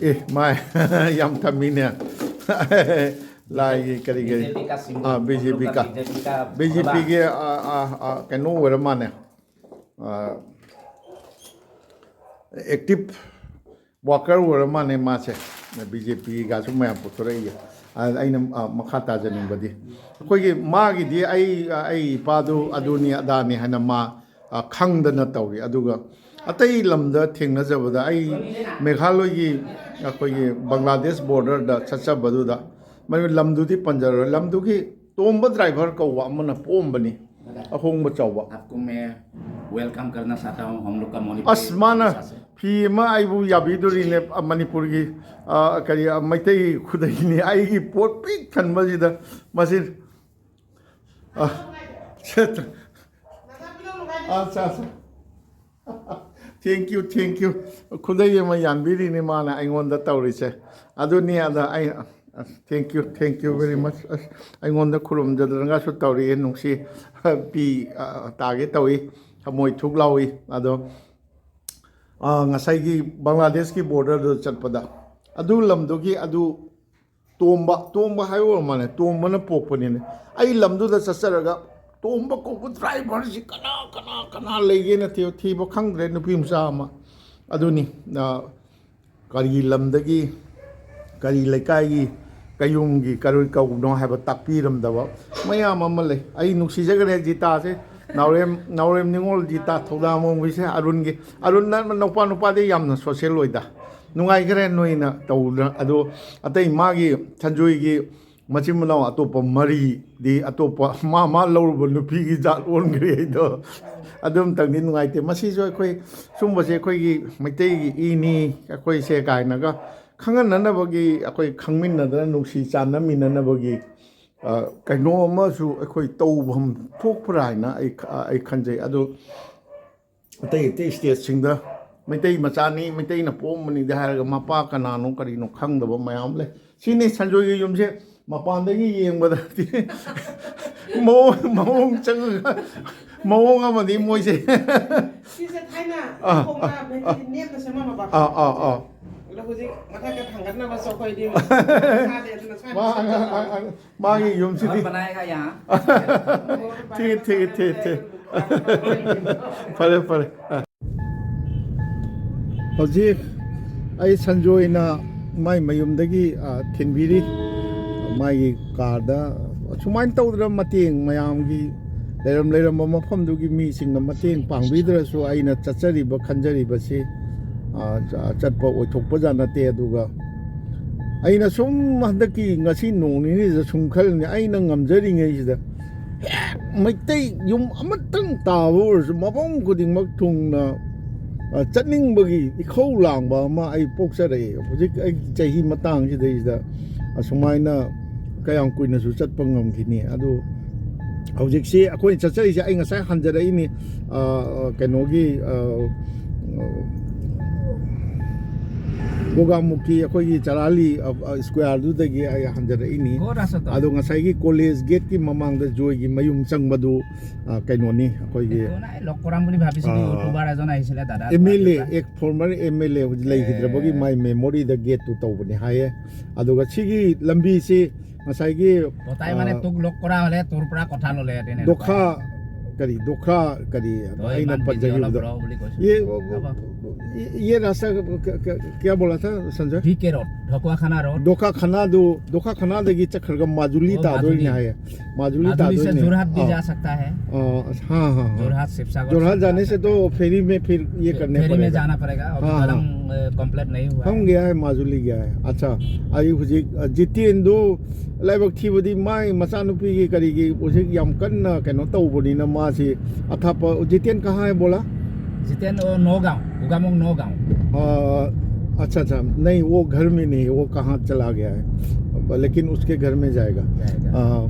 ꯑꯦ, ꯃꯥꯏ ꯌꯥꯝ ꯊꯝꯃꯤꯅꯦ꯫ ꯂꯥꯏꯒꯤ ꯀꯔꯤ ꯀꯔꯤ? ꯕꯤ ꯖꯦ ꯄꯤ ꯀ ꯁꯤꯝꯕꯣꯜ, ꯑꯥ, ꯕꯤ ꯖꯦ ꯄꯤ ꯀ꯫ ꯕꯤ ꯖꯦ ꯄꯤ ꯀ꯫ ꯕꯤ ꯖꯦ ꯄꯤ ꯒꯤ, ꯑꯥ, ꯑꯥ, ꯑꯥ, ꯀꯩꯅꯣ ꯑꯣꯏꯔ ꯃꯥꯟꯅꯦ꯫ ꯑꯥ, ꯑꯦꯛꯇꯤꯚ ꯋꯥꯀꯔ ꯑꯣꯏꯔ ꯃꯥꯟꯅꯦ ꯃꯥꯁꯦ꯫ ꯕꯤ ꯖꯦ ꯄꯤ ꯒꯁꯨ ꯃꯌꯥꯝ ꯄꯨꯊꯣꯔꯛꯏꯌꯦ꯫ ꯑꯥ, ꯑꯩꯅ, ꯑꯥ, ꯃꯈꯥ ꯇꯥꯖꯅꯤꯡꯕꯗꯤ ꯑꯩꯈꯣꯏꯒꯤ ꯃꯥꯒꯤꯗꯤ ꯑꯩ, ꯑꯩ ꯏꯄꯥꯗꯨ ꯑꯗꯨꯅꯤ ꯑꯗꯥꯅꯤ ꯍꯥꯏꯅ ꯃꯥ, ꯑ, ꯈꯪꯗꯅ ꯇꯧꯔꯤ꯫ ꯑꯗꯨꯒ ꯑꯇꯩ ꯂꯝꯗ ꯊꯦꯡꯅꯖꯕꯗ, ꯑꯩ ꯃꯦꯘꯥꯂꯣꯏꯒꯤ, ꯑꯩꯈꯣꯏꯒꯤ ꯕꯪꯒ꯭ꯂꯥꯗꯦꯁ ꯕꯣꯔꯗꯔꯗ ꯆꯠꯆꯕꯗꯨꯗ, ꯃꯗꯨ ꯂꯝꯗꯨꯗꯤ ꯄꯟꯖꯔꯣꯏ, ꯂꯝꯗꯨꯒꯤ ꯇꯣꯝꯕ ꯗ꯭ꯔꯥꯏꯚꯔ ꯀꯧꯕ ꯑꯃꯅ ꯄꯣꯛꯑꯝꯕꯅꯤ, ꯑꯍꯣꯡꯕ ꯆꯥꯎꯕ꯫ आपको मैं welcome करना चाहता हूँ हम लोग का मणिपुर ꯑꯁ, ꯃꯥꯅ भाषा से। ꯐꯤ ꯑꯃ ꯑꯩꯕꯨ ꯌꯥꯕꯤꯗꯣꯔꯤꯅꯦ, ꯑ, ꯃꯅꯤꯄꯨꯔꯒꯤ, ꯑ, ꯀꯔꯤ, ꯑ, ꯃꯩꯇꯩ ꯈꯨꯗꯩꯅꯤ꯫ ꯑꯩꯒꯤ ꯄꯣꯠ ꯄꯤꯛ ꯊꯟꯕꯁꯤꯗ ꯃꯁꯤ, ꯑ, ꯁꯦꯠ-, ꯑꯠꯆꯥ, ꯑꯠꯆꯥ꯫ Thank you, thank you꯫ ꯈꯨꯗꯩ ꯑꯃ ꯌꯥꯟꯕꯤꯔꯤꯅꯤ ꯃꯥꯅ ꯑꯩꯉꯣꯟꯗ ꯇꯧꯔꯤꯁꯦ꯫ ꯑꯗꯨꯅꯤ, ꯑꯗ ꯑꯩ, ꯑꯁ, thank you, thank you very much꯫ ꯑꯁ, ꯑꯩꯉꯣꯟꯗ ꯈꯨꯔꯨꯝꯖꯗꯅꯒꯁꯨ ꯇꯧꯔꯤꯌꯦ, ꯅꯨꯡꯁꯤ꯫ ꯄꯤ, ꯑ, ꯇꯥꯒꯦ ꯇꯧꯏ, ꯊꯃꯣꯏ ꯊꯨꯛ ꯂꯥꯎꯏ꯫ ꯑꯗꯣ, ꯑ, ꯉꯁꯥꯏꯒꯤ ꯕꯪꯒ꯭ꯂꯥꯗꯦꯁꯀꯤ ꯕꯣꯔꯗꯔꯗꯨ ꯆꯠꯄꯗ ꯑꯗꯨ ꯂꯝꯗꯨꯒꯤ ꯑꯗꯨ ꯇꯣꯝꯕ, ꯇꯣꯝꯕ ꯍꯥꯏꯕ ꯑꯣꯏꯔ ꯃꯥꯜꯂꯦ, ꯇꯣꯝꯕꯅ ꯄꯣꯛꯄꯅꯤꯅꯦ꯫ ꯑꯩ ꯂꯝꯗꯨꯗ ꯆꯠꯆꯔꯒ ꯇꯣꯝꯕ ꯀꯧꯕ ꯗ꯭ꯔꯥꯏꯚꯔꯁꯤ ꯀꯅꯥ, ꯀꯅꯥ, ꯀꯅꯥ ꯂꯩꯒꯦꯅ ꯊꯤ-, ꯊꯤꯕ ꯈꯪꯗ꯭ꯔꯦ, ꯅꯨꯄꯤ ꯃꯆꯥ ꯑꯃ꯫ ꯑꯗꯨꯅꯤ, ꯑ, ꯀꯔꯤ ꯂꯝꯗꯒꯤ, ꯀꯔꯤ ꯂꯩꯀꯥꯏꯒꯤ, ꯀꯌꯨꯝꯒꯤ, ꯀꯔꯤ ꯀꯧꯕꯅꯣ ꯍꯥꯏꯕ ꯇꯥꯛꯄꯤꯔꯝꯗꯕ ꯃꯌꯥꯝ ꯑꯃ ꯂꯩ꯫ ꯑꯩ ꯅꯨꯡꯁꯤꯖꯈ꯭ꯔꯦ ꯖꯤꯇꯥꯁꯦ, ꯅꯥꯎꯔꯦꯝ, ꯅꯥꯎꯔꯦꯝ ꯅꯤꯉꯣꯜ ꯖꯤꯇꯥ ꯊꯧꯗꯥꯝ ꯑꯣꯡꯕꯤꯁꯦ, ꯑꯔꯨꯟꯒꯤ, ꯑꯔꯨꯟꯅ ꯅꯨꯄꯥ, ꯅꯨꯄꯥꯗꯤ ꯌꯥꯝꯅ ꯁꯣꯁꯦꯜ ꯑꯣꯏꯗ꯫ ꯅꯨꯡꯉꯥꯏꯈ꯭ꯔꯦ ꯅꯣꯏꯅ ꯇꯧꯗꯅ꯫ ꯑꯗꯣ ꯑꯇꯩ ꯃꯥꯒꯤ ꯁꯟꯖꯣꯏꯒꯤ ꯃꯆꯤꯟ ꯃꯅꯥꯎ ꯑꯇꯣꯞꯄ ꯃꯔꯤꯗꯤ ꯑꯇꯣꯞꯄ ꯃꯥ, ꯃꯥ ꯂꯧꯔꯨꯕ ꯅꯨꯄꯤꯒꯤ ꯖꯥꯠ ꯑꯣꯟꯈ꯭ꯔꯦ ꯑꯩꯗꯣ꯫ ꯑꯗꯨꯝꯇꯪꯗꯤ ꯅꯨꯡꯉꯥꯏꯇꯦ꯫ ꯃꯁꯤꯁꯨ ꯑꯩꯈꯣꯏ ꯁꯨꯝꯕꯁꯦ ꯑꯩꯈꯣꯏꯒꯤ ꯃꯩꯇꯩꯒꯤ ꯏꯅꯤ, ꯑꯩꯈꯣꯏꯁꯦ ꯀꯥꯏꯅꯒ ꯈꯪꯍꯟꯅꯅꯕꯒꯤ, ꯑꯩꯈꯣꯏ ꯈꯪꯃꯤꯟꯅꯗꯅ ꯅꯨꯡꯁꯤ ꯆꯥꯟꯅꯃꯤꯟꯅꯅꯕꯒꯤ, ꯑ, ꯀꯩꯅꯣ ꯑꯃꯁꯨ ꯑꯩꯈꯣꯏ ꯇꯧꯐꯝ ꯊꯣꯛꯄ꯭ꯔꯥ ꯍꯥꯏꯅ ꯑꯩ ꯈ-, ꯑꯩ ꯈꯟꯖꯩ꯫ ꯑꯗꯣ ꯑꯇꯩ ꯑꯇꯩ ꯁ꯭ꯇꯦꯠꯁꯤꯡꯗ ꯃꯩꯇꯩ ꯃꯆꯥꯅꯤ, ꯃꯩꯇꯩꯅ ꯄꯣꯛꯑꯝꯕꯅꯤꯗꯤ ꯍꯥꯏꯔꯒ ꯃꯄꯥ ꯀꯅꯥꯅꯣ ꯀꯔꯤꯅꯣ ꯈꯪꯗꯕ ꯃꯌꯥꯝ ꯂꯩ꯫ ꯁꯤꯅꯤ ꯁꯟꯖꯣꯏꯒꯤ ꯌꯨꯝꯁꯦ꯫ ꯃꯄꯥꯟꯗꯒꯤ ꯌꯦꯡꯕꯗꯗꯤ ꯃꯑꯣꯡ, ꯃꯑꯣꯡ ꯆꯪꯉꯒ ꯃꯑꯣꯡ ꯑꯃꯗꯤ ꯃꯣꯏꯁꯦ꯫ ꯁꯤꯁꯦ ꯊꯥꯏꯅ ꯑꯥ, ꯈꯣꯡꯅ ꯑꯥ, ꯃꯦꯟ-, ꯅꯦꯝꯅ ꯁꯦꯝꯃꯝꯃꯕ꯫ ꯑꯥ, ꯑꯥ, ꯑꯥ꯫ ꯑꯗꯣ ꯍꯧꯖꯤꯛ ꯃꯊꯛꯇ ꯊꯥꯡꯒꯠꯅꯕꯁꯨ ꯑꯩꯈꯣꯏꯗꯤ ꯁꯥꯗꯦ, ꯑꯗꯨꯅ ꯁ꯭ꯋꯥꯏꯗ ꯃꯥ-, ꯁꯦꯝꯖꯜꯂꯕ꯫ ꯃꯥ-, ꯃꯥꯒꯤ ꯌꯨꯝꯁꯤꯗꯤ꯫ ꯕꯅꯥꯌꯦꯒꯥ ꯌꯥ꯫ ꯊꯤꯒꯦ, ꯊꯤꯒꯦ, ꯊꯤꯒꯦ, ꯊꯤꯒꯦ꯫ ꯐꯔꯦ, ꯐꯔꯦ꯫ ꯑꯥ꯫ ꯍꯧꯖꯤꯛ ꯑꯩ ꯁꯟꯖꯣꯏꯅ ꯃꯥꯏ ꯃꯌꯨꯝꯗꯒꯤ, ꯑ, ꯊꯤꯟꯕꯤꯔꯤ꯫ ꯃꯥꯒꯤ ꯀꯥꯔꯗ ꯁꯨꯃꯥꯏꯅ ꯇꯧꯗꯅ ꯃꯇꯦꯡ ꯃꯌꯥꯝꯒꯤ ꯂꯩꯔꯝ ꯂꯩꯔꯝꯕ ꯃꯐꯝꯗꯨꯒꯤ ꯃꯤꯁꯤꯡꯅ ꯃꯇꯦꯡ ꯄꯥꯡꯕꯤꯗ꯭ꯔꯁꯨ ꯑꯩꯅ ꯆꯠꯆꯔꯤꯕ ꯈꯟꯖꯔꯤꯕꯁꯤ, ꯑ, ꯆ-, ꯆꯠꯄ ꯑꯣꯏꯊꯣꯛꯄꯖꯥꯠ ꯅꯠꯇꯦ꯫ ꯑꯗꯨꯒ ꯑꯩꯅ ꯁꯨꯝ ꯍꯟꯗꯛꯀꯤ ꯉꯁꯤ ꯅꯣꯡ ꯅꯤꯅꯤꯁꯤꯗ ꯁꯨꯝ ꯈꯜꯂꯤꯅꯤ, ꯑꯩꯅ ꯉꯝꯖꯔꯤꯉꯩꯁꯤꯗ ꯍꯦꯛ ꯃꯩꯇꯩ ꯌꯨꯝ ꯑꯃꯇꯪ ꯇꯥꯕ ꯑꯣꯏꯔꯁꯨ ꯃꯐꯝ ꯈꯨꯗꯤꯡꯃꯛ ꯊꯨꯡꯅ, ꯑ, ꯆꯠꯅꯤꯡꯕꯒꯤ ꯏꯈꯧ ꯂꯥꯡꯕ ꯑꯃ ꯑꯩ ꯄꯣꯛꯆꯔꯛꯑꯦ꯫ ꯍꯧꯖꯤꯛ ꯑꯩꯒꯤ ꯆꯍꯤ ꯃꯇꯥꯡꯁꯤꯗꯩꯁꯤꯗ ꯑꯁꯨꯃꯥꯏꯅ ꯀꯌꯥꯝ ꯀꯨꯏꯅꯁꯨ ꯆꯠꯄ ꯉꯝꯈꯤꯅꯤ꯫ ꯑꯗꯨ ꯍꯧꯖꯤꯛꯁꯤ ꯑꯩꯈꯣꯏꯅ ꯆꯠꯆꯔꯤꯁꯦ, ꯑꯩ ꯉꯁꯥꯏ ꯍꯟꯖꯔꯛꯏꯅꯤ, ꯑ, ꯑ, ꯀꯩꯅꯣꯒꯤ, ꯑ, ꯑ, ꯒꯣꯒꯥꯃꯨꯛꯀꯤ ꯑꯩꯈꯣꯏꯒꯤ ꯆꯔꯥꯂꯤ, ꯑ, ꯑ, ꯁ꯭ꯀ꯭ꯋꯥꯔꯗꯨꯗꯒꯤ ꯑꯩ ꯍꯟꯖꯔꯛꯏꯅꯤ꯫ ক'ত আছ তই? ꯑꯗꯣ ꯉꯁꯥꯏꯒꯤ ꯀꯣꯂꯦꯖ ꯒꯦꯠꯀꯤ ꯃꯃꯥꯡꯗ ꯖꯣꯏꯒꯤ ꯃꯌꯨꯝ ꯆꯪꯕꯗꯨ, ꯑ, ꯀꯩꯅꯣꯅꯤ, ꯑꯩꯈꯣꯏꯒꯤ, একো নাই, লগ কৰাম বুলি ভাবিছিলো, ꯑ, YouTuber এজন আহিছিলে, দাদা, ꯑꯦꯝ ꯑꯦꯜ ꯑꯦ, ꯂꯩꯕ꯭ꯔꯥ? ꯑꯦꯛ ꯐꯣꯔꯃꯔ ꯑꯦꯝ ꯑꯦꯜ ꯑꯦ ꯍꯧꯖꯤꯛ ꯂꯩꯈꯤꯗ꯭ꯔꯕꯒꯤ ꯑꯦ꯫ ꯃꯥꯏ ꯃꯦꯃꯣꯔꯤꯗ ꯒꯦꯠꯇꯨ ꯇꯧꯕꯅꯤ ꯍꯥꯏꯌꯦ꯫ ꯑꯗꯨꯒ ꯁꯤꯒꯤ ꯂꯝꯕꯤꯁꯤ ꯉꯁꯥꯏꯒꯤ, ꯄꯣꯇꯥꯏ ꯃꯥꯅꯦ ꯑ, ꯇꯨꯛ ꯂꯣꯛ ꯀꯣꯔꯥ ꯍꯣꯂꯦ, ꯇꯨꯔ ꯄꯨꯔꯥ ꯀꯊꯥ ꯂꯣꯂꯦ, ꯇꯦꯅꯦ ꯗꯣꯈꯥ, ꯀꯔꯤ, ꯗꯣꯈꯥ, ꯀꯔꯤ, ꯇꯣ ꯑꯩꯅ ꯏꯃꯥꯟ ꯕꯤꯖꯤ ꯄꯟꯖꯈꯤꯕꯗꯣ꯫ ꯑꯣꯜꯂꯕ꯭ꯔꯣ ꯕꯨꯂꯤ ꯀꯣꯏꯁꯨ꯫ ꯌꯦ, ꯍꯥꯕ? ꯌꯦ, ꯌꯦ ꯔꯥꯁꯇꯥ ꯀ-, ꯀ-, ꯀ-, ꯀꯌꯥ ꯕꯣꯂꯥ ꯊꯥ, ꯁꯟꯖꯣꯏ? ꯚꯤ ꯀꯦ ꯔꯣꯗ, ꯙꯣꯀ꯭ꯋꯥ ꯈꯥꯅꯥ ꯔꯣꯗ꯫ ꯗꯣꯈꯥ ꯈꯥꯅꯥꯗꯨ, ꯗꯣꯈꯥ ꯈꯥꯅꯥꯗꯒꯤ ꯆꯠꯈ꯭ꯔꯒ ꯃꯥꯖꯨꯂꯤ ꯑꯣ, ꯇꯥꯗꯣꯏꯅꯤ ꯃꯥꯖꯨꯂꯤ꯫ ꯍꯥꯏꯌꯦ꯫ ꯃꯥꯖꯨꯂꯤ ꯃꯥꯖꯨꯂꯤ ꯁꯦ ꯇꯥꯗꯣꯏꯅꯦ꯫ ꯖꯣꯔꯍꯥꯠ ꯚꯤ ꯑꯥ꯫ ꯖꯥ ꯁꯛꯇꯥ ꯍꯦ꯫ ꯑꯥ, ꯍꯥ, ꯍꯥ, ꯍꯥ꯫ ꯖꯣꯔꯍꯥꯠ, ꯁꯤꯕꯁꯥꯒꯔ ꯖꯣꯔꯍꯥꯠ ꯁꯛꯇꯥ ꯖꯥꯅꯦ ꯁꯦ ꯇꯣ ꯐꯦꯔꯤ ꯃꯦ ꯐꯤꯔ ꯌꯦ ꯐꯦ-, ꯀꯔꯅꯦ ꯐꯦꯔꯤ ꯃꯦ ꯄꯔꯦꯒꯥ꯫ ꯖꯥꯅꯥ ꯄꯔꯦꯒꯥ, ꯑꯚꯤ ꯍꯥ, ꯍꯥ꯫ ꯀꯗꯝ, ꯑ, ꯀꯝꯄ꯭ꯂꯤꯠ ꯅꯍꯤ ꯍꯨꯋꯥ ꯍꯦ꯫ ꯍꯝ ꯒꯌꯥ ꯍꯦ, ꯃꯥꯖꯨꯂꯤ ꯒꯌꯥ ꯍꯦ꯫ ꯑꯠꯆꯥ, ꯑꯩ ꯍꯧꯖꯤꯛ, ꯑ, ꯖꯤꯇꯦꯟꯗꯨ ꯂꯥꯏꯕꯛ ꯊꯤꯕꯗꯤ ꯃꯥꯏ ꯃꯆꯥꯅꯨꯄꯤꯒꯤ ꯀꯔꯤꯒꯤ ꯍꯧꯖꯤꯛ ꯌꯥꯝ ꯀꯟꯅ ꯀꯩꯅꯣ ꯇꯧꯕꯅꯤꯅ ꯃꯥꯁꯤ ꯑꯊꯥꯞꯄ, ꯖꯤꯇꯦꯟ ꯀꯍꯥ ꯍꯦ ꯕꯣꯂꯥ? ꯖꯤꯇꯦꯟ ꯑꯣ ꯅꯣꯒꯥꯎ, ꯎꯒꯥꯃꯣꯡ ꯅꯣꯒꯥꯎ꯫ ꯑ, अच्छा, अच्छा, नहीं, वो घर में नहीं, वो कहाँ चला गया है, लेकिन उसके घर में जाएगा। जाएगा। हाँ,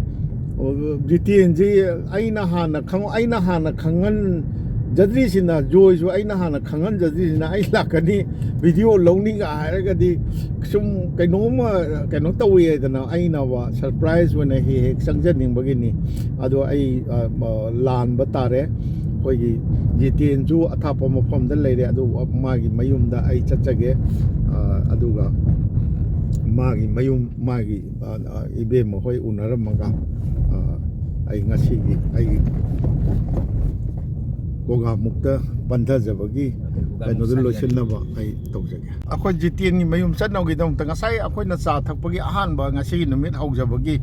वो जितेन जी, ꯑꯩꯅ ꯍꯥꯟꯅ ꯈꯪ-, ꯑꯩꯅ ꯍꯥꯟꯅ ꯈꯪꯍꯟꯖꯗ꯭ꯔꯤꯁꯤꯅ, ꯖꯣꯏꯁꯨ ꯑꯩꯅ ꯍꯥꯟꯅ ꯈꯪꯍꯟꯖꯗ꯭ꯔꯤꯁꯤꯅ, ꯑꯩ ꯂꯥꯛꯀꯅꯤ, ꯚꯤꯗꯤꯑꯣ ꯂꯧꯅꯤꯒ ꯍꯥꯏꯔꯒꯗꯤ, ꯁꯨꯝ ꯀꯩꯅꯣꯝꯃ ꯀꯩꯅꯣ ꯇꯧꯋꯤ ꯍꯥꯏꯗꯅ, ꯑꯩꯅ ꯁꯔꯄ꯭ꯔꯥꯏꯖ ꯑꯣꯏꯅ ꯍꯦꯛ ꯍꯦꯛ ꯆꯪꯖꯅꯤꯡꯕꯒꯤꯅꯤ꯫ ꯑꯗꯣ ꯑꯩ, ꯑ, ꯃ-, ꯂꯥꯟꯕ ꯇꯥꯔꯦ꯫ ꯑꯩꯈꯣꯏꯒꯤ ꯖꯤꯇꯦꯟꯁꯨ ꯑꯊꯥꯞꯄ ꯃꯐꯝꯗ ꯂꯩꯔꯦ, ꯑꯗꯨ ꯃꯥꯒꯤ ꯃꯌꯨꯝꯗ ꯑꯩ ꯆꯠꯆꯒꯦ꯫ ꯑ, ꯑꯗꯨꯒ ꯃꯥꯒꯤ ꯃꯌꯨꯝ, ꯃꯥꯒꯤ, ꯑ, ꯑ, ꯏꯕꯦꯝꯃ ꯍꯣꯏ ꯎꯅꯔꯝꯃꯒ, ꯑ, ꯑꯩ ꯉꯁꯤꯒꯤ ꯑꯩꯒꯤ ꯄ꯭ꯔꯣꯒꯥꯝꯃꯨꯛꯇ ꯄꯟꯊꯖꯕꯒꯤ ꯄ꯭ꯔꯣꯒꯥꯝ ꯀꯩꯅꯣꯗꯨ ꯂꯣꯏꯁꯤꯟꯖꯔꯒꯦ꯫ ꯂꯣꯏꯁꯤꯟꯅꯕ ꯑꯩ ꯇꯧꯖꯒꯦ꯫ ꯑꯩꯈꯣꯏ ꯖꯤꯇꯦꯟꯒꯤ ꯃꯌꯨꯝ ꯆꯠꯅꯕꯒꯤꯗꯃꯛꯇ ꯉꯁꯥꯏ ꯑꯩꯈꯣꯏꯅ ꯆꯥ ꯊꯛꯄꯒꯤ ꯑꯍꯥꯟꯕ ꯉꯁꯤꯒꯤ ꯅꯨꯃꯤꯠ ꯍꯧꯖꯕꯒꯤ,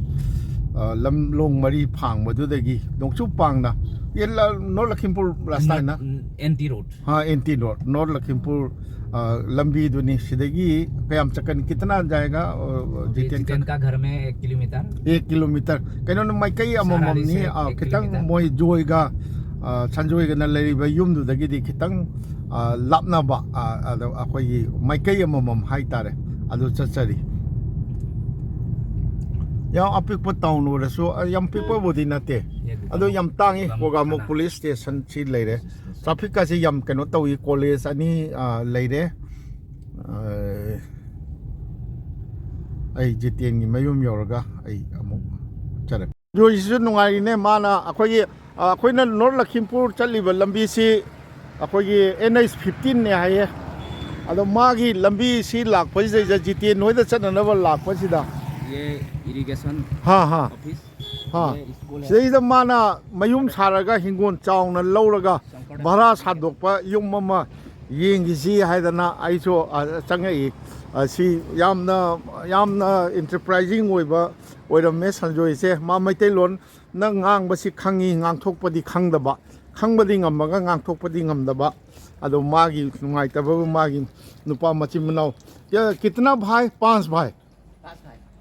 ꯑ, ꯂꯝꯂꯣꯡ ꯃꯔꯤ ꯐꯥꯡꯕꯗꯨꯗꯒꯤ ꯅꯣꯡꯆꯨꯞ ꯄꯥꯡꯅ, ꯑꯦ, ꯂ-, ꯅꯣꯔꯠ ꯂꯈꯤꯝꯄꯨꯔ ꯔꯥꯁꯇꯥꯅ? ꯅꯣꯔꯠ, ꯎꯝ, ꯑꯦꯟ ꯇꯤ ꯔꯣꯗ꯫ ꯑ, N T road, north Lakhimpur, ꯑ, ꯂꯝꯕꯤꯗꯨꯅꯤ꯫ ꯁꯤꯗꯒꯤ ꯀꯌꯥꯝ ꯆꯠꯀꯅꯤ? ꯀꯤꯇꯅꯥ ꯖꯥꯏꯒꯥ, ꯑ, ꯑꯣꯀꯦ, ꯖꯤꯇꯦꯟ ꯀꯥ? ꯖꯤꯇꯦꯟ ꯀꯥ ꯘꯔ ꯃꯦ ꯑꯦꯛ ꯀꯤꯂꯣꯃꯤꯇꯔ꯫ ꯑꯦꯛ ꯀꯤꯂꯣꯃꯤꯇꯔ꯫ ꯀꯩꯅꯣꯅ ꯃꯥꯏꯀꯩ ꯁꯥꯔꯥꯂꯤ ꯑꯃꯃꯝꯅꯤ, ꯁꯦ ꯑ, ꯑꯦꯛ ꯈꯤꯇꯪ ꯀꯤꯂꯣꯃꯤꯇꯔ꯫ ꯃꯣꯏ ꯖꯣꯏꯒ, ꯑ, ꯁꯟꯖꯣꯏꯒꯅ ꯂꯩꯔꯤꯕ ꯌꯨꯝꯗꯨꯗꯒꯤꯗꯤ ꯈꯤꯇꯪ, ꯑ, ꯂꯥꯞꯅꯕ, ꯑ, ꯑꯗꯣ ꯑꯩꯈꯣꯏꯒꯤ ꯃꯥꯏꯀꯩ ꯑꯃꯃꯝ ꯍꯥꯏꯇꯥꯔꯦ, ꯑꯗꯨ ꯆꯠꯆꯔꯤ꯫ ꯌꯥꯝ ꯑꯄꯤꯛꯄ ꯇꯥꯎꯟ ꯑꯣꯏꯔꯁꯨ, ꯑ, ꯌꯥꯝ ꯄꯤꯛꯄꯕꯨꯗꯤ ꯅꯠꯇꯦ, ꯑꯗꯣ ꯌꯥꯝ ꯇꯥꯡꯉꯤ꯫ ꯄ꯭ꯔꯣꯒꯥꯃꯨꯛ ꯄꯨꯂꯤꯁ ꯁ꯭ꯇꯦꯁꯟꯁꯤ ꯂꯩꯔꯦ, ꯇ꯭ꯔꯥꯐꯤꯛꯀꯁꯦ ꯌꯥꯝ ꯀꯩꯅꯣ ꯇꯧꯏ꯫ ꯀꯣꯂꯦꯖ ꯑꯅꯤ, ꯑ, ꯂꯩꯔꯦ꯫ ꯑ, ꯑꯩ ꯖꯤꯇꯦꯟꯒꯤ ꯃꯌꯨꯝ ꯌꯧꯔꯒ ꯑꯩ ꯑꯃꯨꯛ ꯆꯠꯂꯒꯦ꯫ ꯖꯣꯏꯁꯤꯁꯨ ꯅꯨꯡꯉꯥꯏꯔꯤꯅꯦ꯫ ꯃꯥꯅ ꯑꯩꯈꯣꯏꯒꯤ, ꯑ, ꯑꯩꯈꯣꯏꯅ ꯅꯣꯔꯠ ꯂꯈꯤꯝꯄꯨꯔ ꯆꯠꯂꯤꯕ ꯂꯝꯕꯤꯁꯤ ꯑꯩꯈꯣꯏꯒꯤ ꯑꯦꯟ ꯑꯩꯆ ꯐꯤꯐꯇꯤꯟꯅꯦ ꯍꯥꯏꯌꯦ꯫ ꯑꯗꯣ ꯃꯥꯒꯤ ꯂꯝꯕꯤꯁꯤ ꯂꯥꯛꯄꯁꯤꯗꯩꯗ, ꯖꯤꯇꯦꯟ ꯍꯣꯏꯗ ꯆꯠꯅꯅꯕ ꯂꯥꯛꯄꯁꯤꯗ, ये इरिगेशन ꯍꯥ, ꯍꯥ꯫ ꯑꯣꯐꯤꯁ꯫ ꯍꯥ꯫ ये स्कूꯜ है। ꯁꯤꯗꯩꯗ ꯃꯥꯅ ꯃꯌꯨꯝ ꯁꯥꯔꯒ, ꯍꯤꯡꯒꯣꯜ ꯆꯥꯎꯅ ꯂꯧꯔꯒ, ꯚꯔꯥ ꯁꯥꯗꯣꯛꯄ ꯌꯨꯝ ꯑꯃ ꯌꯦꯡꯈꯤꯁꯤ ꯍꯥꯏꯗꯅ ꯑꯩꯁꯨ, ꯑ, ꯆꯪꯉꯛꯏ꯫ ꯑ, ꯁꯤ ꯌꯥꯝꯅ, ꯌꯥꯝꯅ ꯏꯟꯇꯔꯄ꯭ꯔꯥꯏꯖꯤꯡ ꯑꯣꯏꯕ ꯑꯣꯏꯔꯝꯃꯦ ꯁꯟꯖꯣꯏꯁꯦ꯫ ꯃꯥ ꯃꯩꯇꯩꯂꯣꯟ ꯅꯪ ꯉꯥꯡꯕꯁꯤ ꯈꯪꯉꯤ, ꯉꯥꯡꯊꯣꯛꯄꯗꯤ ꯈꯪꯗꯕ, ꯈꯪꯕꯗꯤ ꯉꯝꯃꯒ ꯉꯥꯡꯊꯣꯛꯄꯗꯤ ꯉꯝꯗꯕ꯫ ꯑꯗꯣ ꯃꯥꯒꯤ ꯅꯨꯡꯉꯥꯏꯇꯕꯕꯨ, ꯃꯥꯒꯤ ꯅꯨꯄꯥ ꯃꯆꯤꯟ ꯃꯅꯥꯎ, ꯀꯌꯥ, ꯀꯤꯇꯅꯥ ꯚꯥꯏ? ꯄꯥꯟꯆ ꯚꯥꯏ꯫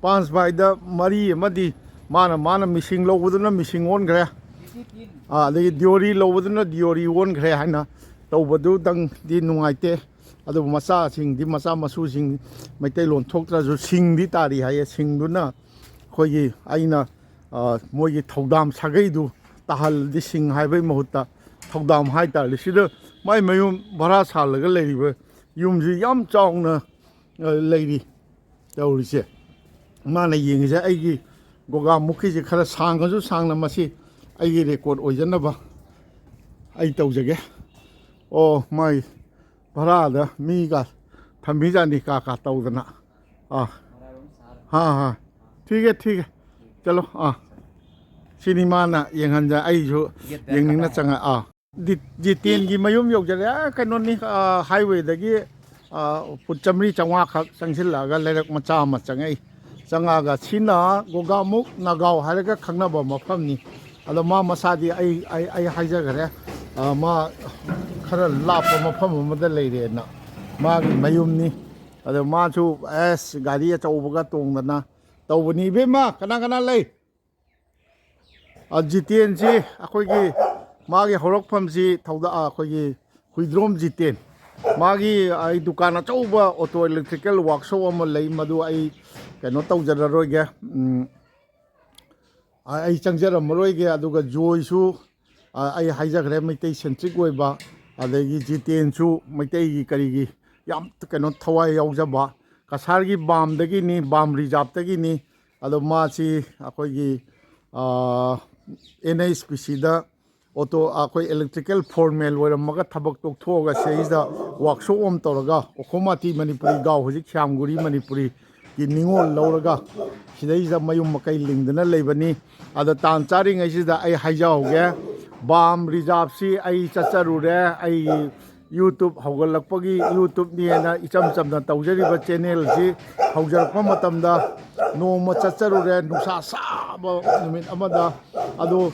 ꯄꯥꯟꯆ ꯚꯥꯏꯗ ꯃꯔꯤ ꯑꯃꯗꯤ ꯃꯥꯅ, ꯃꯥꯅ ꯃꯤꯁꯤꯡ ꯂꯧꯕꯗꯨꯅ ꯃꯤꯁꯤꯡ ꯑꯣꯟꯈ꯭ꯔꯦ꯫ ꯑꯥ, ꯑꯗꯒꯤ ꯗꯤꯑꯣꯔꯤ ꯂꯧꯕꯗꯨꯅ ꯗꯤꯑꯣꯔꯤ ꯑꯣꯟꯈ꯭ꯔꯦ ꯍꯥꯏꯅ ꯇꯧꯕꯗꯨꯗꯪꯗꯤ ꯅꯨꯡꯉꯥꯏꯇꯦ꯫ ꯑꯗꯨꯕꯨ ꯃꯆꯥꯁꯤꯡꯗꯤ, ꯃꯆꯥ ꯃꯁꯨꯁꯤꯡ ꯃꯩꯇꯩꯂꯣꯟ ꯊꯣꯛꯇ꯭ꯔꯁꯨ ꯁꯤꯡꯗꯤ ꯇꯥꯔꯤ ꯍꯥꯏꯌꯦ꯫ ꯁꯤꯡꯗꯨꯅ ꯑꯩꯈꯣꯏꯒꯤ, ꯑꯩꯅ, ꯑ, ꯃꯣꯏꯒꯤ ꯊꯧꯗꯥꯝ ꯁꯥꯒꯩꯗꯨ ꯇꯥꯍꯜꯂꯗꯤ, ꯁꯤꯡ ꯍꯥꯏꯕꯒꯤ ꯃꯍꯨꯠꯇ ꯊꯧꯗꯥꯝ ꯍꯥꯏꯇꯥꯔꯦ꯫ ꯁꯤꯗ ꯃꯥꯏ ꯃꯌꯨꯝ ꯚꯔꯥ ꯁꯥꯜꯂꯒ ꯂꯩꯔꯤꯕ ꯌꯨꯝꯁꯤ ꯌꯥꯝ ꯆꯥꯎꯅ, ꯑ, ꯂꯩꯔꯤ ꯇꯧꯔꯤꯁꯦ꯫ ꯃꯥꯅ ꯌꯦꯡꯉꯤꯁꯦ ꯑꯩꯒꯤ ꯒꯣꯒꯥꯃꯨꯛꯀꯤꯁꯦ ꯈꯔ ꯁꯥꯡꯉꯁꯨ ꯁꯥꯡꯅ, ꯃꯁꯤ ꯑꯩꯒꯤ ꯔꯦꯀꯣꯔꯠ ꯑꯣꯏꯖꯅꯕ ꯑꯩ ꯇꯧꯖꯒꯦ꯫ ꯑꯣ, ꯃꯥꯏ ꯚꯔꯥꯗ ꯃꯤꯒ ꯊꯝꯕꯤꯖꯥꯠꯅꯤ ꯀꯥ ꯀꯥ ꯇꯧꯗꯅ꯫ ꯑꯥ, ꯍꯥ ꯍꯥ, ꯊꯤꯒꯦ ꯊꯤꯒꯦ, ꯆꯠꯂꯣ꯫ ꯑꯥ, ꯁꯤꯅꯤ ꯃꯥꯅ ꯌꯦꯡꯍꯟꯖ-, ꯑꯩꯁꯨ ꯌꯦꯡꯅꯤꯡꯅ ꯆꯪꯉꯛ-, ꯑꯥ꯫ ꯖꯤ-, ꯖꯤꯇꯦꯟꯒꯤ ꯃꯌꯨꯝ ꯌꯧꯖꯔꯦ꯫ ꯑꯥ, ꯀꯩꯅꯣꯅꯤ, ꯑꯥ, highwayꯗꯒꯤ, ꯑꯥ, ꯐꯨꯠ ꯆꯥꯃꯔꯤ ꯆꯥꯃꯉꯥ ꯈꯛ ꯆꯪꯁꯤꯜꯂꯛꯑꯒ ꯂꯩꯔꯛ ꯃꯆꯥ ꯑꯃ ꯆꯪꯉꯛꯏ꯫ ꯆꯪꯉꯛꯑꯒ ꯁꯤꯅ ꯒꯣꯒꯥꯃꯨꯛ ꯅꯥꯒꯥꯎ ꯍꯥꯏꯔꯒ ꯈꯪꯅꯕ ꯃꯐꯝꯅꯤ꯫ ꯑꯗꯣ ꯃꯥ ꯃꯁꯥꯗꯤ ꯑꯩ, ꯑꯩ, ꯑꯩ ꯍꯥꯏꯖꯈ꯭ꯔꯦ, ꯑꯥ, ꯃꯥ ꯈꯔ ꯂꯥꯞꯄ ꯃꯐꯝ ꯑꯃꯗ ꯂꯩꯔꯦꯅ ꯃꯥꯒꯤ ꯃꯌꯨꯝꯅꯤ꯫ ꯑꯗꯣ ꯃꯥꯁꯨ ꯑꯦꯁ ꯒꯥꯔꯤ ꯑꯆꯧꯕꯒ ꯇꯣꯡꯗꯅ ꯇꯧꯕꯅꯤ꯫ ꯏꯕꯦꯝꯃ, ꯀꯅꯥ ꯀꯅꯥ ꯂꯩ? ꯑ, ꯖꯤꯇꯦꯟꯁꯤ ꯑꯩꯈꯣꯏꯒꯤ, ꯃꯥꯒꯤ ꯍꯧꯔꯛꯐꯝꯁꯤ ꯊꯧꯗꯥ-, ꯑ, ꯑꯩꯈꯣꯏꯒꯤ ꯍꯨꯏꯗ꯭ꯔꯣꯝ ꯖꯤꯇꯦꯟ꯫ ꯃꯥꯒꯤ ꯑꯩ ꯗꯨꯀꯥꯟ ꯑꯆꯧꯕ auto electrical workshop ꯑꯃ ꯂꯩ, ꯃꯗꯨ ꯑꯩ ꯀꯩꯅꯣ ꯇꯧꯖꯔꯔꯣꯏꯒꯦ, ꯎꯝ, ꯑ-, ꯑꯩ ꯆꯪꯖꯔꯝꯃꯔꯣꯏꯒꯦ꯫ ꯑꯗꯨꯒ ꯖꯣꯏꯁꯨ, ꯑ, ꯑꯩ ꯍꯥꯏꯖꯈ꯭ꯔꯦ, ꯃꯩꯇꯩ centric ꯑꯣꯏꯕ, ꯑꯗꯒꯤ ꯖꯤꯇꯦꯟꯁꯨ ꯃꯩꯇꯩꯒꯤ ꯀꯔꯤꯒꯤ ꯌꯥꯝ ꯀꯩꯅꯣ ꯊꯋꯥꯏ ꯌꯥꯎꯖꯕ, ꯀꯁꯥꯔꯒꯤ ꯕꯥꯝꯗꯒꯤꯅꯤ, ꯕꯥꯝ reserveꯇꯒꯤꯅꯤ꯫ ꯑꯗꯣ ꯃꯥꯁꯤ ꯑꯩꯈꯣꯏꯒꯤ, ꯑ, NHPCꯗ auto, ꯑꯩꯈꯣꯏ electrical foreman ꯑꯣꯏꯔꯝꯃꯒ ꯊꯕꯛ ꯇꯣꯛꯊꯣꯛꯑꯒ ꯁꯤꯗꯩꯁꯤꯗ workshop ꯑꯃ ꯇꯧꯔꯒ, ꯑꯣꯈꯣꯃꯥꯇꯤ ꯃꯅꯤꯄꯨꯔꯤ ꯒꯥꯎ, ꯍꯧꯖꯤꯛ ꯁ꯭ꯌꯥꯝꯒꯨꯔꯤ ꯃꯅꯤꯄꯨꯔꯤꯒꯤ ꯅꯤꯉꯣꯜ ꯂꯧꯔꯒ ꯁꯤꯗꯩꯁꯤꯗ ꯃꯌꯨꯝ ꯃꯀꯩ ꯂꯤꯡꯗꯅ ꯂꯩꯕꯅꯤ꯫ ꯑꯗ ꯇꯥꯟ ꯆꯥꯔꯤꯉꯩꯁꯤꯗ ꯑꯩ ꯍꯥꯏꯖꯍꯧꯒꯦ, ꯕꯥꯝ reserveꯁꯤ ꯑꯩ ꯆꯠꯆꯔꯨꯔꯦ꯫ ꯑꯩ YouTube ꯍꯧꯒꯠꯂꯛꯄꯒꯤ, YouTubeꯅꯦꯅ ꯏꯆꯝ ꯆꯝꯅ ꯇꯧꯖꯔꯤꯕ channelꯁꯤ ꯍꯧꯖꯔꯛꯄ ꯃꯇꯝꯗ ꯅꯣꯡꯃ ꯆꯠꯆꯔꯨꯔꯦ, ꯅꯨꯡꯁꯥ ꯁꯥꯕ ꯅꯨꯃꯤꯠ ꯑꯃꯗ꯫ ꯑꯗꯨ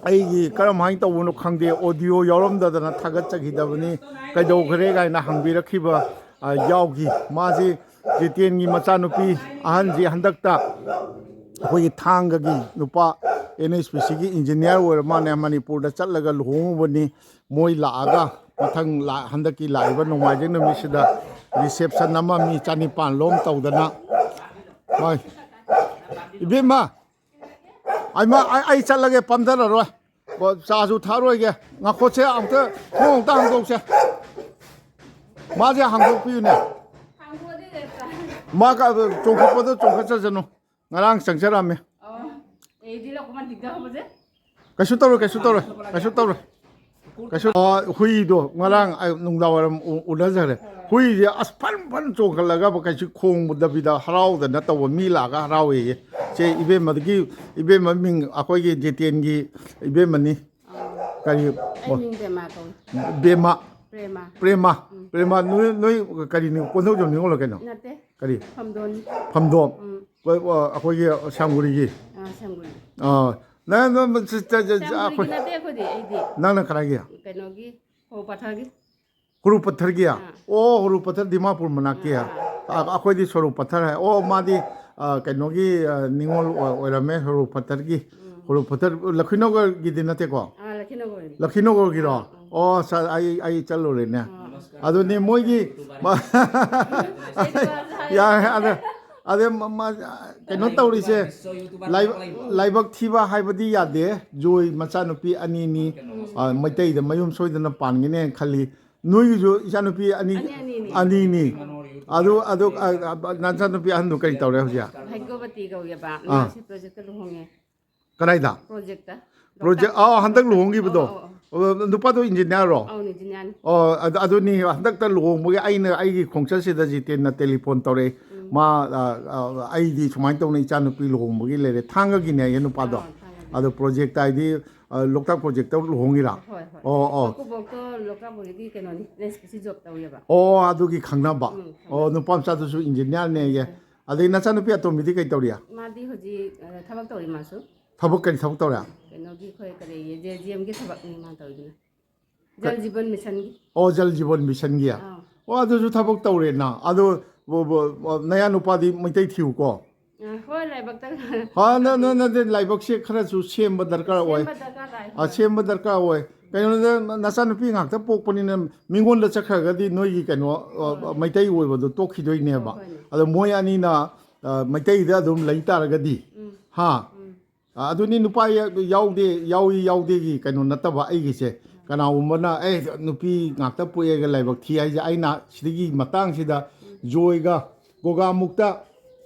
ꯑꯩꯒꯤ ꯀꯔꯝꯍꯥꯏꯅ ꯇꯧꯕꯅꯣ ꯈꯪꯗꯦ, audio ꯌꯥꯎꯔꯝꯗꯗꯅ ꯊꯥꯒꯠꯆꯈꯤꯗꯕꯅꯤ, ꯀꯩꯗꯧꯈ꯭ꯔꯦ ꯀꯥꯏꯅ ꯍꯪꯕꯤꯔꯛꯈꯤꯕ, ꯑ, ꯌꯥꯎꯈꯤ꯫ ꯃꯥꯁꯤ ꯖꯤꯇꯦꯟꯒꯤ ꯃꯆꯥꯅꯨꯄꯤ ꯑꯍꯟꯁꯤ ꯍꯟꯗꯛꯇ ꯑꯩꯈꯣꯏꯒꯤ ꯊꯥꯡꯒꯒꯤ ꯅꯨꯄꯥ ꯑꯦꯟ ꯑꯩꯆ ꯄꯤ ꯁꯤꯒꯤ ꯏꯟꯖꯤꯅꯤꯌꯥꯔ ꯑꯣꯏꯔ ꯃꯥꯅꯦ, ꯃꯅꯤꯄꯨꯔꯗ ꯆꯠꯂꯒ ꯂꯨꯍꯣꯡꯉꯨꯕꯅꯤ꯫ ꯃꯣꯏ ꯂꯥꯛꯑꯒ ꯃꯊꯪ ꯂꯥ-, ꯍꯟꯗꯛꯀꯤ ꯂꯥꯛꯏꯕ ꯅꯣꯡꯃꯥꯏꯖꯤꯡ ꯅꯨꯃꯤꯠꯁꯤꯗ ꯔꯤꯁꯦꯞꯁꯟ ꯑꯃ ꯃꯤ ꯆꯅꯤꯄꯥꯟ ꯂꯣꯝ ꯇꯧꯗꯅ꯫ ꯍꯣꯏ꯫ ꯏꯕꯦꯝꯃ, ꯑꯩꯃ-, ꯑꯩ, ꯑꯩ ꯆꯠꯂꯒꯦ, ꯄꯝꯊꯔꯔꯣꯏ꯫ ꯀꯣ, ꯆꯥꯁꯨ ꯊꯛꯑꯔꯣꯏꯒꯦ꯫ ꯉꯥꯈꯣꯠꯁꯦ ꯑꯃꯨꯛꯇ, ꯊꯣꯡ ꯑꯃꯨꯛꯇ ꯍꯥꯡꯗꯣꯛꯁꯦ꯫ ꯃꯥꯁꯦ ꯍꯥꯡꯗꯣꯛꯄꯤꯌꯨꯅꯦ꯫ ꯃꯥ ꯀ-, ꯆꯣꯡꯈꯠꯄꯗꯣ ꯆꯣꯡꯈꯠꯆꯁꯅꯨ꯫ ꯉꯔꯥꯡ ꯆꯪꯖꯔꯝꯃꯦ꯫ ꯑꯣ, ꯑꯩꯗꯤ ꯂꯧꯕ ꯗꯤꯒꯗꯕꯁꯦ꯫ ꯀꯩꯁꯨ ꯇꯧꯔꯣꯏ, ꯀꯩꯁꯨ ꯇꯧꯔꯣꯏ, ꯀꯩꯁꯨ ꯇꯧꯔꯣꯏ꯫ ꯀꯩꯁꯨ, ꯑ, ꯍꯨꯏꯗꯣ ꯉꯔꯥꯡ ꯑꯌꯨꯛ ꯅꯨꯡꯗꯥꯡ ꯋꯥꯏꯔꯝ ꯎ-, ꯎꯅꯖꯔꯦ꯫ ꯍꯨꯏꯁꯦ ꯑꯁ ꯐꯟ ꯐꯟ ꯆꯣꯡꯈꯠꯂꯒ ꯀꯩꯁꯨ ꯈꯣꯡꯗꯕꯤꯗ ꯍꯔꯥꯎꯗꯅ ꯇꯧꯕ, ꯃꯤ ꯂꯥꯛꯑꯒ ꯍꯔꯥꯎꯋꯦꯌꯦ꯫ ꯁꯦ ꯏꯕꯦꯝꯃꯗꯒꯤ, ꯏꯕꯦꯝꯃ ꯃꯤꯡ ꯑꯩꯈꯣꯏꯒꯤ ꯖꯤꯇꯦꯟꯒꯤ ꯏꯕꯦꯝꯃꯅꯤ꯫ ꯑꯥ꯫ ꯀꯔꯤ? ꯑꯩ ꯃꯤꯡ ꯕꯦꯃꯥ ꯀꯧꯏ꯫ ꯕꯦꯃꯥ꯫ ꯄ꯭ꯔꯦꯃꯥ꯫ ꯄ꯭ꯔꯦꯃꯥ꯫ ꯎꯝ꯫ ꯄ꯭ꯔꯦꯃꯥ, ꯅꯣꯏ, ꯅꯣꯏ ꯀꯔꯤꯅꯤ? ꯀꯣꯟꯊꯧꯖꯝ ꯅꯤꯉꯣꯜꯂꯣ ꯀꯩꯅꯣ? ꯅꯠꯇꯦ꯫ ꯀꯔꯤ? ꯐꯝꯗꯣꯟ꯫ ꯐꯝꯗꯣꯝ꯫ ꯎꯝ꯫ ꯍꯣꯏ, ꯑꯣ, ꯑꯩꯈꯣꯏꯒꯤ ꯁꯦꯝꯒꯨꯔꯤꯒꯤ꯫ ꯑꯥ, ꯁꯦꯝꯒꯨꯔꯤ꯫ ꯑꯥ꯫ ꯅꯪ, ꯅꯪ, ꯁꯤ-, ꯆ-, ꯆ-, ꯆ-, ꯁꯦꯝꯒꯨꯔꯤꯒꯤ ꯑꯩꯈꯣꯏ ꯅꯠꯇꯦ ꯑꯩꯈꯣꯏꯗꯤ, ꯑꯩꯗꯤ꯫ ꯅꯪꯅ ꯀꯗꯥꯏꯒꯤ? ꯀꯩꯅꯣꯒꯤ, ꯍꯣ, ꯄꯊꯔꯒꯤ꯫ ꯍꯣꯔꯨ ꯄꯊꯔꯒꯤ? ꯑꯥ꯫ ꯑꯣ, ꯍꯣꯔꯨ ꯄꯊꯔ ꯗꯤꯃꯥꯄꯨꯔ ꯃꯅꯥꯛꯀꯤ꯫ ꯑꯥ, ꯑꯥ꯫ ꯑ-, ꯑꯩꯈꯣꯏꯗꯤ ꯁꯣꯔꯨ ꯄꯊꯔ ꯍꯥꯏ꯫ ꯑꯣ, ꯃꯥꯗꯤ, ꯑ, ꯀꯩꯅꯣꯒꯤ, ꯑ, ꯅꯤꯉꯣꯜ ꯑꯣꯏ-, ꯑꯣꯏꯔꯝꯃꯦ, ꯍꯣꯔꯨ ꯄꯊꯔꯒꯤ꯫ ꯎꯝ꯫ ꯍꯣꯔꯨ ꯄꯊꯔ, ꯂꯈꯤꯅꯧꯒꯔꯒꯤꯗꯤ ꯅꯠꯇꯦꯀꯣ? ꯑꯥ, ꯂꯈꯤꯅꯧꯒꯔꯅꯤ꯫ ꯂꯈꯤꯅꯧꯒꯔꯒꯤꯔꯣ? ꯑꯥ, ꯑꯥ꯫ ꯑꯣ, ꯁꯥꯔ, ꯑꯩ, ꯑꯩ ꯆꯠꯂꯨꯔꯦꯅꯦ꯫ ꯑꯥ꯫ ꯑꯗꯨꯅꯤ ꯃꯣꯏꯒꯤ ꯃ-, ꯌꯥꯔꯦ, ꯑꯗ, ꯑꯗ ꯃ-, ꯃ-, ꯀꯩꯅꯣ ꯇꯧꯔꯤꯁꯦ, ꯂꯥꯏꯕꯛ, ꯂꯥꯏꯕꯛ ꯊꯤꯕ ꯍꯥꯏꯕꯗꯤ ꯌꯥꯗꯦ꯫ ꯖꯣꯏ ꯃꯆꯥꯅꯨꯄꯤ ꯑꯅꯤꯅꯤ, ꯑ, ꯃꯩꯇꯩꯗ ꯃꯌꯨꯝ ꯁꯣꯏꯗꯅ ꯄꯥꯟꯒꯅꯦꯅ ꯈꯜꯂꯤ꯫ ꯅꯣꯏꯒꯤꯁꯨ ꯏꯆꯥꯅꯨꯄꯤ ꯑꯅꯤ, ꯑꯅꯤ, ꯑꯅꯤꯅꯤ꯫ ꯑꯅꯤꯅꯤ꯫ ꯑꯗꯨ, ꯑꯗꯨ, ꯑ, ꯑ, ꯅꯆꯥꯅꯨꯄꯤ ꯑꯍꯟꯗꯨ ꯀꯔꯤ ꯇꯧꯔꯦ ꯍꯧꯖꯤꯛ? ꯚꯥꯒ꯭ꯌꯣꯕꯇꯤ ꯀꯧꯋꯦꯕ, ꯑꯥ꯫ ꯃꯥꯁꯤ ꯄ꯭ꯔꯣꯖꯦꯛꯇ ꯂꯨꯍꯣꯡꯉꯦ꯫ ꯀꯗꯥꯏꯗ? ꯄ꯭ꯔꯣꯖꯦꯛꯇ꯫ Project, doctor. ꯑꯥ, ꯍꯟꯗꯛ ꯂꯨꯍꯣꯡꯈꯤꯕꯗꯣ? ꯑꯧ, ꯑꯧ, ꯑꯧ꯫ ꯑꯣ, ꯅꯨꯄꯥꯗꯣ ꯏꯟꯖꯤꯅꯤꯌꯥꯔꯔꯣ? ꯑꯧ, ꯏꯟꯖꯤꯅꯤꯌꯥꯔꯅꯤ꯫ ꯑꯣ, ꯑꯗꯨ, ꯑꯗꯨꯅꯤ ꯍꯟꯗꯛꯇ ꯂꯨꯍꯣꯡꯕꯒꯤ ꯑꯩꯅ ꯑꯩꯒꯤ ꯈꯣꯡꯆꯠꯁꯤꯗ ꯖꯤꯇꯦꯟꯅ ꯇꯦꯂꯤꯐꯣꯟ ꯇꯧꯔꯛꯑꯦ꯫ ꯎꯝ꯫ ꯃꯥ, ꯑ, ꯑ, ꯑꯩꯗꯤ ꯁꯨꯃꯥꯏꯅ ꯇꯧꯅ ꯏꯆꯥꯅꯨꯄꯤ ꯂꯨꯍꯣꯡꯕꯒꯤ ꯂꯩꯔꯦ꯫ ꯊꯥꯡꯒꯒꯤꯅꯦ ꯍꯥꯏꯌꯦ ꯅꯨꯄꯥꯗꯣ꯫ ꯑꯥ, ꯊꯥꯡꯒꯒꯤ꯫ ꯑꯗꯣ ꯄ꯭ꯔꯣꯖꯦꯛꯇ ꯍꯥꯏꯗꯤ, ꯑ, ꯂꯣꯛꯇꯥꯛ ꯄ꯭ꯔꯣꯖꯦꯛꯇ ꯂꯨꯍꯣꯡꯉꯤꯔꯥ? ꯍꯣꯏ, ꯍꯣꯏ꯫ ꯑꯣ, ꯑꯣ꯫ ꯑꯩꯈꯣꯏ ꯕꯣꯛꯇꯣ ꯂꯣꯛꯇꯥꯛ ꯄ꯭ꯔꯣꯖꯦꯛꯀꯤ ꯀꯩꯅꯣꯅꯤ, ꯑꯦꯟ ꯑꯩꯆ ꯄꯤ ꯁꯤ ꯖꯣꯕ ꯇꯧꯋꯦꯕ꯫ ꯑꯣ, ꯑꯗꯨꯒꯤ ꯈꯪꯅꯕ꯫ ꯎꯝ, ꯑꯣ, ꯈꯪꯅꯕ꯫ ꯅꯨꯄꯥ ꯃꯆꯥꯗꯨꯁꯨ ꯏꯟꯖꯤꯅꯤꯌꯥꯔꯅꯦꯌꯦ꯫ ꯎꯝ꯫ ꯑꯗꯩ ꯅꯆꯥꯅꯨꯄꯤ ꯑꯇꯣꯝꯕꯤꯗꯤ ꯀꯩ ꯇꯧꯔꯤ? ꯃꯥꯗꯤ ꯍꯧꯖꯤꯛ, ꯑ, ꯊꯕꯛ ꯇꯧꯔꯤ ꯃꯥꯁꯨ꯫ ꯊꯕꯛ, ꯀꯔꯤ ꯊꯕꯛ ꯇꯧꯔꯦ? ꯀꯩꯅꯣꯒꯤ, ꯑꯩꯈꯣꯏ ꯀꯔꯤ, ꯖꯦ ꯖꯤ ꯑꯦꯝꯒꯤ ꯊꯕꯛꯅꯤ ꯃꯥ ꯇꯧꯔꯤꯗꯨꯅ꯫ ꯀ-, ꯖꯜ ꯖꯤꯕꯟ ꯃꯤꯁꯟꯒꯤ꯫ ꯑꯣ, ꯖꯜ ꯖꯤꯕꯟ ꯃꯤꯁꯟꯒꯤ? ꯑꯥ꯫ ꯑꯣ, ꯑꯗꯨꯁꯨ ꯊꯕꯛ ꯇꯧꯔꯦꯅ꯫ ꯑꯗꯣ, ꯕꯣ-, ꯕꯣ-, ꯕꯣ-, ꯅꯌꯥ ꯅꯨꯄꯥꯗꯤ ꯃꯩꯇꯩ ꯊꯤꯌꯨꯀꯣ꯫ ꯍꯣꯏ, ꯂꯥꯏꯕꯛꯇ ꯍꯥ ꯅ ꯅ ꯅꯠꯇꯦ, ꯂꯥꯏꯕꯛꯁꯦ ꯈꯔꯁꯨ ꯁꯦꯝꯕ ꯗꯔꯀꯥꯔ ꯑꯣꯏ꯫ ꯁꯦꯝꯕ ꯗꯔꯀꯥꯔ ꯇꯥꯏ꯫ ꯑ, ꯁꯦꯝꯕ ꯗꯔꯀꯥꯔ ꯑꯣꯏ꯫ ꯀꯩꯅꯣꯗ ꯅꯆꯥꯅꯨꯄꯤ ꯉꯥꯛꯇ ꯄꯣꯛꯄꯅꯤꯅ ꯃꯤꯉꯣꯟꯗ ꯆꯠꯈ꯭ꯔꯒꯗꯤ ꯅꯣꯏꯒꯤ ꯀꯩꯅꯣ, ꯑ, ꯃꯩꯇꯩ ꯑꯣꯏꯕꯗꯣ ꯇꯣꯛꯈꯤꯗꯣꯏꯅꯦꯕ꯫ ꯍꯣꯏꯅꯦ꯫ ꯑꯗꯣ ꯃꯣꯏ ꯑꯅꯤꯅ, ꯑ, ꯃꯩꯇꯩꯗ ꯑꯗꯨꯝ ꯂꯩ ꯇꯥꯔꯒꯗꯤ, ꯎꯝ ꯍꯥ? ꯎꯝ ꯑ, ꯑꯗꯨꯅꯤ ꯅꯨꯄꯥ ꯌꯥ- ꯌꯥꯎꯗꯦ, ꯌꯥꯎꯏ ꯌꯥꯎꯗꯦꯒꯤ ꯀꯩꯅꯣ ꯅꯠꯇꯕ ꯑꯩꯒꯤꯁꯦ꯫ ꯀꯅꯥꯒꯨꯝꯕꯅ ꯑꯦ ꯅꯨꯄꯤ ꯉꯥꯛꯇ ꯄꯣꯛꯑꯦꯒ ꯂꯥꯏꯕꯛ ꯊꯤ ꯍꯥꯏꯁꯦ, ꯑꯩꯅ ꯁꯤꯗꯒꯤ ꯃꯇꯥꯡꯁꯤꯗ ꯖꯣꯏꯒ ꯒꯣꯒꯥꯃꯨꯛꯇ,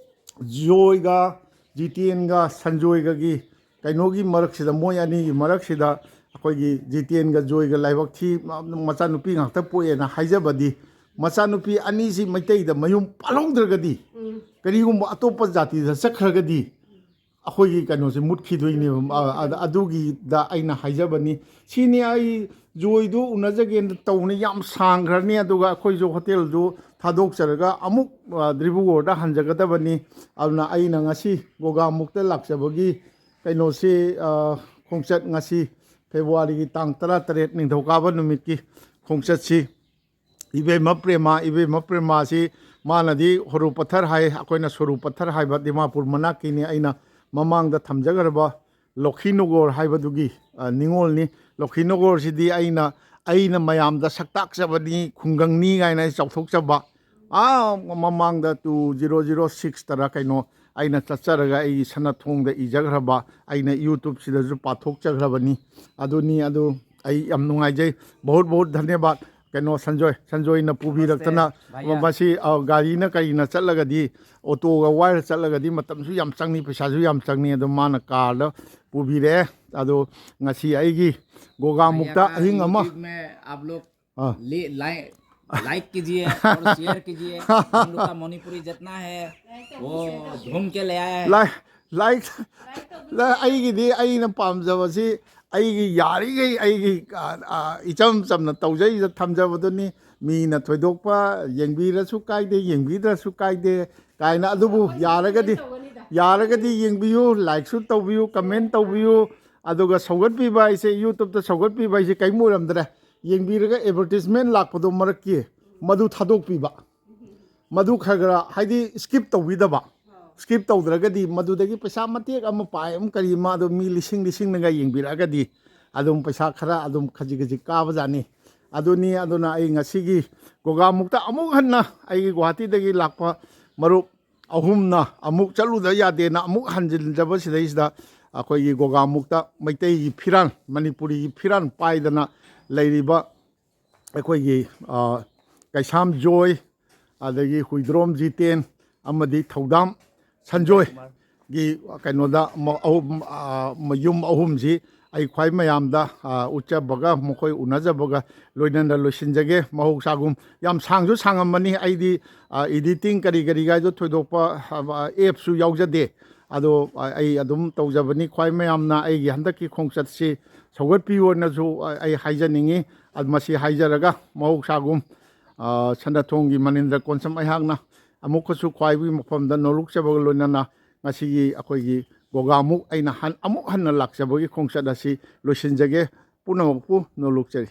ꯖꯣꯏꯒ ꯖꯤꯇꯦꯟꯒ ꯁꯟꯖꯣꯏꯒꯒꯤ ꯀꯩꯅꯣꯒꯤ ꯃꯔꯛꯁꯤꯗ, ꯃꯣꯏ ꯑꯅꯤꯒꯤ ꯃꯔꯛꯁꯤꯗ ꯑꯩꯈꯣꯏꯒꯤ ꯖꯤꯇꯦꯟꯒ ꯖꯣꯏꯒ ꯂꯥꯏꯕꯛ ꯊꯤ, ꯃ- ꯃꯆꯥꯅꯨꯄꯤ ꯉꯥꯛꯇ ꯄꯣꯛꯑꯦꯅ ꯍꯥꯏꯖꯕꯗꯤ, ꯃꯆꯥꯅꯨꯄꯤ ꯑꯅꯤꯁꯤ ꯃꯩꯇꯩꯗ ꯃꯌꯨꯝ ꯄꯥꯜꯍꯧꯗ꯭ꯔꯒꯗꯤ, ꯎꯝ ꯀꯔꯤꯒꯨꯝꯕ ꯑꯇꯣꯞꯄ ꯖꯥꯇꯤꯗ ꯆꯠꯈ꯭ꯔꯒꯗꯤ ꯑꯩꯈꯣꯏꯒꯤ ꯀꯩꯅꯣꯁꯦ ꯃꯨꯠꯈꯤꯗꯣꯏꯅꯦꯕ꯫ ꯑ- ꯑꯗ- ꯑꯗꯨꯒꯤꯗ ꯑꯩꯅ ꯍꯥꯏꯖꯕꯅꯤ꯫ ꯁꯤꯅꯤ ꯑꯩ ꯖꯣꯏꯗꯨ ꯎꯅꯖꯒꯦꯅ ꯇꯧꯕꯅꯤ꯫ ꯌꯥꯝ ꯁꯥꯡꯈ꯭ꯔꯅꯤ, ꯑꯗꯨꯒ ꯑꯩꯈꯣꯏꯁꯨ ꯍꯣꯇꯦꯜꯗꯨ ꯊꯥꯗꯣꯛꯆꯔꯒ ꯑꯃꯨꯛ, ꯑ, ꯗꯤꯕ꯭ꯔꯨꯒꯔꯗ ꯍꯟꯖꯒꯗꯕꯅꯤ꯫ ꯑꯗꯨꯅ ꯑꯩꯅ ꯉꯁꯤ ꯒꯣꯒꯥꯃꯨꯛꯇ ꯂꯥꯛꯆꯕꯒꯤ ꯀꯩꯅꯣꯁꯤ, ꯑ, ꯈꯣꯡꯆꯠ ꯉꯁꯤ ꯐꯦꯕ꯭ꯔꯨꯋꯥꯔꯤꯒꯤ ꯇꯥꯡ ꯇꯔꯥꯇꯔꯦꯠ ꯅꯤꯡꯊꯧꯀꯥꯕ ꯅꯨꯃꯤꯠꯀꯤ ꯈꯣꯡꯆꯠꯁꯤ ꯏꯕꯦꯝꯃ ꯄ꯭ꯔꯦꯃ, ꯏꯕꯦꯝꯃ ꯄ꯭ꯔꯦꯃꯁꯤ ꯃꯥꯅꯗꯤ ꯍꯣꯔꯨ ꯄꯊꯔ ꯍꯥꯏ, ꯑꯩꯈꯣꯏꯅ ꯁꯣꯔꯨ ꯄꯊꯔ ꯍꯥꯏꯕ ꯗꯤꯃꯥꯄꯨꯔ ꯃꯅꯥꯛꯀꯤꯅꯤ꯫ ꯑꯩꯅ ꯃꯃꯥꯡꯗ ꯊꯝꯖꯈ꯭ꯔꯕ ꯂꯣꯈꯤꯅꯣꯒꯣꯔ ꯍꯥꯏꯕꯗꯨꯒꯤ, ꯑ, ꯅꯤꯉꯣꯜꯅꯤ꯫ ꯂꯣꯈꯤꯅꯣꯒꯣꯔꯁꯤꯗꯤ ꯑꯩꯅ, ꯑꯩꯅ ꯃꯌꯥꯝꯗ ꯁꯛꯇꯥꯛꯆꯕꯅꯤ, ꯈꯨꯡꯒꯪꯅꯤ ꯀꯥꯏꯅ ꯑꯩ ꯆꯥꯎꯊꯣꯛꯆꯕ꯫ ꯑꯥ ꯃꯃꯥꯡꯗ ꯇꯨ ꯖꯤꯔꯣ ꯖꯤꯔꯣ ꯁꯤꯛꯁ ꯇꯔꯥ ꯀꯩꯅꯣ ꯑꯩꯅ ꯆꯠꯆꯔꯒ ꯑꯩꯒꯤ ꯁꯅꯊꯣꯡꯗ ꯏꯖꯈ꯭ꯔꯕ, ꯑꯩꯅ ꯌꯨꯇ꯭ꯌꯨꯕꯁꯤꯗꯁꯨ ꯄꯥꯊꯣꯛꯆꯈ꯭ꯔꯕꯅꯤ꯫ ꯑꯗꯨꯅꯤ, ꯑꯗꯨ ꯑꯩ ꯌꯥꯝ ꯅꯨꯡꯉꯥꯏꯖꯩ꯫ ꯕꯍꯨꯠ ꯕꯍꯨꯠ ꯙꯟꯌꯕꯥꯗ꯫ ꯀꯩꯅꯣ ꯁꯟꯖꯣꯏ, ꯁꯟꯖꯣꯏꯅ ꯄꯨꯕꯤꯔꯛꯇꯅ, ꯅꯃꯁꯇꯦ, ꯚꯥꯏꯌꯥ꯫ ꯃꯁꯤ, ꯑ, ꯒꯥꯔꯤꯅ ꯀꯔꯤꯅ ꯆꯠꯂꯒꯗꯤ, ꯑꯣꯇꯣꯒ ꯋꯥꯏꯔ ꯆꯠꯂꯒꯗꯤ ꯃꯇꯝꯁꯨ ꯌꯥꯝ ꯆꯪꯅꯤ, ꯄꯩꯁꯥꯁꯨ ꯌꯥꯝ ꯆꯪꯅꯤ꯫ ꯑꯗꯣ ꯃꯥꯅ ꯀꯥꯔꯗ ꯄꯨꯕꯤꯔꯛꯑꯦ꯫ ꯑꯗꯣ ꯉꯁꯤ ꯑꯩꯒꯤ ꯒꯣꯒꯥꯃꯨꯛꯇ भैया का ꯑꯍꯤꯡ ꯑꯃ YouTube में आप लोग हाँ। ले लाइक लाइक कीजिए और शेयर कीजिए। हम लोग का मणिपुरी जितना है वो घूम के ले आया है। ꯂꯥꯏ ꯂꯥꯏꯛ ꯑꯩꯒꯤꯗꯤ ꯑꯩꯅ ꯄꯥꯝꯖꯕꯁꯤ ꯑꯩꯒꯤ ꯌꯥꯔꯤꯈꯩ ꯑꯩꯒꯤ, ꯑ, ꯑ, ꯏꯆꯝ ꯆꯝꯅ ꯇꯧꯖꯩꯗ ꯊꯝꯖꯕꯗꯨꯅꯤ꯫ ꯃꯤꯅ ꯊꯣꯏꯗꯣꯛꯄ ꯌꯦꯡꯕꯤꯔꯁꯨ ꯀꯥꯏꯗꯦ, ꯌꯦꯡꯕꯤꯗ꯭ꯔꯁꯨ ꯀꯥꯏꯗꯦ ꯀꯥꯏꯅ꯫ ꯑꯗꯨꯕꯨ ꯌꯥꯔꯒꯗꯤ, ꯌꯥꯔꯒꯗꯤ ꯌꯦꯡꯕꯤꯌꯨ, ꯂꯥꯏꯛꯁꯨ ꯇꯧꯕꯤꯌꯨ, ꯀꯃꯦꯟ ꯇꯧꯕꯤꯌꯨ꯫ ꯑꯗꯨꯒ ꯁꯧꯒꯠꯄꯤꯕ ꯍꯥꯏꯁꯦ, ꯌꯨꯇ꯭ꯌꯨꯕꯇ ꯁꯧꯒꯠꯄꯤꯕ ꯍꯥꯏꯁꯦ ꯀꯔꯤꯝ ꯑꯣꯏꯔꯝꯗ꯭ꯔꯦ꯫ ꯌꯦꯡꯕꯤꯔꯒ ꯑꯦꯗꯚꯔꯇꯤꯁꯃꯦꯟ ꯂꯥꯛꯄꯗꯣ ꯃꯔꯛꯀꯤ ꯃꯗꯨ ꯊꯥꯗꯣꯛꯄꯤꯕ, ꯃꯗꯨ ꯈꯔ ꯈꯔ ꯍꯥꯏꯗꯤ ꯁ꯭ꯀꯤꯞ ꯇꯧꯕꯤꯗꯕ꯫ ꯁꯕꯁꯀ꯭ꯔꯥꯏꯕ ꯇꯧꯗ꯭ꯔꯒꯗꯤ, ꯃꯗꯨꯗꯒꯤ ꯄꯩꯁꯥ ꯃꯇꯦꯛ ꯑꯃ, ꯄꯥꯏ ꯑꯃ, ꯀꯔꯤ ꯑꯃ, ꯑꯗꯨꯝ ꯃꯤ ꯂꯤꯁꯤꯡ ꯂꯤꯁꯤꯡꯅꯒ ꯌꯦꯡꯕꯤꯔꯛꯑꯒꯗꯤ, ꯑꯗꯨꯝ ꯄꯩꯁꯥ ꯈꯔ ꯑꯗꯨꯝ ꯈꯖꯤꯛ ꯈꯖꯤꯛ ꯀꯥꯕꯖꯥꯠꯅꯤ꯫ ꯑꯗꯨꯅꯤ, ꯑꯗꯨꯅ ꯑꯩ ꯉꯁꯤꯒꯤ ꯒꯣꯒꯥꯃꯨꯛꯇ ꯑꯃꯨꯛ ꯍꯟꯅ ꯑꯩꯒꯤ ꯒꯨꯋꯥꯍꯥꯇꯤꯗꯒꯤ ꯂꯥꯛꯄ ꯃꯔꯨꯞ ꯑꯍꯨꯝꯅ ꯑꯃꯨꯛ ꯆꯠꯂꯨꯗ ꯌꯥꯗꯦꯅ ꯑꯃꯨꯛ ꯍꯟꯖꯤꯟꯖꯕ ꯁꯤꯗꯩꯁꯤꯗ, ꯑꯩꯈꯣꯏꯒꯤ ꯒꯣꯒꯥꯃꯨꯛꯇ ꯃꯩꯇꯩꯒꯤ ꯐꯤꯔꯥꯟ, ꯃꯅꯤꯄꯨꯔꯤꯒꯤ ꯐꯤꯔꯥꯟ ꯄꯥꯏꯗꯅ ꯂꯩꯔꯤꯕ ꯑꯩꯈꯣꯏꯒꯤ, ꯑ, ꯀꯩꯁꯥꯝ ꯖꯣꯏ, ꯑꯗꯒꯤ ꯍꯨꯏꯗ꯭ꯔꯣꯝ ꯖꯤꯇꯦꯟ, ꯑꯃꯗꯤ ꯊꯧꯗꯥꯝ ꯁꯟꯖꯣꯏꯒꯤ ꯀꯩꯅꯣꯗ ꯃ-, ꯑꯍꯨꯝ, ꯑ, ꯃ-, ꯌꯨꯝ ꯑꯍꯨꯝꯁꯤ ꯑꯩ ꯈ꯭ꯋꯥꯏ ꯃꯌꯥꯝꯗ, ꯑ, ꯎꯠꯆꯕꯒ, ꯃꯈꯣꯏ ꯎꯅꯖꯕꯒ ꯂꯣꯏꯅꯅ ꯂꯣꯏꯁꯤꯟꯖꯒꯦ꯫ ꯃꯍꯧꯁꯥꯒꯨꯝ ꯌꯥꯝ ꯁꯥꯡꯁꯨ ꯁꯥꯡꯉꯝꯃꯅꯤ꯫ ꯑꯩꯗꯤ, ꯑ, ꯏꯗꯤꯇꯤꯡ ꯀꯔꯤ ꯀꯔꯤꯒꯥꯏꯗꯣ ꯊꯣꯏꯗꯣꯛꯄ, ꯑ, ꯑꯦꯞꯁꯨ ꯌꯥꯎꯖꯗꯦ꯫ ꯑꯗꯣ, ꯑ, ꯑꯩ ꯑꯗꯨꯝ ꯇꯧꯖꯕꯅꯤ꯫ ꯈ꯭ꯋꯥꯏ ꯃꯌꯥꯝꯅ ꯑꯩꯒꯤ ꯍꯟꯗꯛꯀꯤ ꯈꯣꯡꯆꯠꯁꯤ ꯁꯧꯒꯠꯄꯤꯌꯣꯅꯁꯨ, ꯑ, ꯑꯩ ꯍꯥꯏꯖꯅꯤꯡꯉꯤ꯫ ꯑꯗꯨ ꯃꯁꯤ ꯍꯥꯏꯖꯔꯒ, ꯃꯍꯧꯁꯥꯒꯨꯝ, ꯑ, ꯁꯅꯥꯊꯣꯡꯒꯤ ꯃꯅꯤꯟꯗ꯭ꯔ ꯀꯣꯟꯁꯝ ꯑꯩꯍꯥꯛꯅ ꯑꯃꯨꯛꯀꯁꯨ ꯈ꯭ꯋꯥꯏꯕꯒꯤ ꯃꯐꯝꯗ ꯅꯣꯂꯨꯛꯆꯕꯒ ꯂꯣꯏꯅꯅ ꯉꯁꯤꯒꯤ ꯑꯩꯈꯣꯏꯒꯤ ꯒꯣꯒꯥꯃꯨꯛ ꯑꯩꯅ ꯍꯟ-, ꯑꯃꯨꯛ ꯍꯟꯅ ꯂꯥꯛꯆꯕꯒꯤ ꯈꯣꯡꯆꯠ ꯑꯁꯤ ꯂꯣꯏꯁꯤꯟꯖꯒꯦ꯫ ꯄꯨꯝꯅꯃꯛꯄꯨ ꯅꯣꯂꯨꯛꯆꯔꯤ꯫